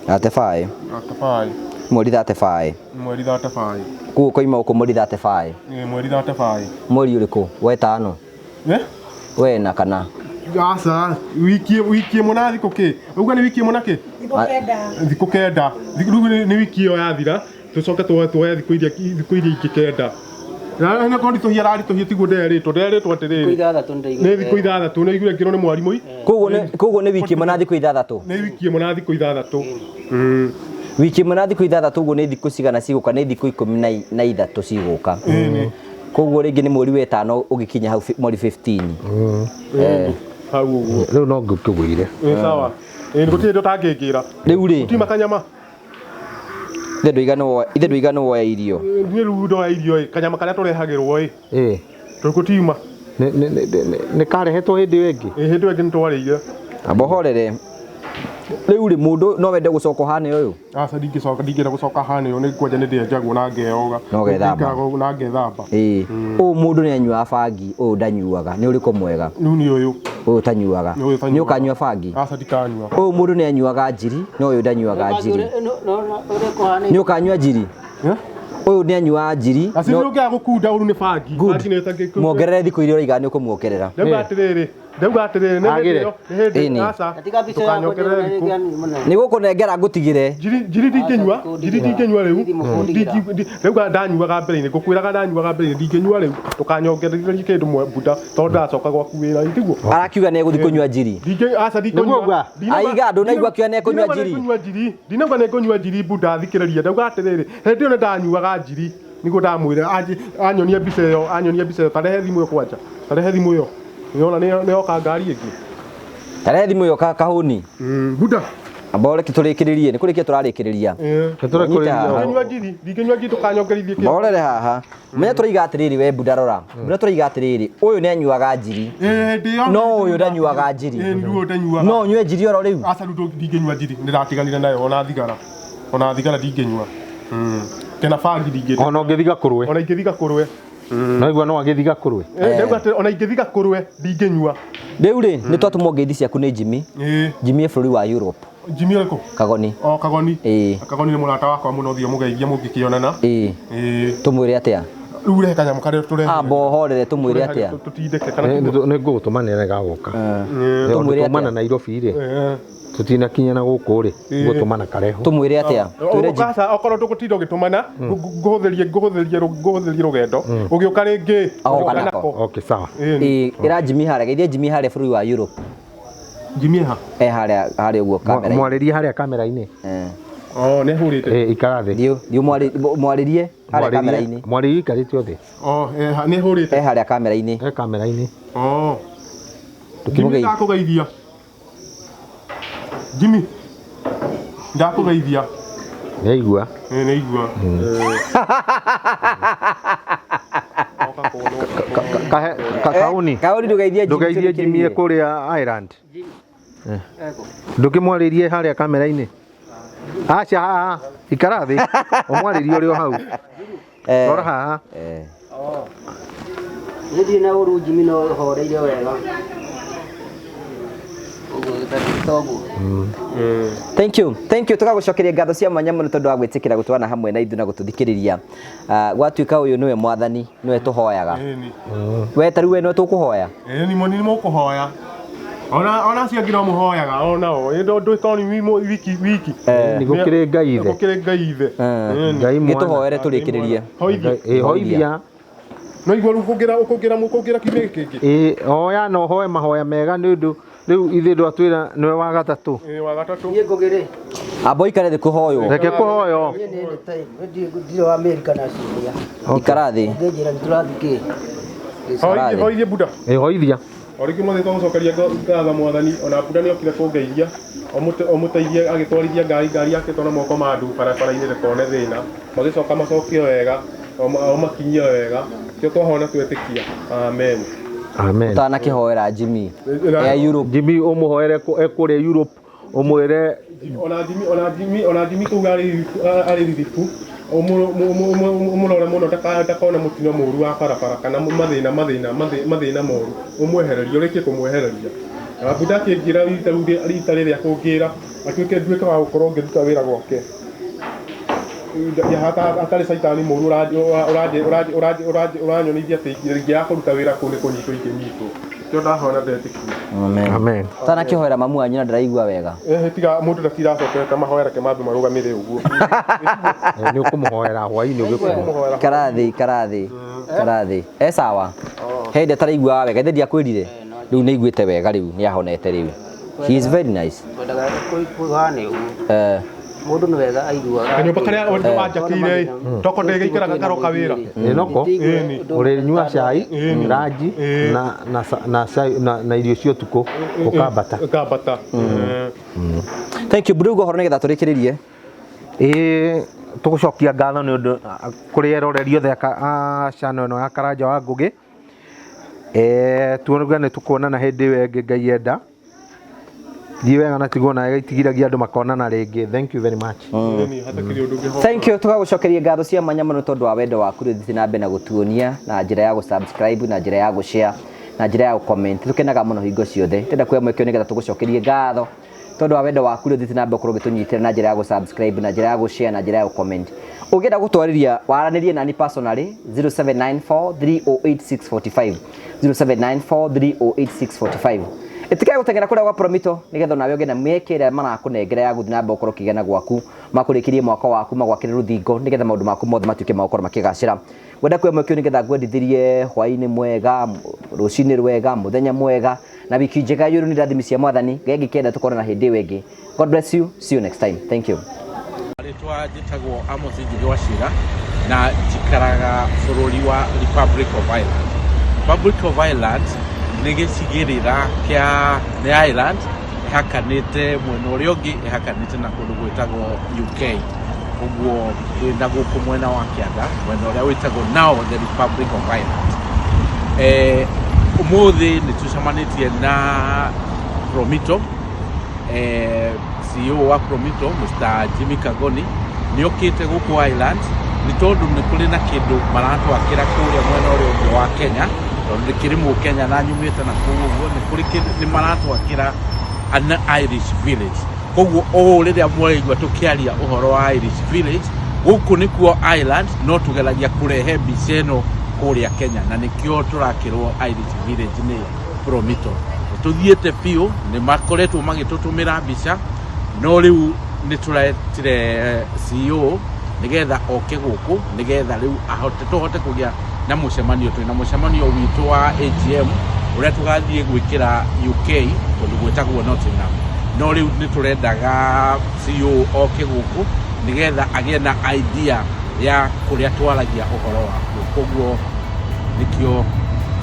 Thate baĩ. Thate baĩ. Mweri thate baĩ. Mweri thate baĩ. Kũu ũkoima gũkũ mweri thate baĩ. Ĩ, mweri thate baĩ. Mweri ũrĩkũ? Wetano? Eh? Wena kana? Aca, wiki ĩmwe na thikũ kĩ? Uga nĩ wiki ĩmwe na kĩ? Thikũ kenda. Thikũ kenda. Rĩu nĩ wiki ĩyo yathira. Tũcoke tuoye thikũ iria ingĩ 9. Na na kondi tũhia rari tũhia tiguo nderitwo atĩrĩrĩ. Nĩ thikũ 6 nĩ iguire ngĩrwo nĩ mwarimũ. Koguo nĩ wiki ĩmwe na thikũ 6. Nĩ wiki ĩmwe na thikũ 6. Wiki ĩmwe na thikũ 6 ũguo nĩ thikũ cigana cigũka? Nĩ thikũ 13 cigũka. Koguo rĩngĩ nĩ mweri wa 5 ũgĩkinya hau mweri 15. Hau ũguo. Rĩu no ngĩkũgwĩre. Sawa. Gũtirĩ ũndũ ũtangĩngĩra. Rĩu rĩ. Gũtiuma kanyama. Ithe ndũigana woya irio. Niĩ rĩu ndoya irio ĩ, kanyama karĩa tũrehagĩrwo ĩ. Tũgũtiuma. Nĩ karehetwo hĩndĩ ĩyo ĩngĩ? Hĩndĩ ĩyo ĩngĩ nĩtwarĩire. Amba ũhorere. Rĩu rĩ mũndũ no wende gũcoka ũhane ũyũ? Aca ndingĩcoka, ndingĩenda gũcoka hane ũyũ, nĩ kwanja nĩ ndĩenjagwo na ngeyoga. Na ũgethamba. Na ngethamba. Ũyũ mũndũ nĩ anyuaga bangi, ũyũ ndanyuaga. Nĩ ũrĩkũ mwega? Rĩu nĩ ũyũ. Ũyũ ũtanyuaga. Nĩ ũkanyua bangi? Aca ndikanyua. Ũyũ mũndũ nĩ anyuaga njiri, no ũyũ ndanyuaga njiri. Nĩ ũkanyua njiri? Ũyũ nĩ anyuaga njiri. Aca nĩ ũngĩaga gũkunda ũru nĩ bangi. Muongerere thikũ iria ũraiga nĩ ũkũmuongerera. Ndauga atĩrĩrĩ. Ndauga atĩrĩrĩ nĩ hĩndĩ aca ndũkanyongerere thikũ. Nĩ gũkũnengera ngũtigĩre. Njiri ndingĩnyua, njiri ndingĩnyua rĩu. Ndauga ndanyuaga mbere-inĩ, ngũkwĩraga ndanyuaga mbere-inĩ ndingĩnyua rĩu. Ndũkanyongerere kĩndũ buda tondũ ndacoka gwaku wĩra tiguo. Arakiuga nĩ egũthiĩ kũnyua njiri. Aca ndikũnyua. Aiga ndũnaigua akiuga nĩ ekũnyua njiri. Ndinauga nĩ ngũnyua njiri buda thikĩrĩria. Ndauga atĩrĩrĩ hĩndĩ ĩyo nĩ ndanyuaga njiri nĩguo ndamwĩra anyonia mbica ĩyo, anyonia mbica ĩyo tarehe thimũ ĩyo kwanja. Tarehe thimũ ĩyo. Nĩona nĩ yoka ngari ĩngĩ. Tarehe thimũ ĩyo kahũni. Buda. Amba ũreke tũrĩkĩrĩrie, nĩ kũrĩkia tũrarĩkĩrĩria. Ndingĩnyua njiri, ndingĩnyua njiri ndũkanyongerithie kĩndũ. Morere haha. Menya tũraiga atĩrĩrĩ we buda rora. Buda tũraiga atĩrĩrĩ, ũyũ nĩ anyuaga njiri. No ũyũ ndanyuaga njiri. No ũnyue njiri oro rĩu? Aca rĩu ndingĩnyua njiri, nĩndatiganire nayo ona thigara. Ona thigara ndingĩnyua. Kena bangi ndingĩnyua. Ona ũngĩthiga kũrũe. Ona ingĩthiga kũrũe. No igua no agĩthiga kũrũe. Ndauga atĩ ona ingĩthiga kũrũe ndingĩnyua. Rĩu rĩ nĩ twatũmwo ngeithi ciaku nĩ Jimmy. Jimmy e bũrũri wa Europe. Jimmy ũrĩkũ? Kagoni. O Kagoni. Kagoni nĩ mũrata wakwa mũno thiĩ mũgeithie mũngĩkĩonana. Tũmwĩre atĩa? Rĩu rehe kanyamũ karĩa tũrehe. Amba ũhorere tũmwĩre atĩa? Tũtindĩke kana nĩ ngũgũtũmanĩra gagoka. Tũmwĩre atĩa? Nairobi rĩ. Tutinakinya na gũkũ rĩ ngũtũmana kareho. Tũmwĩre atĩa? Twĩre Jimmy. Okorwo ndũgũtinda ũgĩtũmana ngũhũthĩrie rũgendo ũgĩũka rĩngĩ agoka nako. Okay sawa. Ĩra Jimmy harĩa, geithia Jimmy harĩa bũrũri wa Europe. Jimmy ha? Harĩa harĩa ũguo kamera. Mwarĩrie harĩa kamera-inĩ. Oh nĩ ahũrĩte. Ikara thĩ. Thiĩ mwarĩrie harĩa kamera-inĩ. Mwarĩrie ikarĩte othe. Oh nĩ ahũrĩte. Harĩa kamera-inĩ. Kamera-inĩ. Oh. Jimmy ndakũgeithia. Jimmy ndakũgeithia. Nĩ aigua. Nĩ aigua. Kauni. Kauni ndũgeithie Jimmy. Ndũgeithie Jimmy kũrĩa Ireland. Ndũkĩmwarĩrie harĩa kamera-inĩ. Aca haha ikara thĩ. Ũmwarĩrie ũrĩ o hau. Rora haha. Nĩ ndirĩ na ũru Jimmy no horeire wega. Thank you. Thank you. Tũgagũcokeria ngatho cia mwanya mũno tondũ wa gwĩtĩkĩra gũtwana hamwe na ithuĩ na gũtũthikĩrĩria. Gwatuĩka ũyũ nĩwe mwathani, nĩwe tũhoyaga. We ta rĩu we nĩwe tũkũhoya? Nĩ mũkũhoya. Ona acio angĩ no mũhoyaga onao. Ndũ nĩ wiki wiki. Nĩ gũkĩrĩ Ngai ithe. Gũkĩrĩ Ngai ithe. Ngai mwana. Gĩtũhoere tũrĩkĩrĩrie. Hoithia. No igua rĩu ũkũngĩra kiumia gĩkĩ kĩngĩ. Hoya na ũhoe mahoya mega nĩ ũndũ rĩu ithuĩ ndwatwĩra nĩwe wa gatatũ. Wa gatatũ. Niĩ Ngũgĩ rĩ. Amba ũikare thĩ kũhoywo. Reke kũhoywo. Niĩ ndirĩ wa Amerika na ciũria. Ikara thĩ. Ũngĩnjĩra nĩ tũrathiĩ kĩ? Hoithie buda. Hoithia. O rĩngĩ mothe twagũcokeria ngatho mwathani ona buda nĩ okire kũngeithia ũmũteithie agĩtwarithia ngari yakĩtwo na moko ma andũ barabara-inĩ ndakone thĩna magĩcoka macokio wega ũmakinyie wega kĩo twahona twetĩkia. Amen. Amen. Ũtanakĩhoera Jimmy ya Europe. Jimmy ũmũhoere ekũrĩa Europe ũmwĩre ona Jimmy kũu arĩ riribu ũmũrore mũno ndakone mũtino mũru wa barabara kana mathĩna moru ũmwehererie ũrĩkie kũmwehereria. Na buda akĩnjĩra rita rĩrĩa kũngĩra atuĩke nduĩke wa gũkorwo ngĩruta wĩra gwake. Hatarĩ caitani mũru ũranyonithia atĩ ingĩaga kũruta wĩra kũu nĩ kũnyitwo ingĩnyitwo. Kĩo ndahoya na ndetĩkia. Amen. Amen. Tanakĩhoera mamu wanyu na ndĩraigua wega. Tiga mũndũ ndatiracokete mahoya, reke mambe marũgamĩre ũguo. Nĩ ũkũmũhoera hwaĩ-inĩ ũgĩkoma. Kũmũhoera. Karathi karathi karathi e sawa. He ndĩ ataraiguaga wega, ithe ndiakwĩrire rĩu nĩ aiguĩte wega, rĩu nĩ ahonete rĩu. He is very nice. Twendaga kũhane ũguo. Mũndũ nĩ wega aiguaga. Kanyũmba karĩa wanjakĩire toko ndĩgĩikaraga karoka wĩra. Ĩnoko Ĩni. ũrĩnyua cai, Ĩni. ranji Ĩni. na cai na irio cia ũtukũ ũkambata. Ũkambata. Thank you. Mburu ũhoro nĩgetha tũrĩkĩrĩrie. Ĩĩ, tũgũcokia ngatho nĩ ũndũ kũrĩ eroreri othe a channel ĩno ya Karanja wa Ngũgĩ. Tuonuga nĩ tũkuonana hĩndĩ ĩyo ĩngĩ Ngai enda. Thiĩ wega na tigwo nawe itigiragia andũ makonana rĩngĩ. Thank you very much. Ĩni, hatakĩrĩ ũndũ ũngĩ. Thank you, tũgagũcokeria ngatho cia mwanya mũno tondũ wa wendo waku rĩu thiĩ na mbere na gũtuonia na njĩra ya gũ-subscribe, na njĩra ya gũ-share, na njĩra ya gũ-comment. Tũkenaga mũno hingo ciothe. Tenda kuoya mweke ũyũ nĩgetha tũgũcokerie ngatho tondũ wa wendo waku rĩu thiĩ na mbere gũkorwo ũgĩtũnyitĩra na njĩra ya gũ-subscribe, na njĩra ya gũ-share, na njĩra ya gũ-comment. Ũngĩenda gũtwarĩria waranĩrie nani personally, 0794 308645, 0794 308645. Ĩtĩkĩra gũteng'era kũrĩa gwa Promito nĩgetha onawe ũgĩe na mĩeke ĩrĩa marakũnengera ya gũthiĩ na mbere gũkorwo ũkĩgĩa na gwaku, makũrĩkĩrie mwako waku, magwakĩre rũthingo nĩgetha maũndũ maku mothe matuĩke ma gũkorwo makĩgacĩra. Ngwenda kuoya mweke ũyũ nĩgetha ngwendithĩrie hwaĩ-inĩ mwega, rũcinĩ rwega, mũthenya mwega na wiki njega yũrũ nĩ irathimi cia Mwathani. Ngai angĩkĩenda tũkorwo na hĩndĩ ĩyo ĩngĩ. God bless you, see you next time. Thank you. Rĩtwa njĩtagwo Amos Njũgĩ wa Cira na njikaraga bũrũri wa Republic of Ireland. Republic of Ireland nĩ gĩcigĩrĩra kĩa nĩ Ireland ĩhakanĩte mwena ũrĩa ũngĩ, ĩhakanĩte na kũndũ gwĩtagwo UK. Ũguo twĩna gũkũ mwena wa kĩanda, mwena ũrĩa wĩtagwo now the Republic of Ireland. Ũmũthĩ nĩ tũcemanĩtie na Promito, CEO wa Promito Mr. Jimmy Kagoni nĩ okĩte gũkũ Ireland nĩ tondũ nĩ kũrĩ na kĩndũ maratwakĩra kũrĩa mwena ũrĩa ũngĩ wa Kenya, tondũ ndĩkĩrĩ Mũkenya na nyumĩte na kũu ũguo, nĩ kũrĩ kĩndũ nĩ maratwakĩra an Irish village. Koguo ũũ rĩrĩa mwaigua tũkĩaria ũhoro wa Irish village, gũkũ nĩkuo Ireland, no tũgeragia kũrehe mbica ĩno kũrĩa Kenya na nĩkĩo tũrakĩrwo Irish village nĩ Promito. Tũthiĩte biũ, nĩ makoretwo magĩtũtũmĩra mbica, no rĩu nĩ tũretire CEO nĩgetha oke gũkũ nĩgetha rĩu ahote tũhote kũgĩa na mũcemanio. Twĩna mũcemanio witũ wa AGM ũrĩa tũgathiĩ gwĩkĩra UK kũndũ gwĩtagwo Nottingham, no rĩu nĩ tũrendaga CEO oke gũkũ nĩgetha agĩe na idea ya kũrĩa twaragia ũhoro wakuo. Koguo nĩkĩo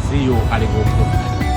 CEO arĩ gũkũ.